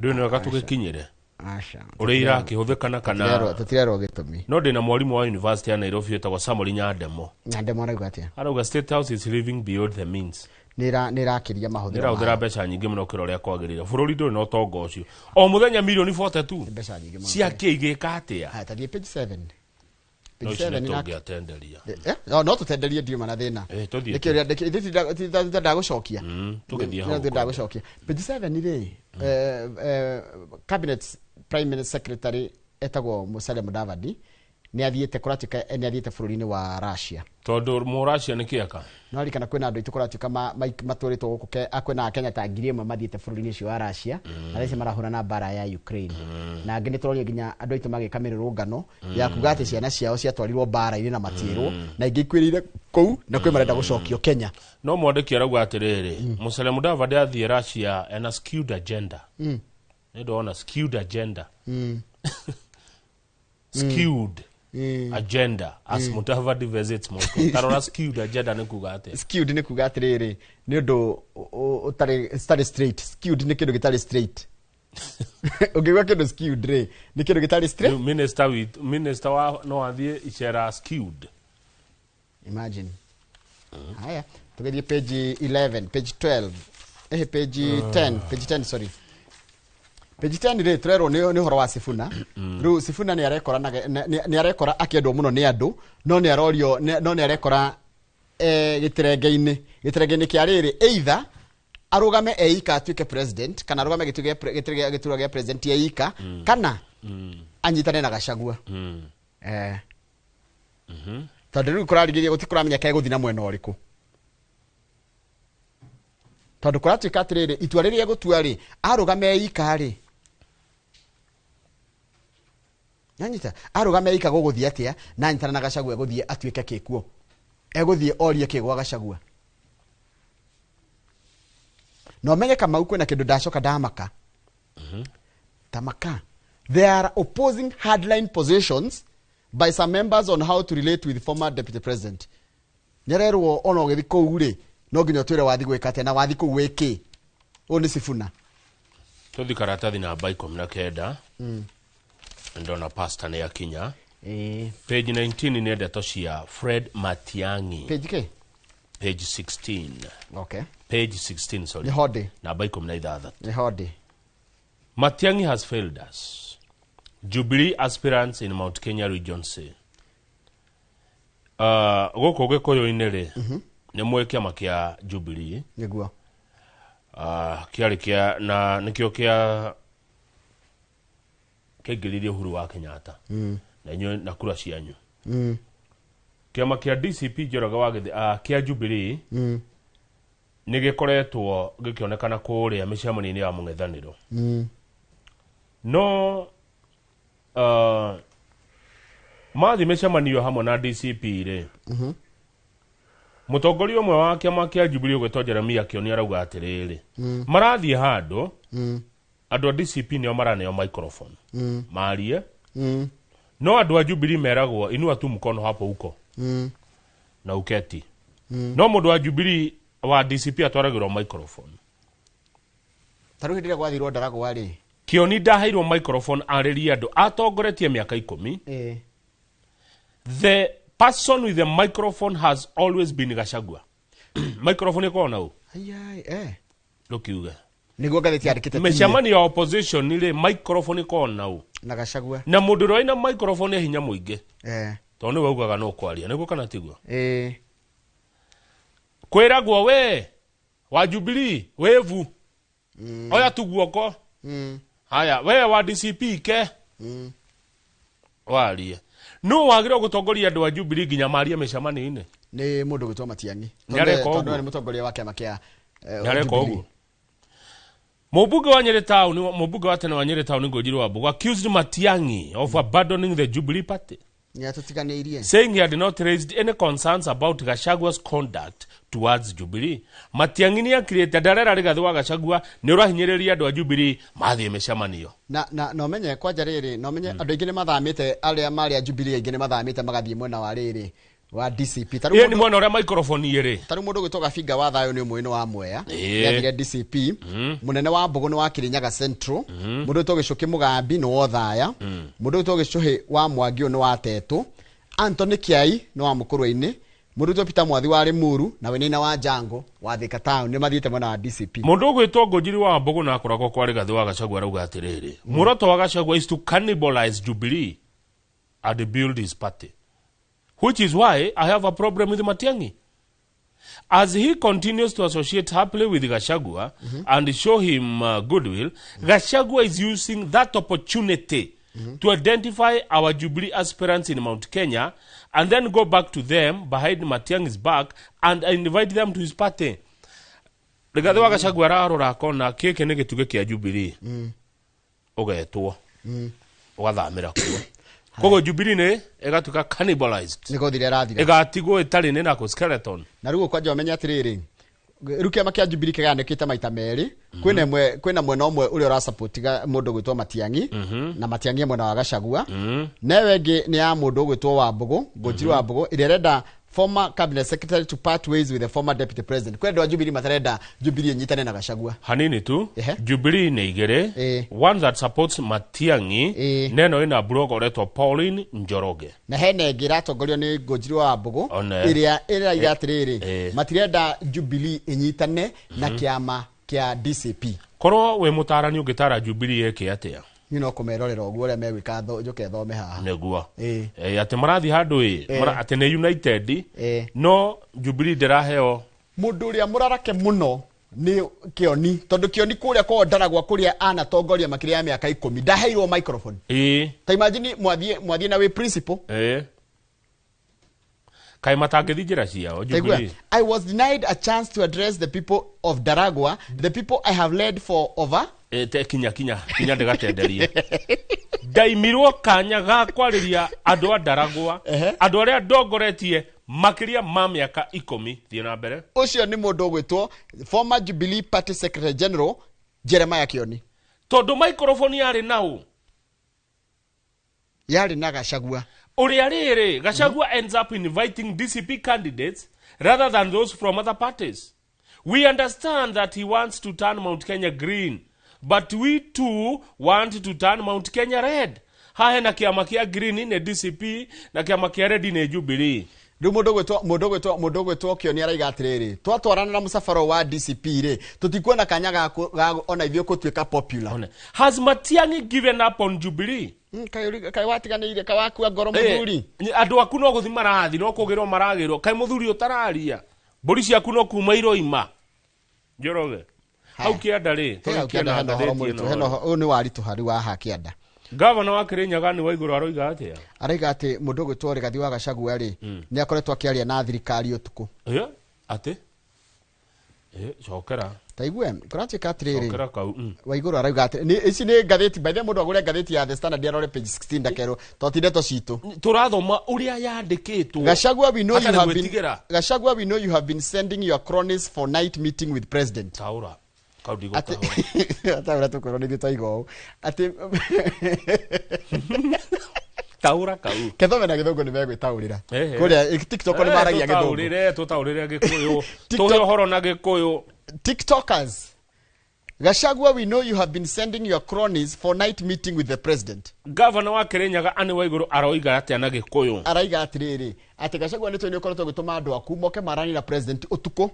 ndũĩ nĩ wega tũgĩkinyĩre ũrĩa irakĩhũthĩkana kana tũtirerwo gĩtũmi no ndĩna mwarimũ wa University ya Nairobi wĩtagwo Samuel Nyandemo Nyandemo arauga atĩa arauga State House is living beyond the means nĩ ĩrakĩria mahũthĩro nĩ ĩrahũthĩra mbeca nyingĩ mũno gũkĩra ũrĩa kwagĩrĩire bũrũri ndũrĩ na ũtonga ũcio o mũthenya milioni 42 mbeca nyingĩ mũno cia kĩ igĩka atĩa haya tathiĩ page 7 no ici nĩ tũngĩatenderia no tũtenderie ndiuma na thĩna nĩkĩo ndagũcokia tũgĩthiĩ hau ndagũcokia page 7 rĩ cabinet prime minister secretary etagwo Musalia Mudavadi nĩ athiĩte kũratuĩka nĩ athiĩte bũrũri-inĩ wa Russia tondũ Mũracia nĩ kĩaka no arikana kwĩna andũ aitũ kũratuĩka matũrĩtwo gũkũ kwĩna Akenya ta 1000 mathiĩte bũrũri-inĩ ũcio wa Russia na thaa ici marahũrana na mbara ya Ukraine na angĩ nĩ tũronire nginya andũ aitũ magĩka mĩrũrũngano ya kuga atĩ ciana ciao ciatwarirwo mbara-inĩ na matiĩrwo na ingĩ ikuĩrĩire Kũu na kwĩ marenda gũcokio Kenya. No mwandĩki arauga atĩrĩrĩ, Musalia Mudavadi athiĩ Russia ena skewed agenda. Nĩ ndona skewed agenda. Skewed agenda as Mudavadi visits Moscow. Tarora, skewed agenda nĩ kuga atĩa? Skewed nĩ kuga atĩrĩrĩ, nĩ ũndũ ũtarĩ ũtarĩ straight. Skewed nĩ kĩndũ gĩtarĩ straight. Ũngĩigua kĩndũ skewed rĩ, nĩ kĩndũ gĩtarĩ straight. Rĩu minister witũ, minister wa no athiĩ icera skewed. Imagine. Haya, tũgĩthiĩ page 11, page 12, page 10, page 10, sorry, page 10 rĩ, tũrerwo nĩ ũhoro wa Sifuna. Rĩu Sifuna nĩ arekora nĩ arekora akĩendwo mũno nĩ andũ, no nĩ arorio no nĩ arekora gĩtĩrenge-inĩ kĩa rĩrĩ, either arũgame eika atuĩke president, kana arũgame gĩturwa gĩa president eika, kana anyitane na Gachagua. Tondũ rĩu kũrarigĩrĩria gũtirĩ kũramenyeka egũthiĩ na mwena ũrĩkũ, tondũ kũratuĩka atĩrĩrĩ, itua rĩrĩa egũtua rĩ, arũgame eika rĩ, nanyita arũgame eika gũgũthiĩ atĩa, na anyitana na Gachagua egũthiĩ atuĩke kĩkuo, egũthiĩ orie kĩ gwa Gachagua. Na ũmenye Kamau kwĩna kĩndũ ndacoka ndamaka tamaka. There are opposing hardline positions by some members on how to relate with the former deputy president. Nĩarerwo ona ũgĩthiĩ kũu rĩ, no nginya ũtwĩre wathi gwĩka atĩa na wathi kũu wĩkĩ. Ũyũ nĩ Sifuna. Tũthi karatathi namba 19. Ndona pastor nĩ akinya. Page 19 nĩ ndeto cia Fred Matiang'i. Page kĩ? Page 16. Okay. Page 16, sorry. Nĩ hode. Namba 16. Nĩ hode. Matiang'i has failed us. Jubilee aspirants in Mount Kenya region say. Gũkũ Gĩkũyũ-inĩ rĩ, nĩ mwĩ kĩama kĩa Jubilee. Nĩguo. Kĩarĩ kĩa na nĩkĩo kĩa kĩaingĩririe Uhuru wa Kenyatta. Na inyuĩ na kura cianyu. Kĩama kĩa DCP Njoroge wa Gĩthĩ, kĩa Jubilee nĩ gĩkoretwo gĩkĩonekana kũrĩa mĩcemanio-inĩ ya mũng'ethanĩro. No mathiĩ mĩcemanio hamwe na DCP rĩ, mũtongoria ũmwe wa kĩama kĩa Jubilee ũgwĩtwo Jeremiah Kioni arauga atĩrĩrĩ, marathiĩ handũ, andũ a DCP nĩo maraneo microphone marie, no andũ a Jubilee meragwo inua tu mkono hapo huko na uketi. No mũndũ wa Jubilee wa DCP atwaragĩrwo microphone. Ta rĩu hĩndĩ ĩrĩa gwathirwo Ndaragwa rĩ, Kioni ndaheirwo microphone arĩrie andũ atongoretie mĩaka 10. The person with the microphone has always been Gachagua. Microphone ĩkoragwo na ũ? Ai, Ndũkiuge. Nĩguo ngathĩti yandĩkĩte. Mĩcemanio ya opposition rĩ, microphone ĩkoragwo na ũ? Na Gachagua. Na mũndũ ũrĩa wĩna microphone e hinya mũingĩ. Tondũ nĩwe ugaga no kwaria, nĩguo kana tiguo? Kwĩragwo we wa Jubilee wĩvu. Oya tu guoko. Haya, we wa DCP ke. Warie. No wagĩrĩirwo gũtongoria andũ a Jubilee nginya marie mĩcemanio-inĩ. Nĩ mũndũ gwĩtwo Matiang'i. Nĩ areka Tondũ ũguo. nĩ mũtongoria wa kĩama kĩa Nĩ areka Jubilee. ũguo. Mũmbunge wa Nyeri Town, mũmbunge wa tene wa Nyeri Town Ngũnjiri wa Mbũgũ accused Matiang'i of abandoning the Jubilee Party, Nĩ atũtiganĩirie. saying he had not raised any concerns about Gachagua's conduct towards Jubilee. Matiang'i nĩ akirĩte ndarera Rigathĩ wa Gachagua nĩ ũrahinyĩrĩria andũ a Jubilee mathiĩ mĩcemanio. Na ũmenye kwanja rĩrĩ, na ũmenye andũ aingĩ nĩ mathamĩte, arĩa marĩ a Jubilee aingĩ nĩ mathamĩte magathiĩ mwena wa rĩrĩ wa DCP. Ta rĩu Ĩĩ, nĩ mwena ũrĩa microphone ĩrĩ. Ta rĩu mũndũ ũgwĩtwo Gabinga wa Thayũ nĩ ũmwe nĩ wa Mwea. Nĩathire DCP. Mũnene wa Mbũgũ nĩ wa Kirinyaga Central. Mũndũ ũgwĩtwo Gĩcũkĩ Mũgambi nĩ wa Othaya. Mũndũ ũgwĩtwo Gĩcũhĩ wa Mwangi ũyũ nĩ wa Tetũ. Anthony Kiai nĩ wa Mũkũrwe-inĩ. Mũndũ ũgwĩtwo Peter Mwathi wa Limuru na Wenina wa Jango wa Thika Town nĩ mathiĩte mwena wa DCP. Mũndũ ũgwĩtwo Ngũnjiri wa Mbũgũ na akoragwo kwa Rigathĩ wa Gachagua arauga atĩrĩrĩ, muoroto wa Gachagua is to cannibalize Jubilee and build his party, which is why I have a problem with Matiang'i. As he continues to associate happily with Gachagua and show him goodwill, Gachagua is using that opportunity to identify our Jubilee aspirants in Mount Kenya and then go back to them behind Matiang'i's back and invite them to his party. Rigathĩ wa Gachagua ararora akona gĩkĩ nĩ gĩtugĩ kĩa Jubilee. Ũgetwo. Ũgathamĩra kuo. Koguo Jubilee nĩ ĩgatuĩka cannibalized. Nĩ gũthira ĩrathira. Ĩgatigwo ĩtarĩ nĩ nako skeleton. Na rĩu kwanja ũmenye atĩrĩrĩ, rĩu kĩama kĩa Jubilee kĩgayanĩkĩte maita merĩ. Kwĩna ĩmwe, kwĩna mwena ũmwe ũrĩa ũrasapoti mũndũ ũgwĩtwo Matiang'i, na Matiang'i e mwena wa Gachagua. Na ĩyo ĩngĩ nĩ ya mũndũ ũgwĩtwo Wambũgũ, Ngũnjiri Wambũgũ, ĩrĩa ĩrenda former cabinet secretary to part ways with the former deputy president. Kwĩ andũ a Jubilee matarenda Jubilee ĩnyitane na Gachagua. Hanini tu. Jubilee nĩ igĩrĩ, one that supports Matiang'i, na ĩno ĩna blogger ũretwo Pauline Njoroge. Na hena ĩngĩ ĩratongorio nĩ Ngũnjiri wa Wambũgũ, One. ĩrĩa ĩraiga atĩrĩrĩ, matirenda Jubilee ĩnyitane na kĩama kĩa DCP. Korwo wĩ mũtarani ũngĩtara Jubilee ĩke atĩa? Niĩ no kũmerorera ũguo ũrĩa megwĩka, njũke thome haha. Nĩguo. Atĩ marathiĩ handũ ĩ, atĩ nĩ united, no Jubilee ndĩraheo. Mũndũ ũrĩa mũrarake mũno nĩ Kĩoni, tondũ Kĩoni kũrĩa kwao Ndaragwa kũrĩa anatongoria makĩria ya mĩaka 10 ndaheirwo microphone. Ta imagine mwathiĩ na wĩ principal. Kaĩ matangĩthiĩ njĩra ciao Taigua, Jubilee. I was denied a chance to address the people of Daragwa, the people I have led for over Te kinya kinya kinya ndĩgatenderie. Ndaimirwo kanya ga kwarĩria andũ a Ndaragwa, andũ arĩa ndongoretie makĩria ma mĩaka 10. Thiĩ na mbere. Ũcio nĩ mũndũ ũgwĩtwo former Jubilee Party Secretary General Jeremiah Kioni. Tondũ microphone yarĩ nau. Yarĩ na Gachagua. Ũrĩa rĩrĩ, Gachagua ends up inviting DCP candidates rather than those from other parties. We understand that he wants to turn Mount Kenya green, but we too want to turn Mount Kenya red. Haha hena kĩama kĩa green nĩ DCP na kĩama kĩa red nĩ Jubilee. Rĩu mũndũ ũgwĩtwo Kĩoni araiga atĩrĩrĩ, twatwarana na mũcabaro wa DCP rĩ, tũtikuona kanya ga ona ithuĩ gũtuĩka popular. Has Matiang'i given up on Jubilee? Kaĩ watiganĩire, kaĩ wakua ngoro mũthuri? Andũ aku no gũthiĩ marathi, no kũgĩrwo maragĩrwo. Kaĩ mũthuri ũtararia? Mbũri ciaku no kuma iroima. Njoroge. Hau kĩanda rĩ, Hau kĩanda hena ũhoro mũritũ, hena ũyũ nĩ waritũha rĩu wa haha kĩanda. Gavana wa Kirinyaga nĩ Waiguru aroiga atĩa? Araiga atĩ mũndũ ũgwĩtwo Rigathi wa Gachagua rĩ, nĩ akoretwo akĩaria na thirikari ũtukũ. Atĩ? Cokera. Taigue, kũratuĩka atĩrĩrĩ, Cokera kau. Waiguru arauga atĩ ici nĩ ngathĩti, by the way mũndũ agũre ngathĩti ya The Standard arore page 16 ndakerwo, to ti ndeto citũ. Tũrathoma ũrĩa yandĩkĩtwo. Gachagua, we know you Hatarĩ have been gwĩtigĩra. Gachagua, we know you have been sending your cronies for night meeting with president. Taũra. Kau ndigũtaũra. Taũra tũkwĩrwo nĩ ithuĩ twaiga ũũ. Atĩ Taũra kau. Kethome na gĩthũngũ nĩ megwĩtaũrĩra. Kũrĩa TikTok nĩ maragia gĩthũngũ. Tũtaũrĩre gĩkũyũ. Tũhe ũhoro na gĩkũyũ. TikTokers. Gachagua, we know you have been sending your cronies for night meeting with the president. Governor wa Kirinyaga Anne Waiguru aroiga atĩa na gĩkũyũ? Araiga atĩrĩrĩ, atĩ Gachagua nĩ tũĩ nĩ ũkoretwo ũgĩtũma andũ aku moke marani na president ũtukũ.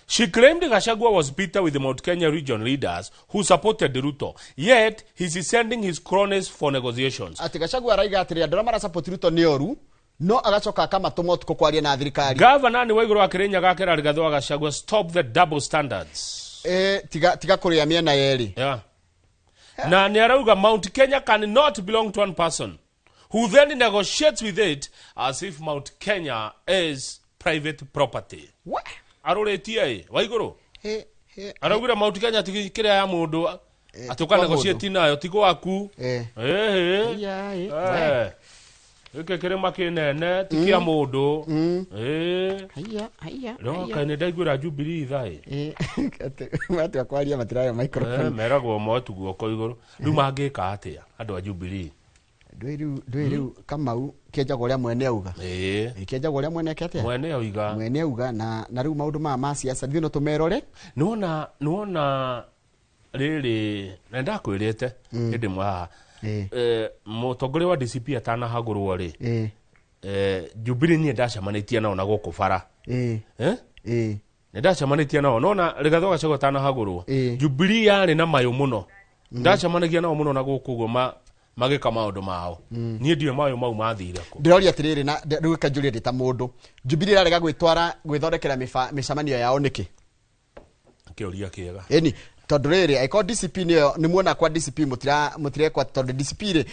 She claimed Gachagua was bitter with the Mount Kenya region leaders who supported Ruto, yet he's sending his cronies for negotiations. Atĩ Gachagua araiga atĩrĩrĩ, andũ arĩa marasupport Ruto nĩ oru, no agacoka akamatũma ũtukũ kwaria na thirikari. Governor Anne Waiguru wa Kirinyaga akera Rigathi wa Gachagua, stop the double standards. Tiga kũrĩa mĩena yerĩ. Yeah. Na nĩ arauga Mount Kenya cannot belong to one person who then negotiates with it as if Mount Kenya is private property. What? Arũrĩtie ĩ Waiguru araugire Mount Kenya ti kĩrĩa ya mũndũ atĩ ũka negotiate nayo ti gwaku. Gĩkĩ kĩrĩma kĩnene ti kĩa mũndũ. No kaĩ nĩ ndaiguĩra Jubilee tha ĩ. Matua kwaria matirayo microphone. Meragwo motu guoko igũrũ. Rĩu mangĩka atĩa andũ a Jubilee? Ndũĩ rĩu Kamau kĩenjagwo ũrĩa mwene auga. Kĩenjagwo ũrĩa mwene eke atĩa? Mwene auga. Mwene auga na rĩu maũndũ maya ma siasa ithuĩ no tũmerore. Nĩwona rĩrĩ na ndakwĩrĩte hĩndĩ ĩmwe haha. Mũtongoria wa DCP atanahagũrwo rĩ, Jubilee niĩ ndacemanĩtie nao na gũkũ bara. Nĩ ndacemanĩtie nao nona Rigathi wa Gachagua atanahagũrwo, Jubilee yarĩ na mayũ mũno. Ndacemanagia nao mũno na gũkũ ũguo magĩka maũndũ mao. Niĩ ndiũĩ mayũ mau mathire kũ. Ndĩroria atĩrĩrĩ, na rĩu kanjũrie ndĩ ta mũndũ, Jubilee ĩrarega gwĩtwara gwĩthondekera mĩcemanio yao nĩkĩ? Kĩũria kĩega. Ĩni tondũ rĩrĩ angĩkorwo DCP nĩyo nĩ muona kwa DCP mũtirekwa tondũ DCP rĩ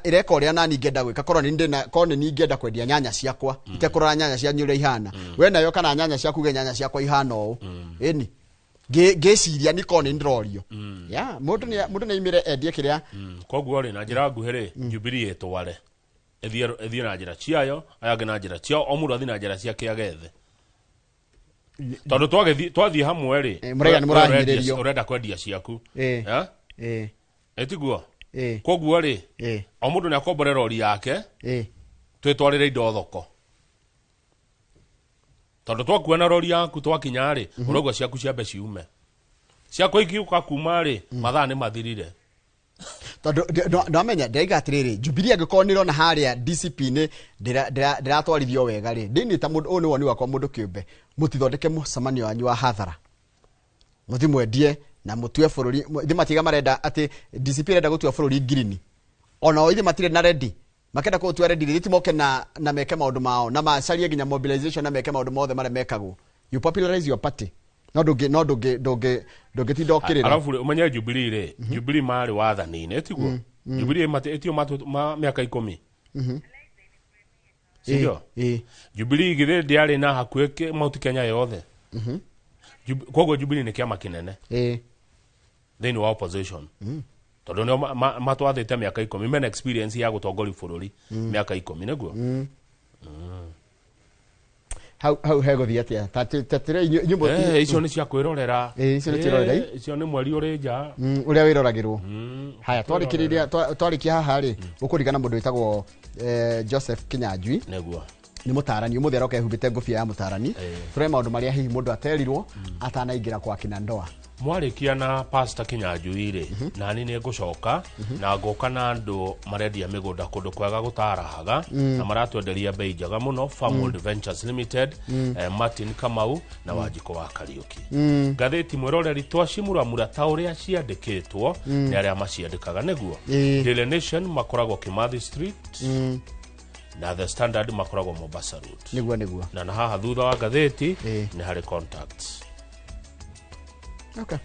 ĩreka ũrĩa nani ingĩenda gwĩka, korwo nĩ ndĩna korwo nĩ niĩ ingĩenda kwendia nyanya ciakwa itekũrora nyanya cianyu ũrĩa ihana, we nayo kana nyanya ciaku uge nyanya ciakwa ihana ũũ. Ĩni ngĩciria nĩ korwo nĩ ndĩrorio. Ya mũndũ nĩ aimĩre endie kĩrĩa. Koguo rĩ na njĩra nguhĩ rĩ, Jubilee ĩtware. Ĩthiĩ na njĩra ciayo, aya angĩ na njĩra ciao, o mũndũ athiĩ na njĩra ciake agethe. Tondũ twathiĩ hamwe rĩ, Mũraiga nĩ mũrahinyĩrĩrio. Ũrenda kwendia ciaku. Eh? Ĩtiguo? Koguo rĩ, o mũndũ nĩ akombore rori yake, twĩtwarĩre indo thoko. Tondũ twakua na rori yaku twakinya rĩ, ũraigua ciaku ciambe ciume. Ciakwa ikiũka kuma rĩ, mathaa nĩ mathirire. Tondũ ndamenya ndĩraiga atĩrĩrĩ, Jubilee angĩkorwo nĩrona harĩa DCP nĩ ndĩratwarithio wega rĩ, ndini ta mũndũ ũyũ nĩ woni wakwa mũndũ kĩũmbe, mũtithondeke mũcemanio wanyu wa hathara, mũthi mwendie na mũtue bũrũri. Ithe matiga marenda atĩ DCP ĩrenda gũtua bũrũri ngirini, ona o ithe matirĩ na ready, makenda kũũtua ready rĩ, timoke na meke maũndũ mao na macarie nginya mobilization na meke maũndũ mothe marĩa mekagwo. You popularize your party, no ndũngĩ no ndũngĩ ndũngĩ ndũngĩtinda ũkĩrĩra. Arabu rĩ, ũmenye Jubilee rĩ, Jubilee marĩ wathani-inĩ, tiguo? Jubilee ĩtio ma mĩaka 10. Sindio? Jubilee githĩ ndĩarĩ na hakuhĩ Mount Kenya yothe. Koguo Jubilee nĩ kĩama kĩnene thĩinĩ wa opposition. Tondũ nĩo matwathĩte mĩaka 10, mena experience ya gũtongoria bũrũri mĩaka 10, nĩguo? Hau hegũthiĩ atĩa? Ta tĩrĩ inyuĩ Icio nĩ cia kwĩrorera. Icio nĩ twĩrorera. Icio nĩ mweri ũrĩ nja. Ũrĩa wĩroragĩrwo. Haya, twarĩkĩrĩria twarĩkia haha rĩ, ũkũringana mũndũ wĩtagwo Joseph Kinyanjui. Nĩguo. Nĩ mũtarani, ũmũthĩ aroka ehumbĩte ngũbia ya mũtarani. Tũrore maũndũ marĩa hihi mũndũ aterirwo atanaingĩra kwa kina ndoa. Mwarĩkia na Pastor Kinyanjui rĩ, nani nĩ ngũcoka na ngoka na andũ marendia mĩgũnda kũndũ kwega gũtarahaga na maratwenderia bei njega mũno, Farmwood Ventures Limited, Martin Kamau na Wanjikũ wa Kariũki. Ngathĩti mwĩroreri twacimuramura ta ũrĩa ciandĩkĩtwo nĩ arĩa maciandĩkaga, nĩguo? Daily Nation makoragwo Kimathi Street na The Standard makoragwo Mombasa Road. Nĩguo nĩguo. Na haha thutha wa ngathĩti nĩ harĩ contacts. Okay.